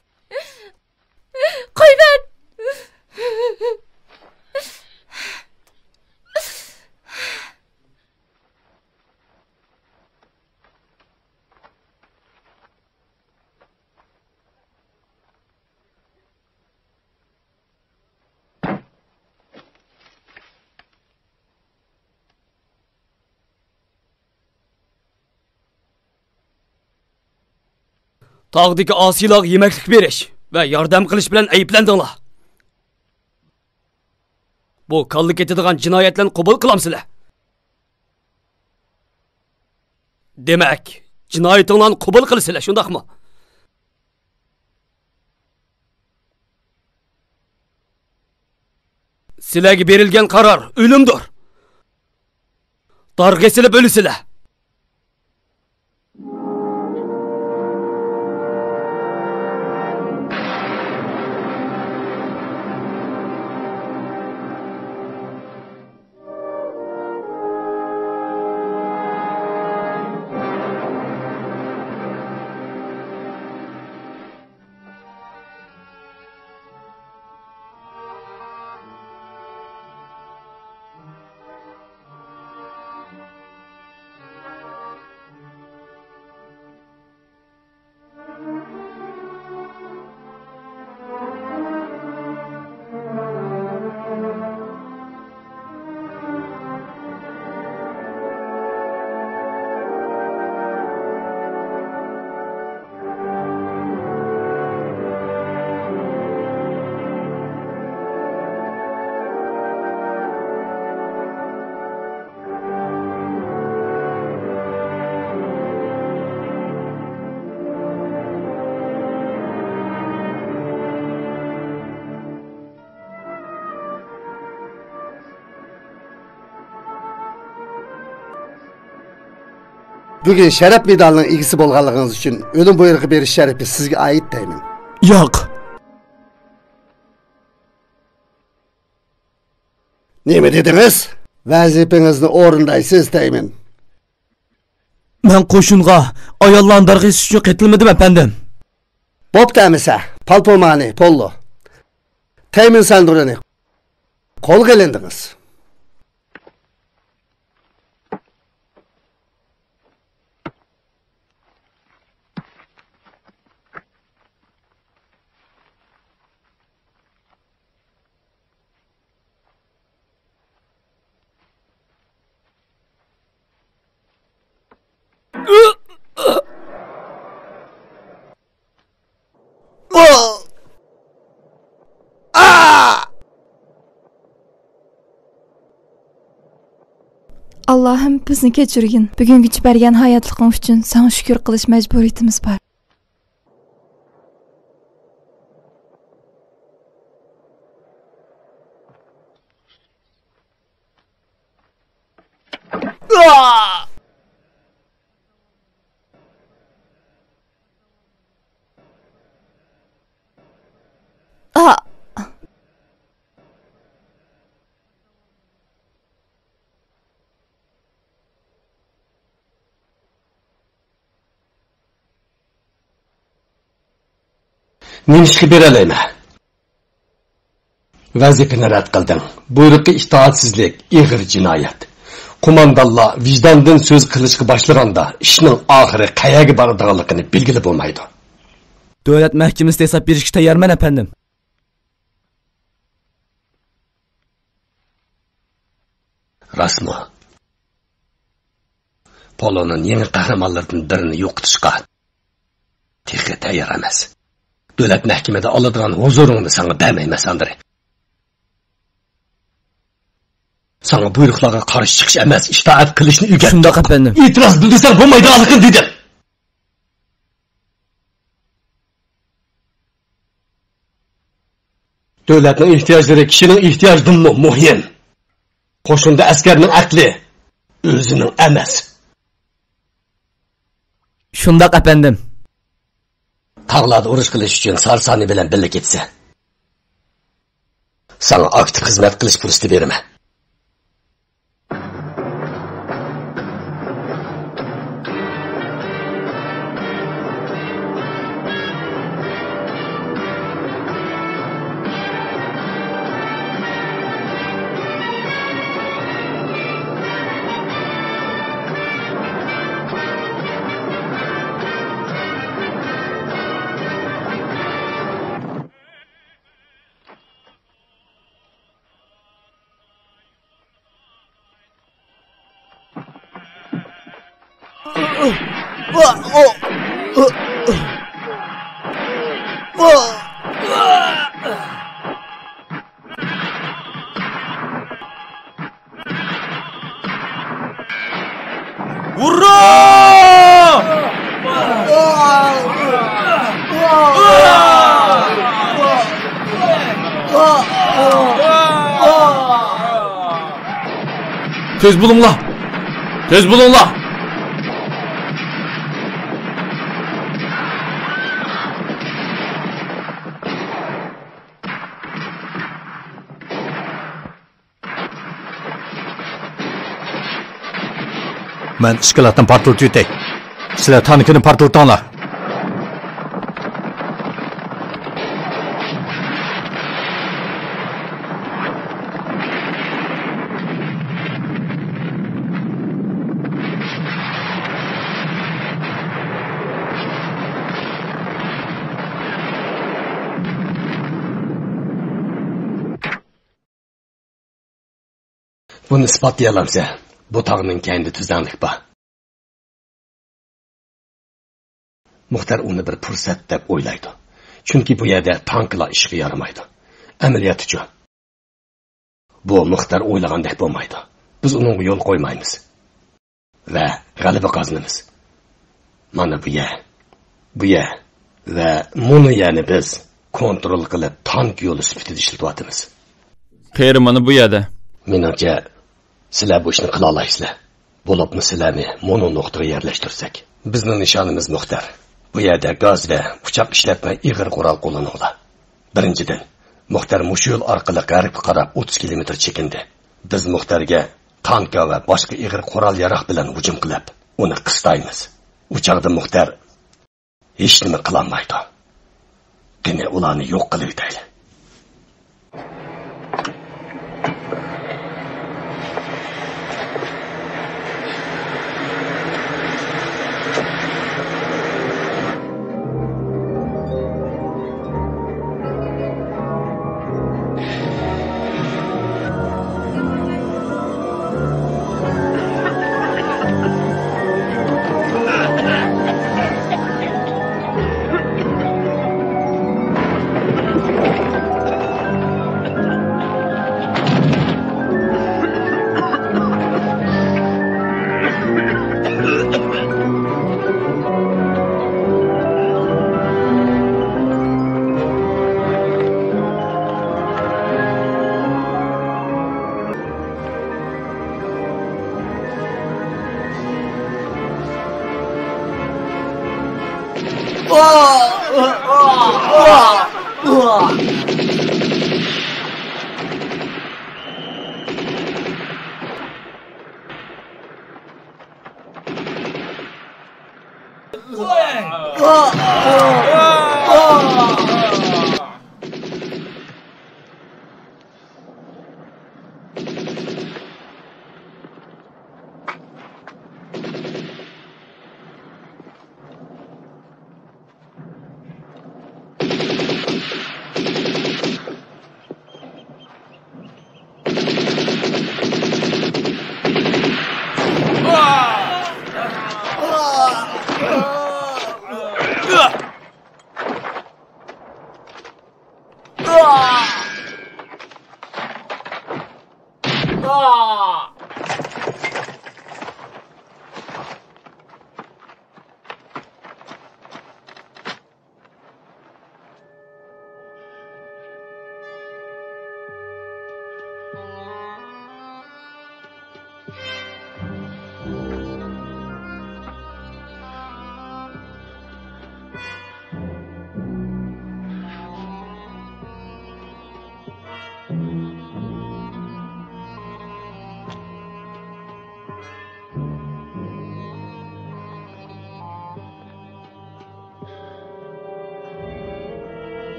قويۇۋەت! تاغدىكى ئاسىيلارغا يېمەكلىك بېرىش ۋە ياردەم قىلىش بىلەن ئەيىبلەندىڭلار. بۇ كاللا كېتىدىغان جىنايەتلەرنى قوبۇل قىلامسىلەر؟ دېمەك، جىنايىتىڭلارنى قوبۇل قىلىسىلەر، شۇنداقمۇ؟ سىلەرگە بېرىلگەن قارار ئۆلۈمدۇر. دارغا ئېسىلىپ ئۆلىسىلەر. بۈگۈن شەرەپ مېدالىنىڭ ئىگىسى بولغانلىقىڭىز ئۈچۈن ئۆلۈم بۇيرۇقى بېرىش شەرىپى سىزگە ئائىت دەيمەن. ياق. نېمە دېدىڭىز؟ ۋەزىپىڭىزنى ئورۇندايسىز دەيمەن. مەن قوشۇنغا ئاياللارنى دەرغىيىش ئۈچۈن قېتىلمىدىم، ئەپەندىم. بوپتۇ ئەمىسە، پالپومانى، پوللو، تەيمىن ساندۇرىنى قولغا ئېلىندىڭىز. ئاللاھىم، بىزنى كەچۈرگىن. بۈگۈنگىچە بەرگەن ھاياتلىقىڭ ئۈچۈن ساڭا شۈكۈر قىلىش مەجبۇرىيىتىمىز بار. نېمىشقا بېرەلەيمەن؟ ۋەزىپىنى رەت قىلدىڭ. بۇيرۇققا ئىتائەتسىزلىك ئېغىر جىنايەت. قوماندانلار ۋىجداندىن سۆز قىلىشقا باشلىغاندا، ئىشنىڭ ئاخىرى قەيەرگە بارىدىغانلىقىنى بىلگىلى بولمايدۇ. دۆلەت مەھكىمىسىدە ھېساب بېرىشكە تەييارمەن، ئەپەندىم. راستمۇ؟ پولونىڭ يېڭى قەھرىمانلىرىدىن بىرىنى يوقىتىشقا تېخى تەييار ئەمەس. دۆلەت مەھكىمىدە ئالىدىغان ھۇزۇرۇڭنى ساڭا بەرمەيمەن، ساندرى. ساڭا بۇيرۇقلارغا قارشى چىقىش ئەمەس، ئىتائەت قىلىشنى ئۆگەتتۇق. شۇنداق، ئەپەندىم. ئېتىراز بىلدۈرسەڭ بولمايدىغانلىقىنى دېدىم. دۆلەتنىڭ ئېھتىياجلىرى كىشىنىڭ ئېھتىياجىدىنمۇ مۇھىم. قوشۇندا ئەسكەرنىڭ ئەقلى ئۆزىنىڭ ئەمەس. شۇنداق، ئەپەندىم. تاغلاردا ئۇرۇش قىلىش ئۈچۈن سارسانى بىلەن بىللە كېتىسەن. ساڭا ئاكتىپ خىزمەت قىلىش پۇرسىتى بېرىمەن. ئۇررا! تېز بولۇڭلار! تېز بولۇڭلار! مەن ئىسكىلاتنى پارتلىتىۋېتەي. سىلەر تانكىنى پارتلىتىڭلار. بۇنى ئىسپاتلىيالامسەن؟ بۇ تاغنىڭ كەينىدە تۈزلەڭلىك بار. مۇختەر ئۇنى بىر پۇرسەت دەپ ئويلايدۇ. چۈنكى بۇ يەردە تانكىلار ئىشقا يارىمايدۇ. ئەمەلىيەتتىچۇ؟ بۇ مۇختەر ئويلىغاندەك بولمايدۇ. بىز ئۇنىڭغا يول قويمايمىز. ۋە غەلىبە قازىنىمىز. مانا بۇ يەر، بۇ يەر ۋە مۇنۇ يەرنى بىز كونترول قىلىپ، تانك يولى سۈپىتىدە ئىشلىتىۋاتىمىز. قېرى مانا بۇ يەردە. مېنىڭچە، سىلەر بۇ ئىشنى قىلالايسىلەر. بولۇپمۇ سىلەرنى مۇنۇ نۇقتىغا يەرلەشتۈرسەك. بىزنىڭ نىشانىمىز مۇختەر. بۇ يەردە گاز ۋە ئۇچاق ئىشلەتمەي ئېغىر قورال قوللىنىڭلار. بىرىنچىدىن، مۇختەر مۇشۇ يول ئارقىلىق غەربكە قاراپ ئوتتۇز كىلومېتىر چېكىندى. بىز مۇختەرگە تانكا ۋە باشقا ئېغىر قورال-ياراغ بىلەن ھۇجۇم قىلىپ، ئۇنى قىستايمىز. ئۇ چاغدا مۇختەر ھېچنېمە قىلالمايدۇ. قېنى، ئۇلارنى يوق قىلىۋېتەيلى.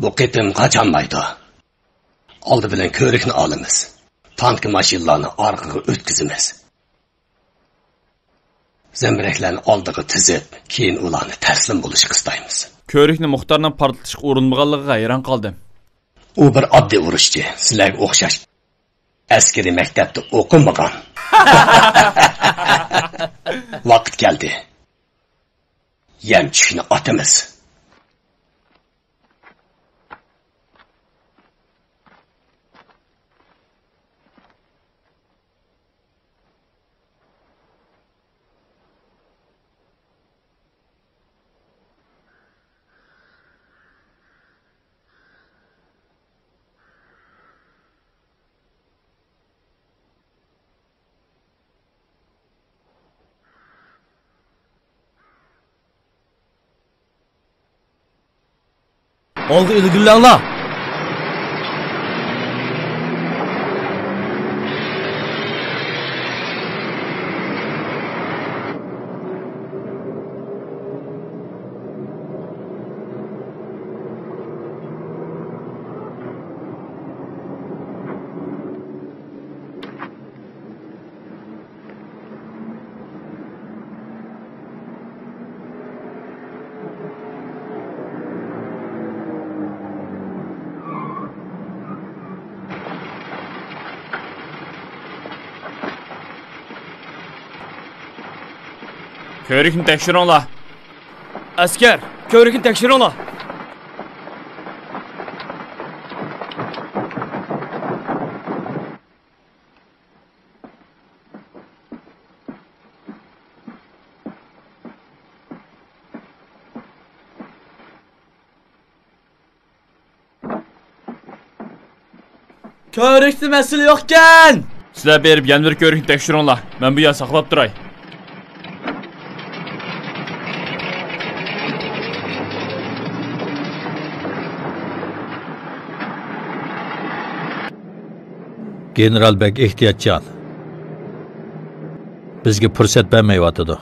بۇ قېتىم قاچالمايدۇ. ئالدى بىلەن كۆۋرۈكنى ئالىمىز. تانكا ماشىنىلارنى ئارقىغا ئۆتكۈزىمىز. زەمبىرەكلەرنى ئالدىغا تىزىپ، كېيىن ئۇلارنى تەسلىم بولۇشقا ئىستەيمىز. كۆۋرۈكنى مۇختارنىڭ پارتلىتىشقا ئۇرۇنمىغانلىقىغا ھەيران قالدىم. ئۇ بىر ئاددىي ئۇرۇشچى، سىلەرگە ئوخشاش ئەسكىرىي مەكتەپتە ئوقۇمىغان. ۋاقىت كەلدى. يەمچۈكنى ئاتىمىز. ئالغا ئىلگىرىلەڭلار! كۆۋرۈكنى تەكشۈرۈڭلار. ئەسكەر، كۆۋرۈكنى تەكشۈرۈڭلار. كۆۋرۈكتە مەسىلە يوقكەن! سىلەر بېرىپ يەنە بىر كۆۋرۈكنى تەكشۈرۈڭلار. مەن بۇ يەردە ساقلاپ تۇراي. گېنېرال بەك ئېھتىياتچان. بىزگە پۇرسەت بەرمەيۋاتىدۇ.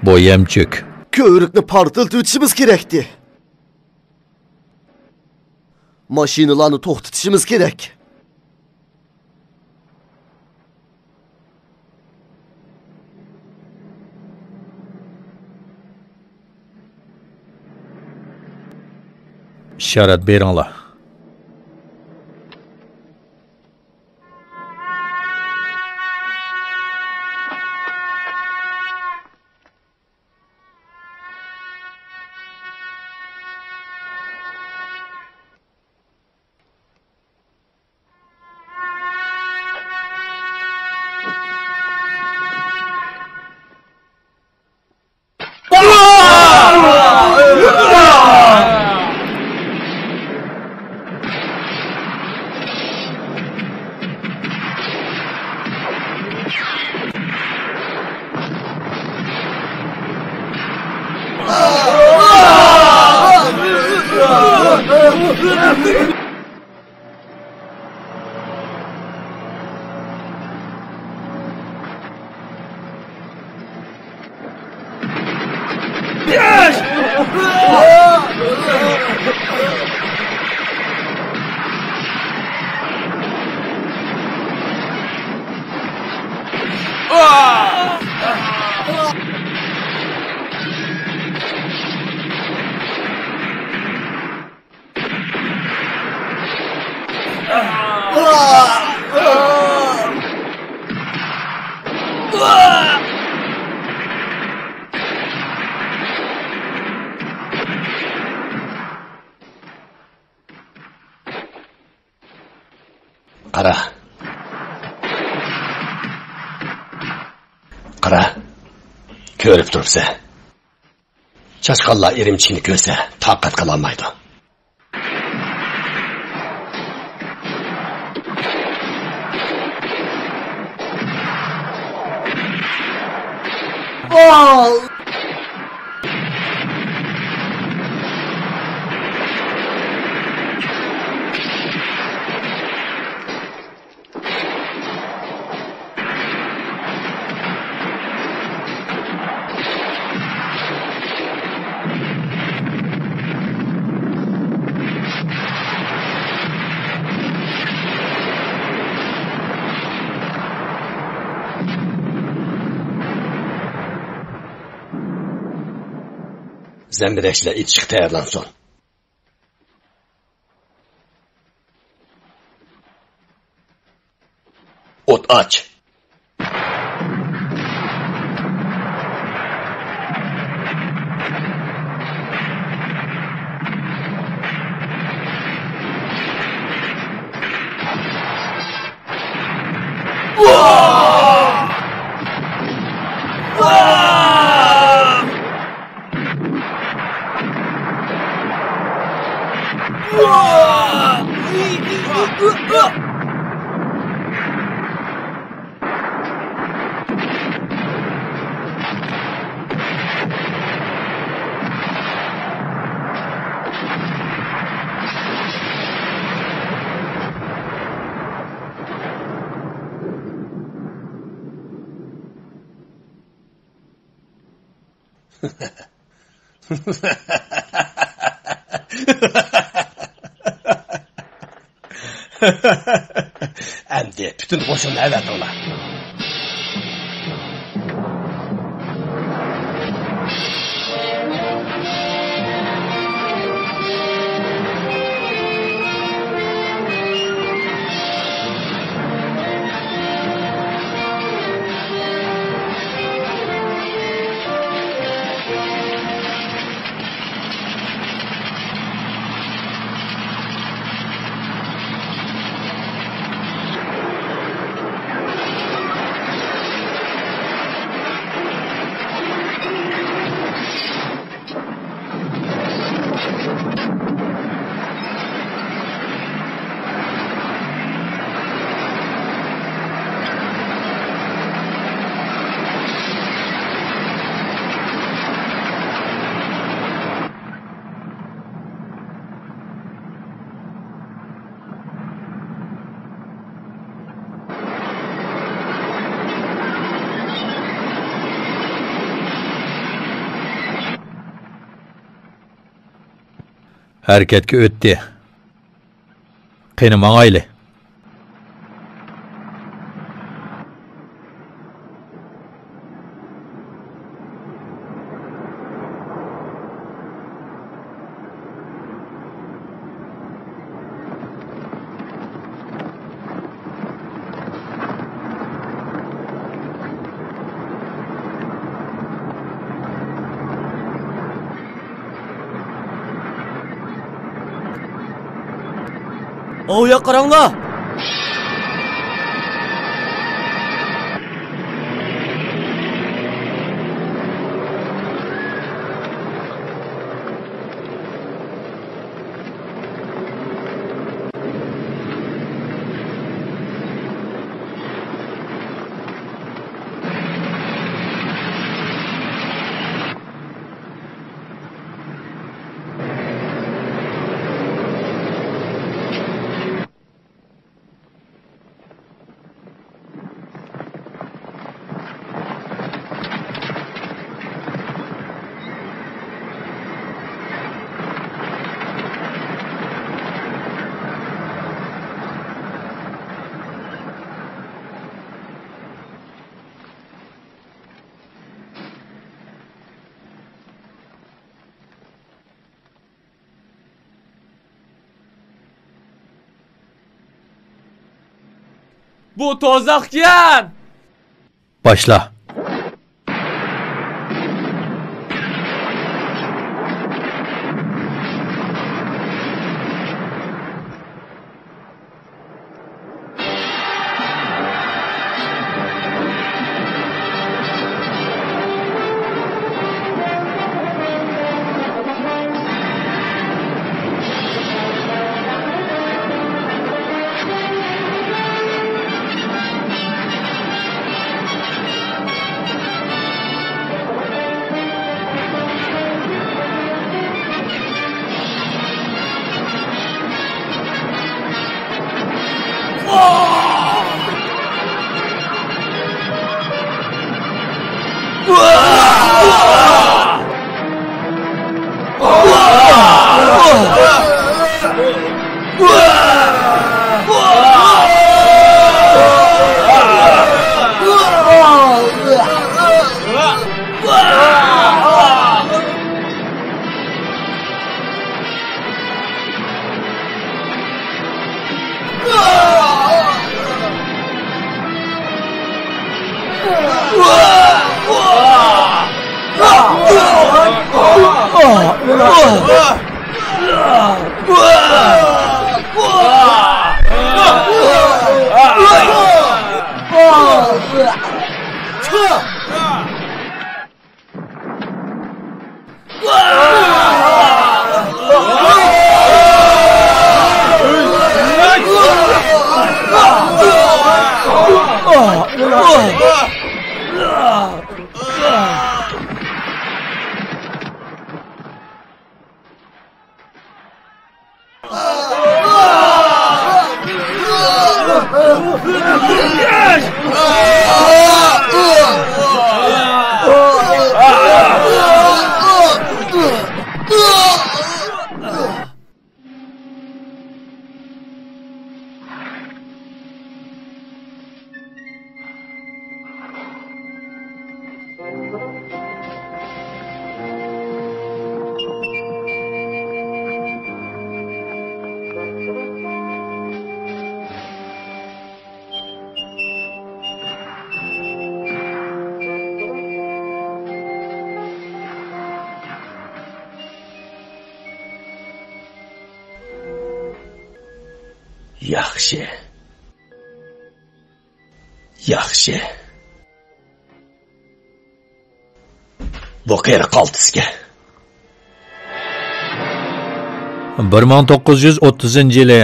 بۇ يەمچۈك. كۆۋرۈكنى پارتلىتىۋېتىشىمىز كېرەكتى. ماشىنىلارنى توختىتىشىمىز كېرەك. ئىشارەت بېرىڭلار. قارا. قارا. كۆرۈپ تۇرۇپسەن. چاشقانلار ئىرىمچىكنى كۆرسە، تاقەت قىلالمايدۇ. زەمبىرەكچىلەر ئېتىشقا تەييارلانسۇن. ئوت ئاچ. ئەمدى پۈتۈن قوشۇننى ئەۋەتىڭلار. ھەرىكەتكە ئۆتتى. قېنى، ماڭايلى. ئاۋۇ ياققا قاراڭلار! بۇ توزاقكەن! باشلا. ياخشى. ياخشى. بۇ قېرى قالتىسكەن. بىر مىڭ توققۇز يۈز ئوتتۇزىنچى يىلى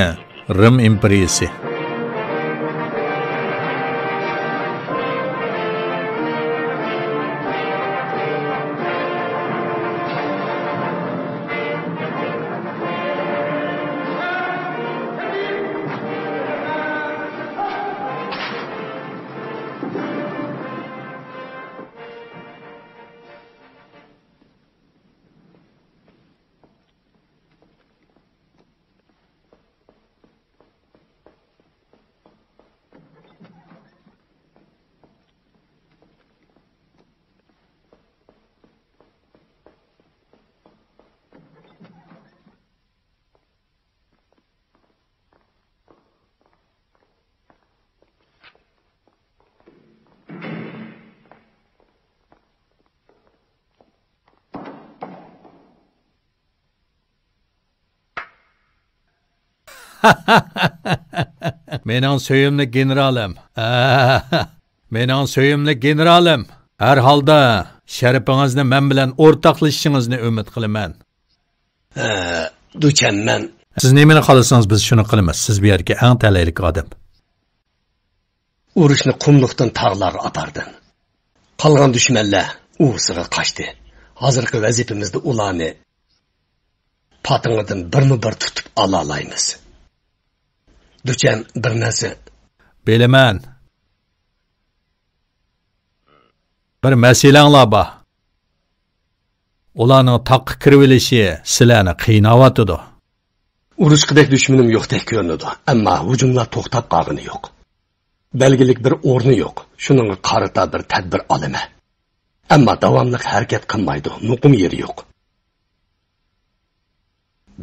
رىم ئىمپېرىيىسى. مېنىڭ سۆيۈملۈك گېنېرالىم. مېنىڭ سۆيۈملۈك گېنېرالىم. ھەر ھالدا شەرىپىڭىزنى مەن بىلەن ئورتاقلىشىشىڭىزنى ئۈمىد قىلىمەن. ھە، دۇچەن، مەن. سىز نېمىنى خالىسىڭىز، بىز شۇنى قىلىمىز. سىز بۇ يەردىكى ئەڭ تەلەيلىك ئادەم. ئۇرۇشنى قۇملۇقتىن تاغلارغا ئاپاردىم. قالغان دۈشمەنلەر ئۇۋىسىغا قاچتى. ھازىرقى ۋەزىپىمىزدە ئۇلارنى پاتىڭىدىن بىرمۇ بىر تۇتۇپ ئالالايمىز. دۇچەن، بىر نەرسە. بىلىمەن. بىر مەسىلەڭلار بار. ئۇلارنىڭ تاغقا كىرىۋېلىشى سىلەرنى قىيناۋاتىدۇ. ئۇرۇشقا بەك دۈشمىنىم يوقتەك كۆرۈنىدۇ، ئەمما ھۇجۇملار توختاپ قالغىنى يوق. بەلگىلىك بىر ئورنى يوق، شۇنىڭغا قارىتا بىر تەدبىر ئالىمەن. ئەمما داۋاملىق ھەرىكەت قىلمايدۇ، مۇقىم يېرى يوق.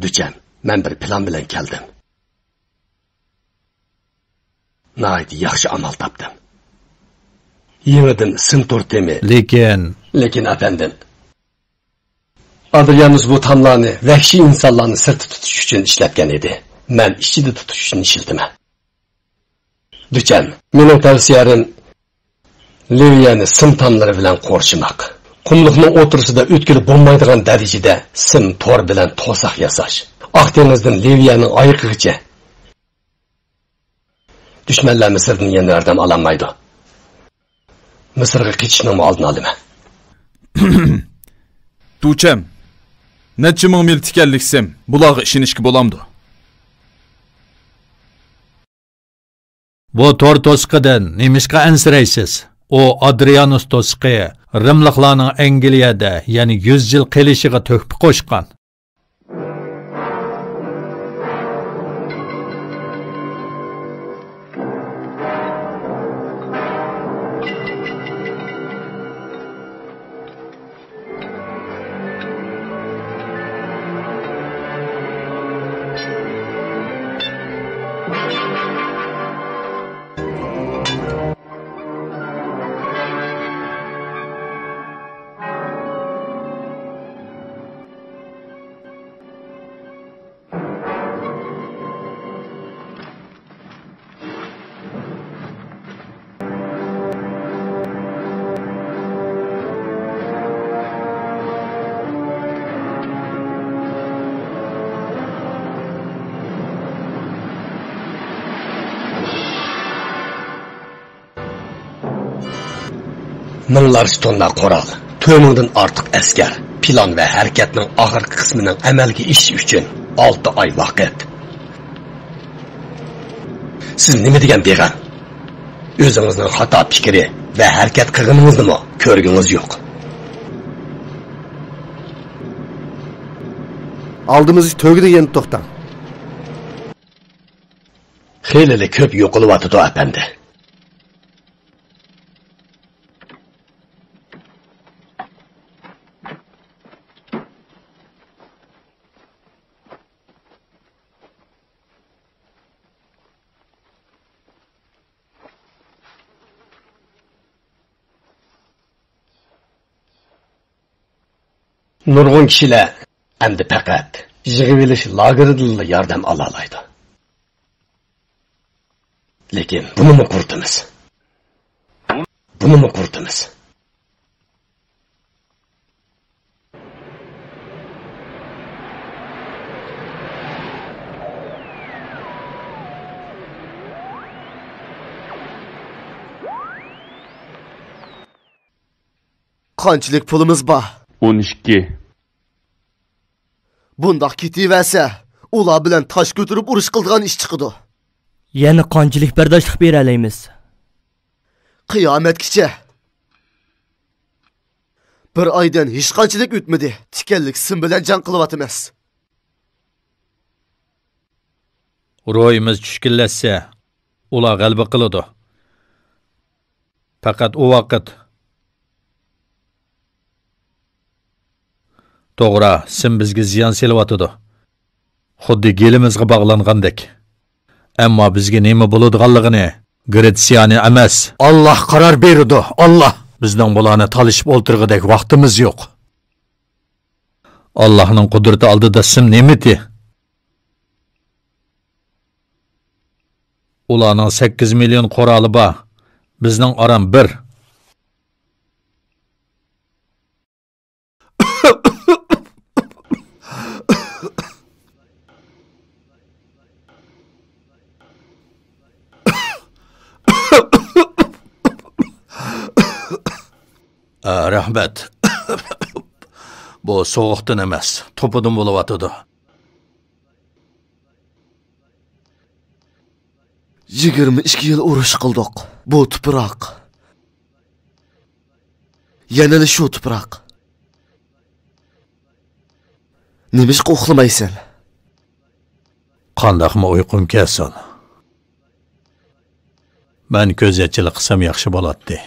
دۈچەن، مەن بىر پىلان بىلەن كەلدىم. ناھايىتى ياخشى ئامال تاپتىم. يېڭىدىن سىم تور تېمى. لېكىن. لېكىن، ئەپەندىم. ئادرىيانۇس بۇ تاملارنى ۋەھشىي ئىنسانلارنى سىرتتا تۇتۇش ئۈچۈن ئىشلەتكەن ئىدى. مەن ئىچىدە تۇتۇش ئۈچۈن ئىشلىتىمەن. دۈچەن، مېنىڭ تەۋسىيەم، لىۋىيەنى سىم تاملىرى بىلەن قورشىماق. قۇملۇقنىڭ ئوتتۇرىسىدا ئۆتكىلى بولمايدىغان دەرىجىدە سىم تور بىلەن توساق ياساش. ئاق دېڭىزدىن لىۋىيەنىڭ ئايىغىغىچە. دۈشمەنلەر مىسىردىن يەنە ياردەم ئالالمايدۇ. مىسىرغا قېچىشنىڭمۇ ئالدىنى ئالىمەن. دۇچەن، نەچچە مىڭ مىل تىكەنلىك سىم، بۇلارغا ئىشىنىشكە بولامدۇ؟ بۇ تور توسۇقىدىن نېمىشقا ئەنسىرەيسىز؟ ئۇ ئادرىيانۇس توسۇقى رىملىقلارنىڭ ئەنگلىيەدە يەنە يۈز يىل قېلىشىغا تۆھپە قوشقان. مىڭلارچە توننا قورال، تۆت مىڭدىن ئارتۇق ئەسكەر، پىلان ۋە ھەرىكەتنىڭ ئاخىرقى قىسمىنىڭ ئەمەلگە ئېشىشى ئۈچۈن ئالتە ئاي ۋاقىت. سىز نېمە دېگەن بىغەم؟ ئۆزىڭىزنىڭ خاتا پىكرى ۋە ھەرىكەت قىلغىنىڭىزنىمۇ كۆرگۈڭىز يوق. ئالدىمىزدىكى تۆگىدە يەنە توختاڭ. خېلىلا كۆپ يوقىلىۋاتىدۇ، ئەپەندى. نۇرغۇن كىشىلەر ئەمدى پەقەت يىغىۋېلىش لاگېرىدىنلا ياردەم ئالالايدۇ. لېكىن بۇنىمۇ قۇرۇتىمىز. بۇنىمۇ قۇرۇتىمىز. قانچىلىك پۇلىمىز بار؟ ئون ئىككى. بۇنداق كېتىۋەرسە، ئۇلار بىلەن تاش كۆتۈرۈپ ئۇرۇش قىلىدىغان ئىش چىقىدۇ. يەنە قانچىلىك بەرداشلىق بېرەلەيمىز؟ قىيامەتكىچە. بىر ئايدىن ھېچقانچىلىك ئۆتمىدى، تىكەنلىك سىم بىلەن جەڭ قىلىۋاتىمىز. روھىمىز چۈشكۈنلەشسە، ئۇلار غەلىبە قىلىدۇ. پەقەت ئۇ ۋاقىت. توغرا، سىم بىزگە زىيان سېلىۋاتىدۇ. خۇددى گېلىمىزغا باغلانغاندەك. ئەمما بىزگە نېمە بولىدىغانلىقىنى گرېتسىيانى ئەمەس، ئاللاھ قارار بېرىدۇ، ئاللاھ! بىزنىڭ بۇلارنى تالىشىپ ئولتۇرغۇدەك ۋاقتىمىز يوق. ئاللاھنىڭ قۇدرىتى ئالدىدا سىم نېمىتى؟ ئۇلارنىڭ سەككىز مىليون قورالى بار، بىزنىڭ ئاران بىر. ئا، رەھمەت. بۇ سوغۇقتىن ئەمەس، توپىدىن بولۇۋاتىدۇ. يىگىرمە ئىككى يىل ئۇرۇش قىلدۇق. بۇ تۇپراق. يەنىلا شۇ تۇپراق. نېمىشقا ئۇخلىمايسەن؟ قانداقمۇ ئۇيقۇم كەلسۇن؟ مەن كۆز يەتچىلىك قىلسام ياخشى بولاتتى.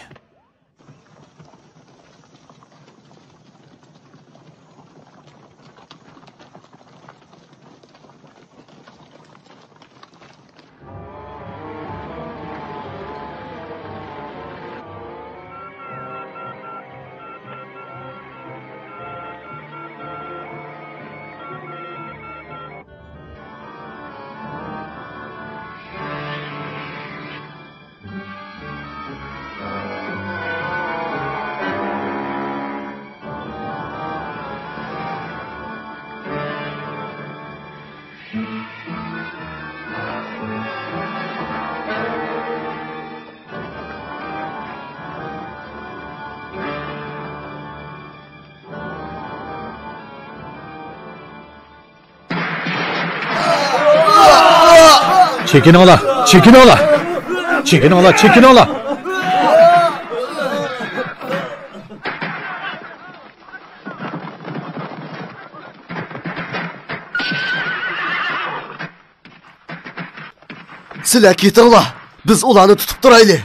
چېكىنىڭلار! چېكىنىڭلار! چېكىنىڭلار! چېكىنىڭلار! سىلەر كېتىڭلار، بىز ئۇلارنى تۇتۇپ تۇرايلى.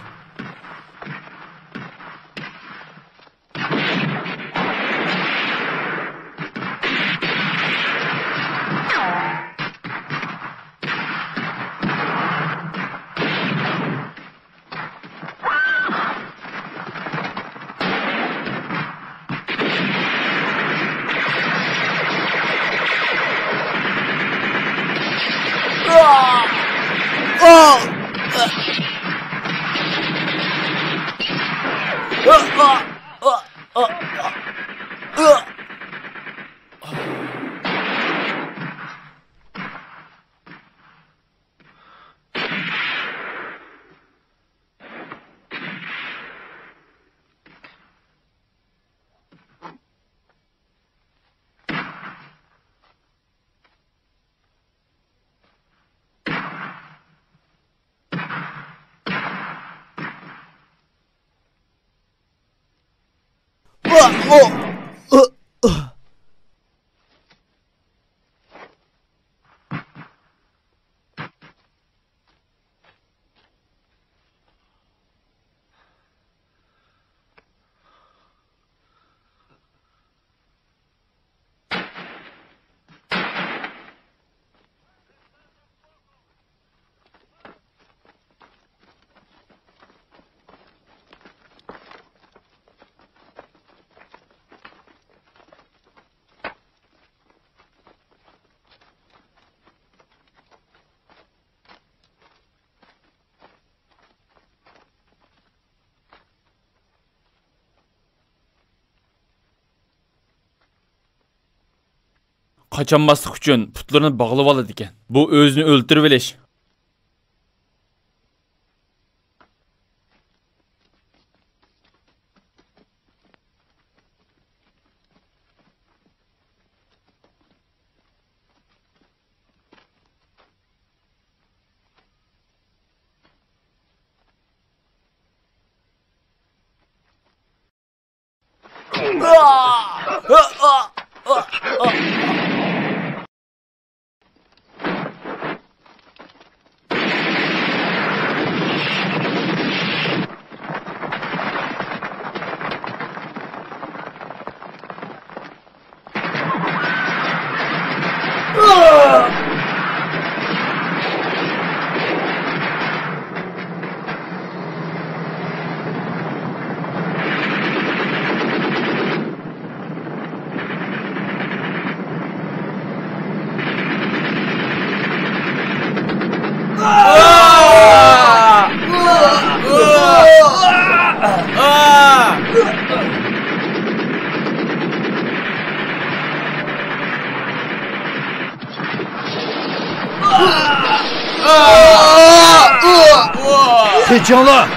قاچالماسلىق ئۈچۈن پۇتلىرىنى باغلىۋالىدىكەن. بۇ ئۆزىنى ئۆلتۈرۈۋېلىش. قېچىڭلار!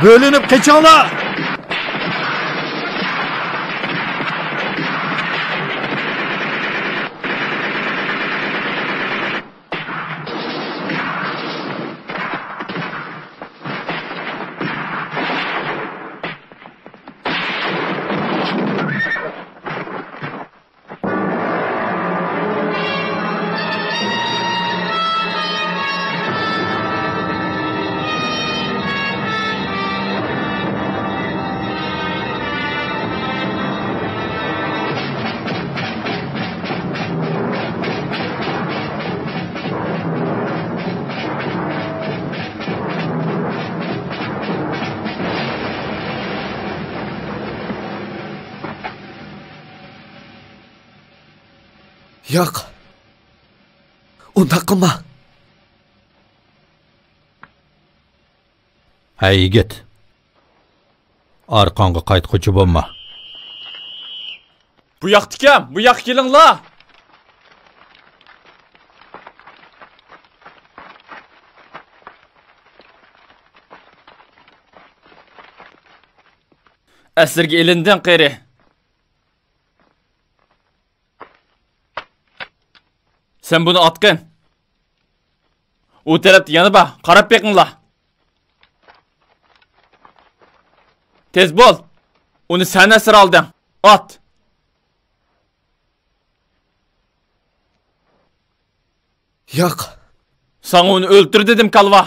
بۆلۈنۈپ قېچىڭلار! ياق. ئۇنداق قىلما. ھەي، يىگىت. ئارقاڭغا قايتقۇچى بولما. بۇ ياقتىكەن، بۇ ياققا كېلىڭلار. ئەسىرگە ئېلىندىڭ، قېرى. سەن بۇنى ئاتقىن. ئۇ تەرەپتە يەنە بار، قاراپ بېقىڭلار. تېز بول. ئۇنى سەن ئەسىر ئالدىڭ. ئات. ياق. ساڭا ئۇنى ئۆلتۈر دېدىم، كالۋا.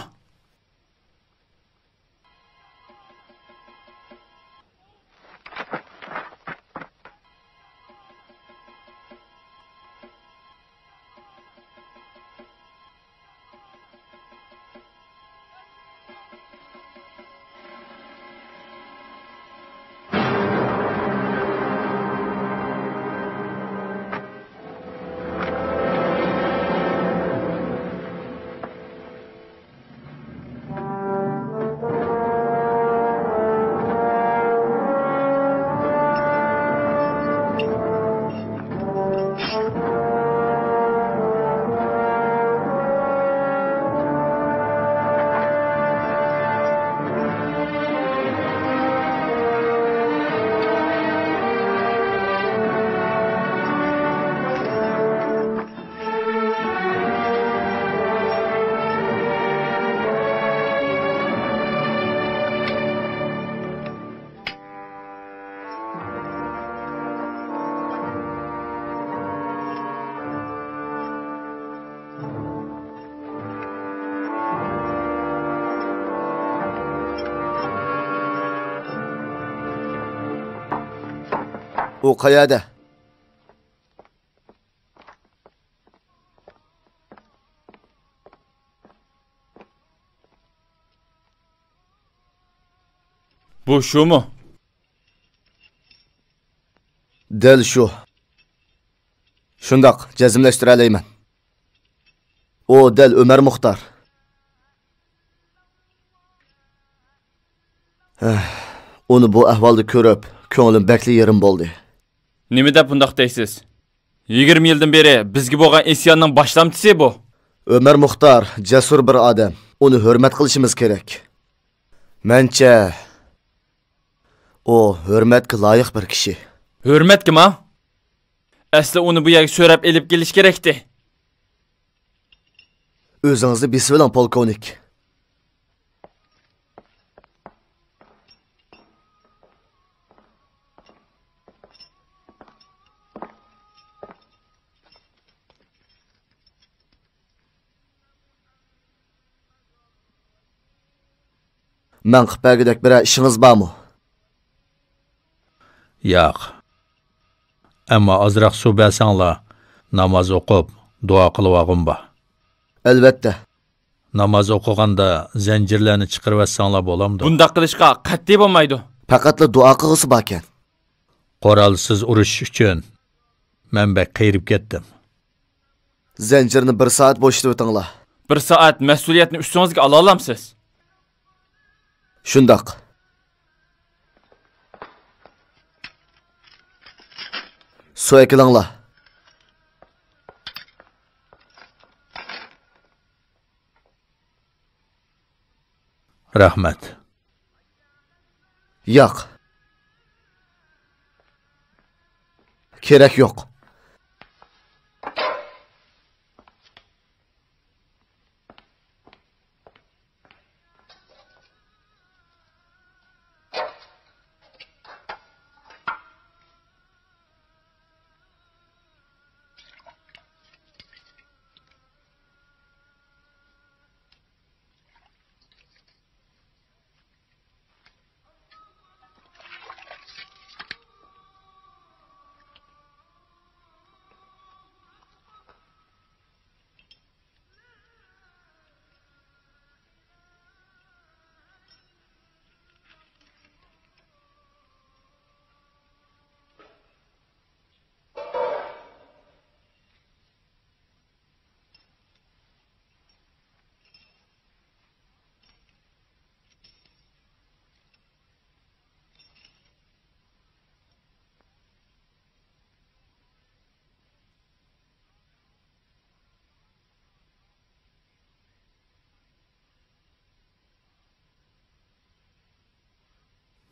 ئۇ قەيەردە؟ بۇ شۇمۇ؟ دەل شۇ. شۇنداق، جەزملەشتۈرەلەيمەن. ئۇ دەل ئۆمەر مۇختار. ھە، ئۇنى بۇ ئەھۋالدا كۆرۈپ، كۆڭلۈم بەكلا يېرىم بولدى. نېمە دەپ بۇنداق دەيسىز؟ يىگىرمە يىلدىن بېرى بىزگە بولغان ئىسياننىڭ باشلامچىسى بۇ. ئۆمەر مۇختار جەسۇر بىر ئادەم. ئۇنى ھۆرمەت قىلىشىمىز كېرەك. مەنچە، ئۇ ھۆرمەتكە لايىق بىر كىشى. ھۆرمەتكىما؟ ئەسلى ئۇنى بۇ يەرگە سۆرەپ ئېلىپ كېلىش كېرەكتى. ئۆزىڭىزنى بېسىۋېلىڭ، پولكوۋنىك. مەن قىلىپ بەرگۈدەك بىرەر ئىشىڭىز بارمۇ؟ ياق. ئەمما ئازراق سۇ بەرسەڭلار، ناماز ئوقۇپ، دۇئا قىلىۋالغۇم بار. ئەلۋەتتە. ناماز ئوقۇغاندا زەنجىرلەرنى چىقىرىۋەتسەڭلار بولامدۇ؟ بۇنداق قىلىشقا قەتئىي بولمايدۇ. پەقەتلا دۇئا قىلغۇسى باركەن. قورالسىز ئۇرۇشۇش ئۈچۈن مەن بەك قېرىپ كەتتىم. زەنجىرنى بىر سائەت بوشىتىۋېتىڭلار. بىر سائەت مەسئۇلىيەتنى ئۈستىڭىزگە ئالالامسىز؟ شۇنداق. سۇ ئەكېلىڭلار. رەھمەت. ياق. كېرەك يوق.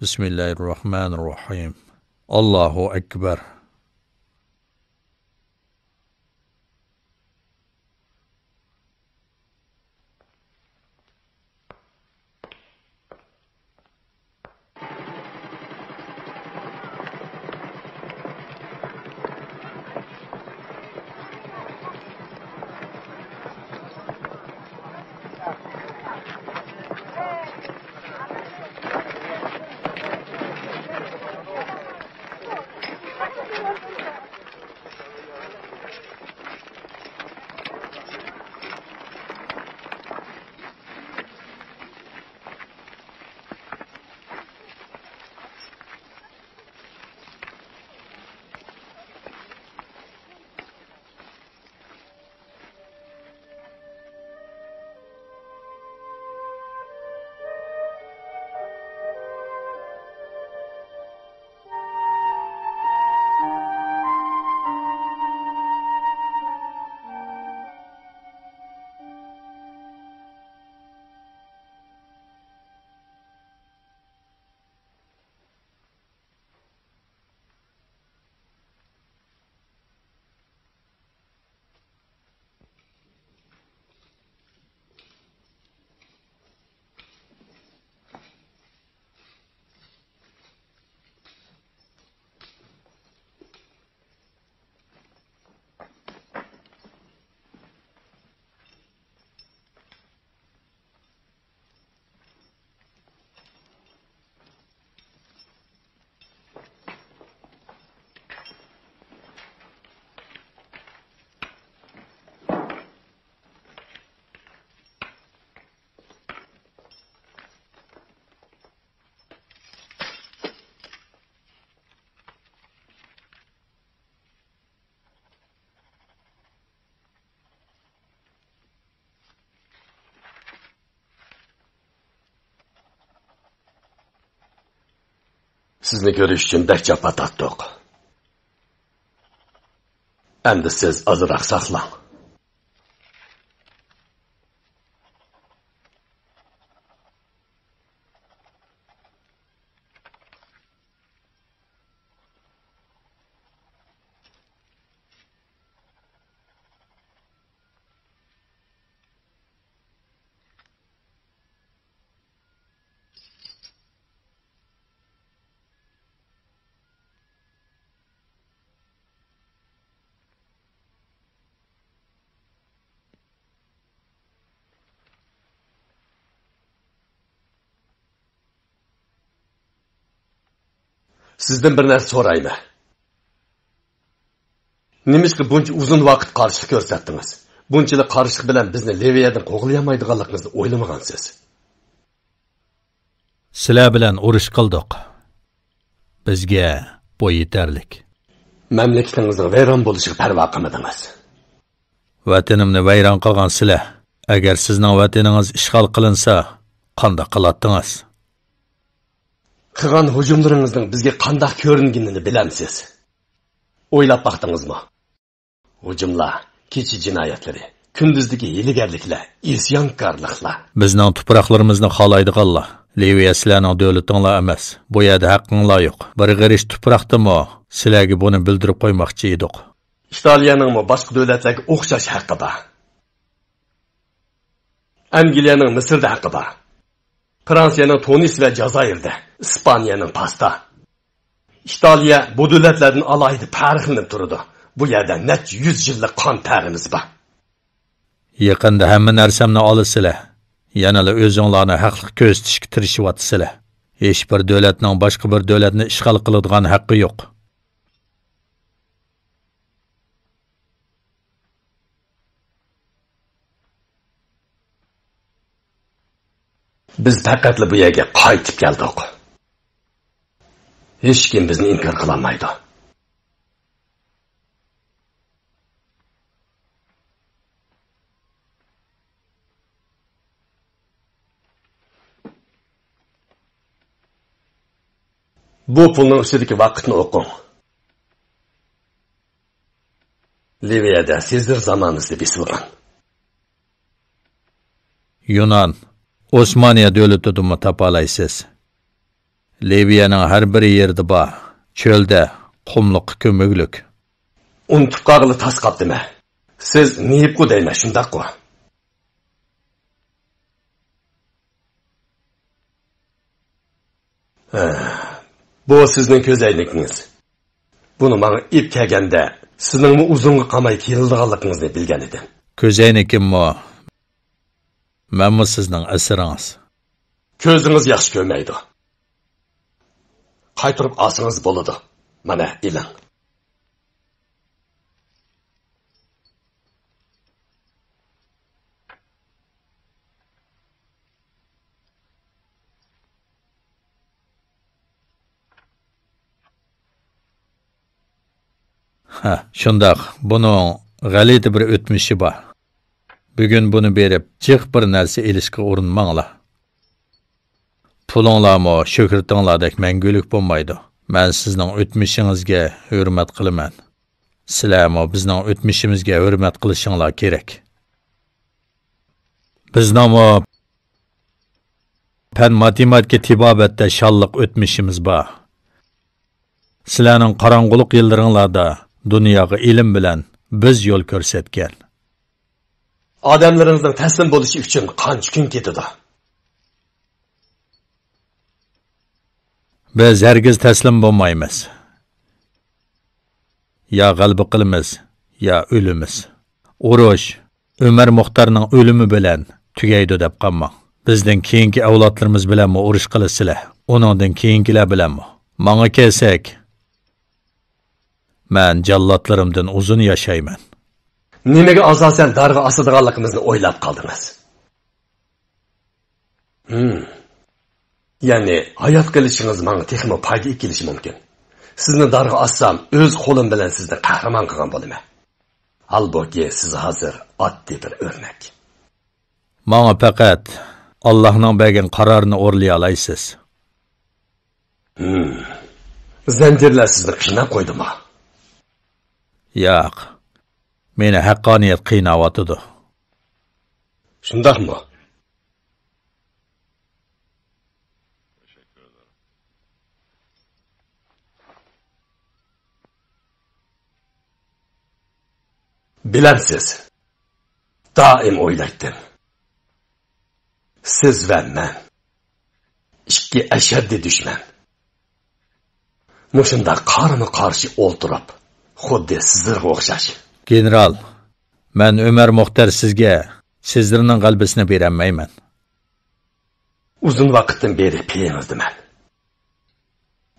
بسم الله الرحمن الرحيم. الله أكبر. سىزنى كۆرۈش ئۈچۈن بەك جاپا تارتتۇق. ئەمدى سىز ئازراق ساقلاڭ. سىزدىن بىر نەرسە سورايمەن. نېمىشقا بۇنچە ئۇزۇن ۋاقىت قارشىلىق كۆرسەتتىڭىز؟ بۇنچىلىك قارشىلىق بىلەن بىزنى لىۋىيەدىن قوغلىيالمايدىغانلىقىڭىزنى ئويلىمىغانسىز؟ سىلەر بىلەن ئۇرۇش قىلدۇق. بىزگە بۇ يېتەرلىك. مەملىكىتىڭىزنىڭ ۋەيران بولۇشىغا پەرۋا قىلمىدىڭىز. ۋەتىنىمنى ۋەيران قىلغان سىلەر. ئەگەر سىزنىڭ ۋەتىنىڭىز ئىشغال قىلىنسا، قانداق قىلاتتىڭىز؟ قىلغان ھۇجۇملىرىڭىزنىڭ بىزگە قانداق كۆرۈنگىنىنى بىلەمسىز؟ ئويلاپ باقتىڭىزمۇ؟ ھۇجۇملار، كېچە جىنايەتلىرى، كۈندۈزدىكى ھىيلىگەرلىكلەر، ئىسيانكارلىقلار. بىزنىڭ تۇپراقلىرىمىزنى خالايدىغانلار. لىۋىيە سىلەرنىڭ دۆلىتىڭلار ئەمەس. بۇ يەردە ھەققىڭلار يوق. بىر غېرىچ تۇپراقتىمۇ سىلەرگە بۇنى بىلدۈرۈپ قويماقچى ئىدۇق. ئىتالىيەنىڭمۇ باشقا دۆلەتلەرگە ئوخشاش ھەققى بار. ئەنگلىيەنىڭ مىسىردا ھەققى بار. فرانسىيەنىڭ تۇنىس ۋە جازائىردە، ئىسپانىيەنىڭ پاستا. ئىتالىيە بۇ دۆلەتلەردىن ئالاھىدە پەرقلىنىپ تۇرىدۇ. بۇ يەردە نەچچە يۈز يىللىق قان تەرىمىز بار. يېقىندا ھەممە نەرسەمنى ئالىسىلەر. يەنىلا ئۆزۈڭلارنى ھەقلىق كۆرسىتىشكە تىرىشىۋاتىسىلەر. ھېچ بىر دۆلەتنىڭ باشقا بىر دۆلەتنى ئىشغال قىلىدىغان ھەققى يوق. بىز پەقەتلا بۇ يەرگە قايتىپ كەلدۇق. ھېچكىم بىزنى ئىنكار قىلالمايدۇ. بۇ پۇلنىڭ ئۈستىدىكى ۋاقىتنى ئوقۇڭ. لىۋىيەدە سېزىر زامانىسى بېسىلغان. يۇنان، ئوسمانىيە دۆلىتىدىمۇ تاپالايسىز. لىۋىيەنىڭ ھەر بىر يېرىدە بار. چۆلدە، قۇملۇققا كۆمۈكلۈك. ئۇنتۇپ قالغىلى تاس قاپتىمەن. سىز نېيىپقۇ دەيمەن، شۇنداققۇ؟ ھە، بۇ سىزنىڭ كۆزەينىكىڭىز. بۇنى ماڭا ئېلىپ كەلگەندە، سىزنىڭمۇ ئۇزۇنغا قالماي كېلىدىغانلىقىڭىزنى بىلگەن ئىدىم. كۆزەينىكىممۇ، مەنمۇ سىزنىڭ ئەسىرىڭىز. كۆزىڭىز ياخشى كۆرمەيدۇ. قايتۇرۇپ ئالسىڭىز بولىدۇ. مانا، ئېلىڭ. ھە، شۇنداق. بۇنىڭ غەلىتە بىر ئۆتمۈشى بار. بۈگۈن بۇنى بېرىپ، جىق بىر نەرسە ئېلىشقا ئۇرۇنماڭلار. پۇلۇڭلارمۇ شۆھرىتىڭلاردەك مەڭگۈلۈك بولمايدۇ. مەن سىزنىڭ ئۆتمۈشىڭىزگە ھۆرمەت قىلىمەن. سىلەرمۇ بىزنىڭ ئۆتمۈشىمىزگە ھۆرمەت قىلىشىڭلار كېرەك. بىزنىڭمۇ پەن ماتېماتىكا تېبابەتتە شانلىق ئۆتمۈشىمىز بار. سىلەرنىڭ قاراڭغۇلۇق يىللىرىڭلاردا دۇنياغا ئىلىم بىلەن بىز يول كۆرسەتكەن. ئادەملىرىڭىزنىڭ تەسلىم بولۇشى ئۈچۈن قانچە كۈن كېتىدۇ؟ بىز ھەرگىز تەسلىم بولمايمىز. يا غەلىبە قىلىمىز، يا ئۆلىمىز. ئۇرۇش ئۆمەر مۇختارنىڭ ئۆلۈمى بىلەن تۈگەيدۇ دەپ قالماڭ. بىزدىن كېيىنكى ئەۋلادلىرىمىز بىلەنمۇ ئۇرۇش قىلىسىلەر. ئۇنىڭدىن كېيىنكىلەر بىلەنمۇ. ماڭا كەلسەك، مەن جاللاتلىرىمدىن ئۇزۇن ياشايمەن. نېمىگە ئاساسەن دارغا ئاسىدىغانلىقىمىزنى ئويلاپ قالدىڭىز؟ ھىم. يەنى ھايات قېلىشىڭىز ماڭا تېخىمۇ پايدا ئېلىپ كېلىشى مۇمكىن. سىزنى دارغا ئاسسام، ئۆز قولۇم بىلەن سىزنى قەھرىمان قىلغان بولىمەن. ھالبۇكى، سىز ھازىر ئاددىي بىر ئۆرنەك. ماڭا پەقەت ئاللاھنىڭ بەرگەن قارارىنى ئورۇنلىيالايسىز. ھىم. زەنجىرلەر سىزنى قىيناپ قويدىمۇ؟ ياق. مېنى ھەققانىيەت قىيناۋاتىدۇ. شۇنداقمۇ؟ بىلەمسىز، دائىم ئويلايتتىم. سىز ۋە مەن. ئىككى ئەشەددىي دۈشمەن. مۇشۇنداق قارىمۇ قارشى ئولتۇرۇپ، خۇددى سىزىرغا ئوخشاش. گېنېرال، مەن ئۆمەر مۇختەر سىزگە سىزىرنىڭ غەلىبىسىنى بېرەلمەيمەن. ئۇزۇن ۋاقىتتىن بېرى پېيىڭىزدىمەن.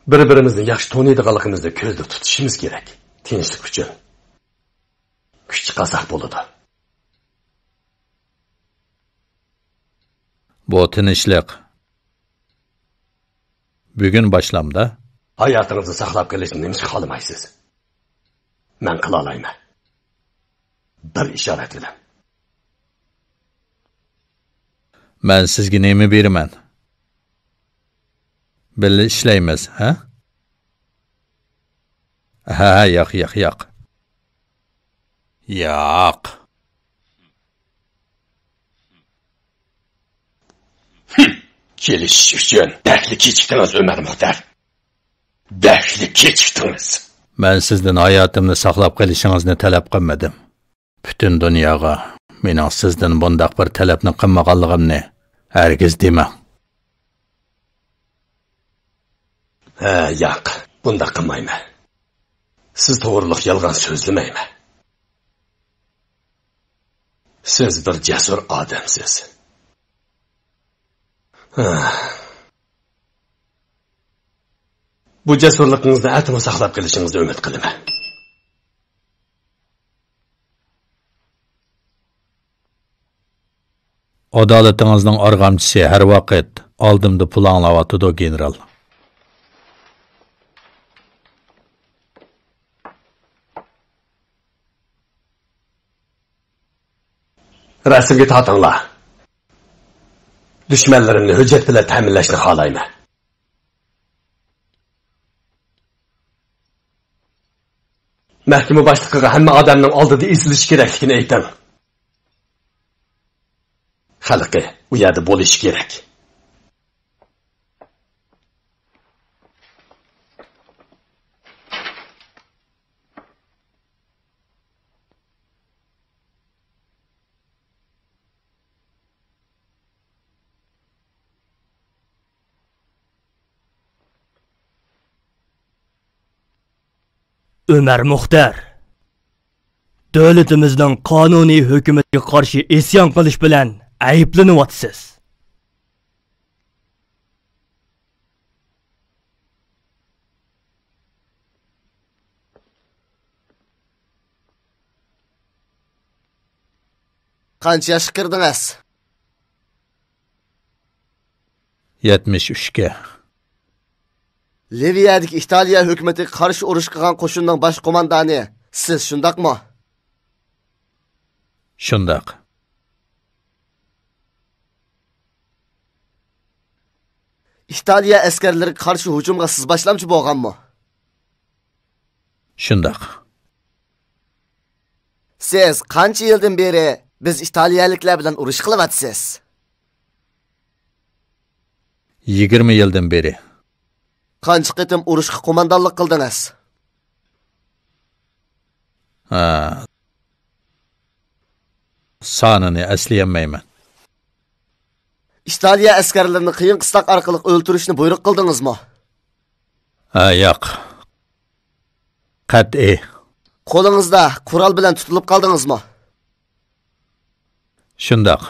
بىر-بىرىمىزنى ياخشى تونۇيدىغانلىقىمىزنى كۆزدە تۇتۇشىمىز كېرەك. تىنچلىق ئۈچۈن. كۈچ چىقارساق بولىدۇ. بۇ تىنچلىق بۈگۈن باشلامدا. ھاياتىڭىزنى ساقلاپ قېلىشنى نېمىشقا خالىمايسىز؟ مەن قىلالايمەن. بىر ئىشارەت بىلەن. مەن سىزگە نېمە بېرىمەن؟ بىللە ئىشلەيمىز، ھە؟ ھە، ياق، ياق، ياق. ياق. كېلىشىش ئۈچۈن بەكلا كېچىكتىڭىز، ئۆمەر مۇختەر. بەكلا كېچىكتىڭىز. مەن سىزدىن ھاياتىمنى ساقلاپ قېلىشىڭىزنى تەلەپ قىلمىدىم. پۈتۈن دۇنياغا مېنىڭ سىزدىن بۇنداق بىر تەلەپنى قىلمىغانلىقىمنى ھەرگىز دېمەڭ. ھە، ياق، بۇنداق قىلمايمەن. سىز توغرۇلۇق يالغان سۆزلىمەيمەن. سىز بىر جەسۇر ئادەمسىز. ھە. بۇ جەسۇرلۇقىڭىزنى ئەتىمۇ ساقلاپ قېلىشىڭىزنى ئۈمىد قىلىمەن. ئادالىتىڭىزنىڭ ئارغامچىسى ھەر ۋاقىت ئالدىمدا پۇل ئاڭلاۋاتىدۇ، گېنېرال. رەسىمگە تارتىڭلار. دۈشمەنلىرىمنى ھۆججەت بىلەن تەمىنلەشنى خالايمەن. مەھكىمە باشلىقىغا ھەممە ئادەمنىڭ ئالدىدا ئېسىلىشى كېرەكلىكىنى ئېيتىڭ. خەلقى ئۇ يەردە بولۇشى كېرەك. ئۆمەر مۇختەر، دۆلىتىمىزنىڭ قانۇنىي ھۆكۈمىتىگە قارشى ئىسيان قىلىش بىلەن ئەيىبلىنىۋاتىسىز. قانچە ياشقا كىردىڭىز؟ يەتمىش ئۈچكە. لىۋىيەدىكى ئىتالىيە ھۆكۈمىتىگە قارشى ئۇرۇش قىلغان قوشۇننىڭ باش قوماندانى سىز، شۇنداقمۇ؟ شۇنداق. ئىتالىيە ئەسكەرلىرىگە قارشى ھۇجۇمغا سىز باشلامچى بولغانمۇ؟ شۇنداق. سىز قانچە يىلدىن بېرى بىز ئىتالىيەلىكلەر بىلەن ئۇرۇش قىلىۋاتىسىز؟ يىگىرمە يىلدىن بېرى. قانچە قېتىم ئۇرۇشقا قوماندانلىق قىلدىڭىز؟ ھە. سانىنى ئەسلىيەلمەيمەن. ئىتالىيە ئەسكەرلىرىنى قىيىن قىستاق ئارقىلىق ئۆلتۈرۈشنى بۇيرۇق قىلدىڭىزمۇ؟ ھە، ياق. قەتئىي. قولىڭىزدا قورال بىلەن تۇتۇلۇپ قالدىڭىزمۇ؟ شۇنداق.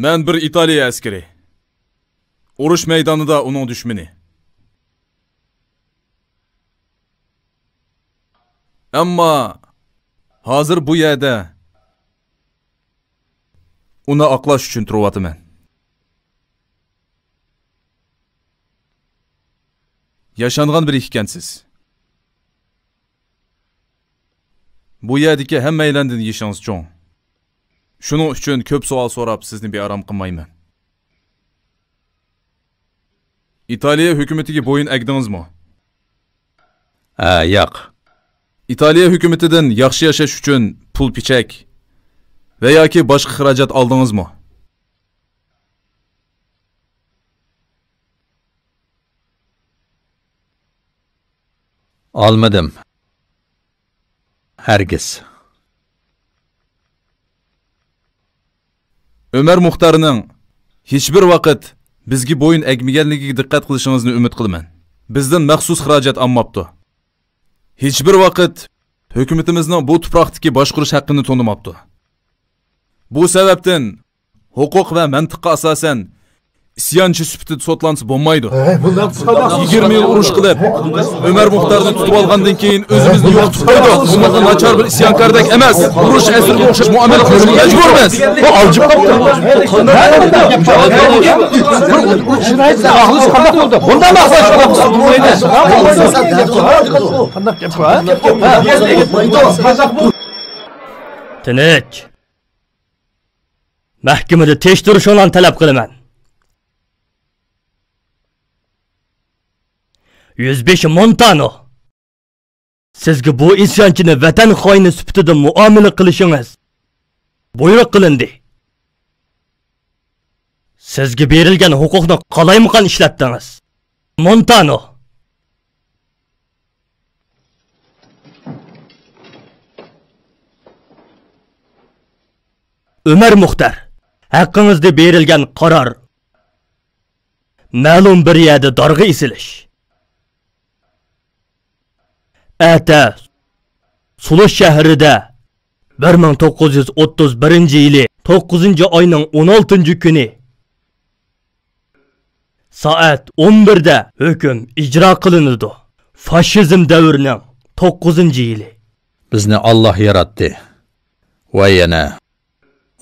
مەن بىر ئىتالىيە ئەسكىرى. ئۇرۇش مەيدانىدا ئۇنىڭ دۈشمىنى. ئەمما ھازىر بۇ يەردە ئۇنى ئاقلاش ئۈچۈن تۇرۇۋاتىمەن. ياشانغان بىرى ئىكەنسىز. بۇ يەردىكى ھەممەيلەندىن يېشىڭىز چوڭ. شۇنىڭ ئۈچۈن كۆپ سوئال سوراپ سىزنى بىئارام قىلمايمەن. ئىتالىيە ھۆكۈمىتىگە بويۇن ئەگدىڭىزمۇ؟ ھە، ياق. ئىتالىيە ھۆكۈمىتىدىن ياخشى ياشاش ئۈچۈن پۇل پىچەك ۋە ياكى باشقا خىراجەت ئالدىڭىزمۇ؟ ئالمىدىم. ھەرگىز. ئۆمەر مۇختارنىڭ ھېچبىر ۋاقىت بىزگە بويۇن ئەگمىگەنلىكىگە دىققەت قىلىشىڭىزنى ئۈمىد قىلىمەن. بىزدىن مەخسۇس خىراجەت ئالماپتۇ. ھېچبىر ۋاقىت ھۆكۈمىتىمىزنىڭ بۇ تۇپراقتىكى باشقۇرۇش ھەققىنى تونۇماپتۇ. بۇ سەۋەبتىن ھوقۇق ۋە مەنتىققا ئاساسەن، ئىسيانچى سۈپىتىدە سوتلانسا بولمايدۇ. يىگىرمە يىل ئۇرۇش قىلىپ، ئۆمەر مۇختارنى تۇتۇپ ئالغاندىن كېيىن ئۆزىمىزنى يوقىتىپ قويدۇق. بۇنىڭغا ناچار بىر ئىسيانكاردەك ئەمەس، ئۇرۇش ئەسىرىگە ئوخشاش مۇئامىلە قىلىشقا مەجبۇرمىز. بۇ ئالجىپ قاپتۇ. بۇنداق قانداق بولىدۇ؟ تىنچ. مەھكىمىدە تەكشۈرۈشۈڭلارنى تەلەپ قىلىمەن. يۈزبېشى مونتانو، سىزگە بۇ ئىسيانچىنى ۋەتەن خائىنى سۈپىتىدە مۇئامىلە قىلىشىڭىز بۇيرۇق قىلىندى. سىزگە بېرىلگەن ھوقۇقنى قالايمىقان ئىشلەتتىڭىز. مونتانو. ئۆمەر مۇختار، ھەققىڭىزدە بېرىلگەن قارار مەلۇم بىر يەردە دارغا ئېسىلىش. ئەتە سۇلۇش شەھىرىدە بىر مىڭ توققۇز يۈز ئوتتۇز بىرىنچى يىلى توققۇزىنچى ئاينىڭ ئون ئالتىنچى كۈنى سائەت ئون بىردە ھۆكۈم ئىجرا قىلىنىدۇ. فاشىزم دەۋرىنىڭ توققۇزىنچى يىلى. بىزنى ئاللاھ ياراتتى ۋە يەنە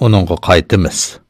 ئۇنىڭغا قايتىمىز.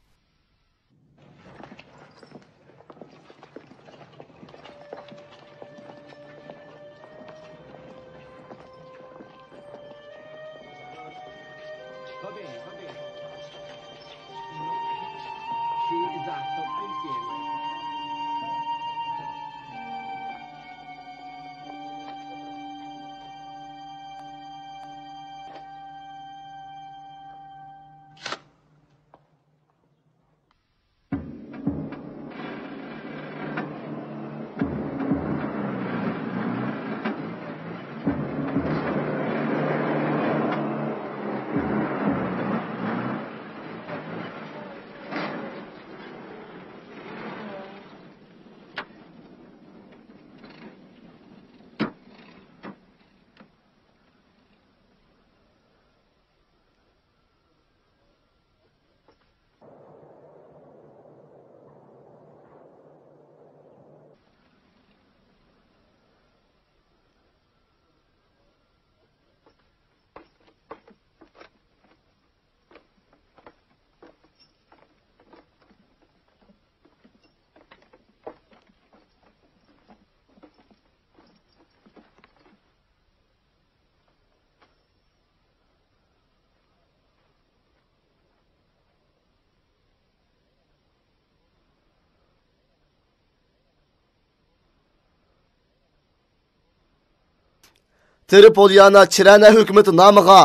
ترىپوليانا چىرەنە ھۆكۈمىتى نامىغا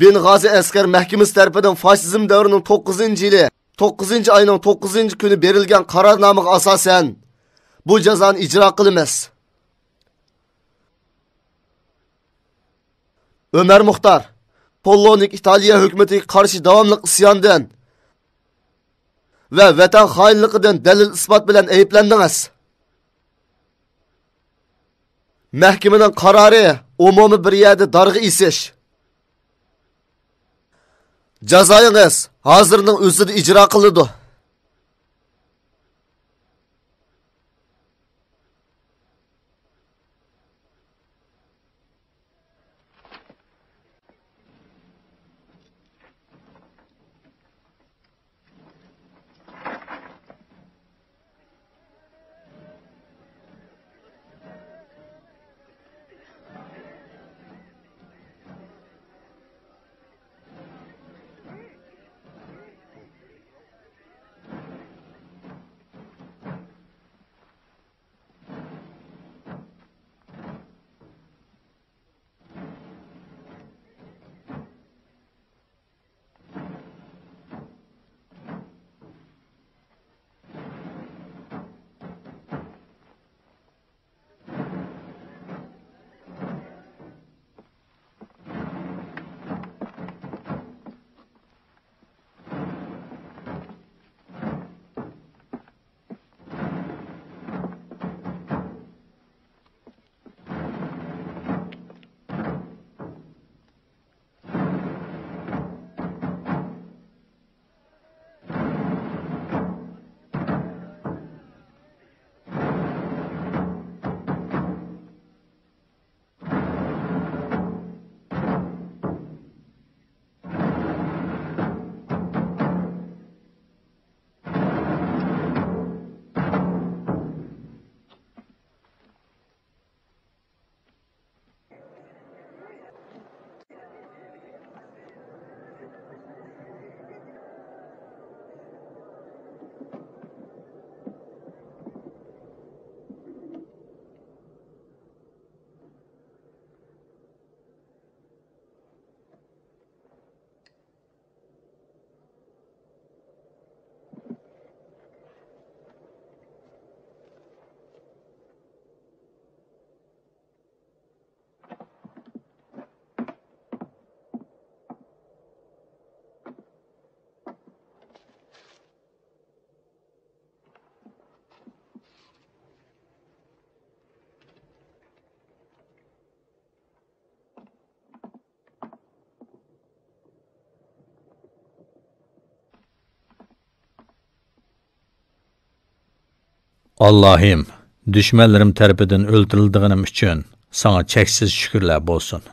بېنغازى ئەسكەر مەھكىمىسى تەرىپىدىن فاشىزم دەۋرىنىڭ توققۇزىنچى يىلى، توققۇزىنچى ئاينىڭ توققۇزىنچى كۈنى بېرىلگەن قارارنامىغا ئاساسەن، بۇ جازانى ئىجرا قىلىمىز. ئۆمەر مۇختار، پولونىك ئىتالىيە ھۆكۈمىتىگە قارشى داۋاملىق ئىسياندىن ۋە ۋەتەن خائىنلىقىدىن دەلىل-ئىسپات بىلەن ئەيىبلەندىڭىز. مەھكىمىنىڭ قارارى ئومۇمىي بىر يەردە دارغا ئېسىش. جازايىڭىز ھازىرنىڭ ئۆزىدە ئىجرا قىلىنىدۇ. ئاللاھىم، دۈشمەنلىرىم تەرىپىدىن ئۆلتۈرۈلىدىغىنىم ئۈچۈن ساڭا چەكسىز شۈكۈرلەر بولسۇن.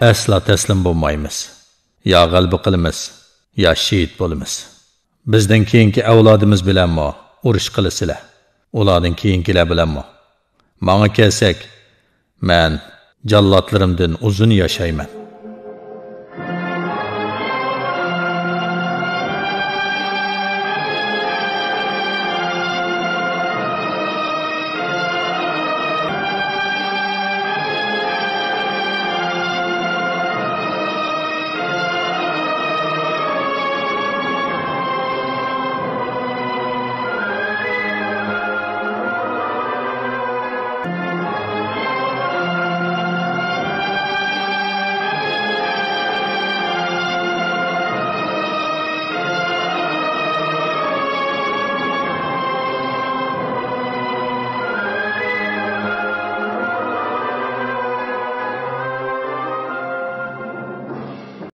ئەسلا تەسلىم بولمايمىز. يا غەلىبە قىلىمىز، يا شېھىت بولىمىز. بىزدىن كېيىنكى ئەۋلادىمىز بىلەنمۇ ئۇرۇش قىلىسىلەر، ئۇلاردىن كېيىنكىلەر بىلەنمۇ. ماڭا كەلسەك، مەن جاللاتلىرىمدىن ئۇزۇن ياشايمەن.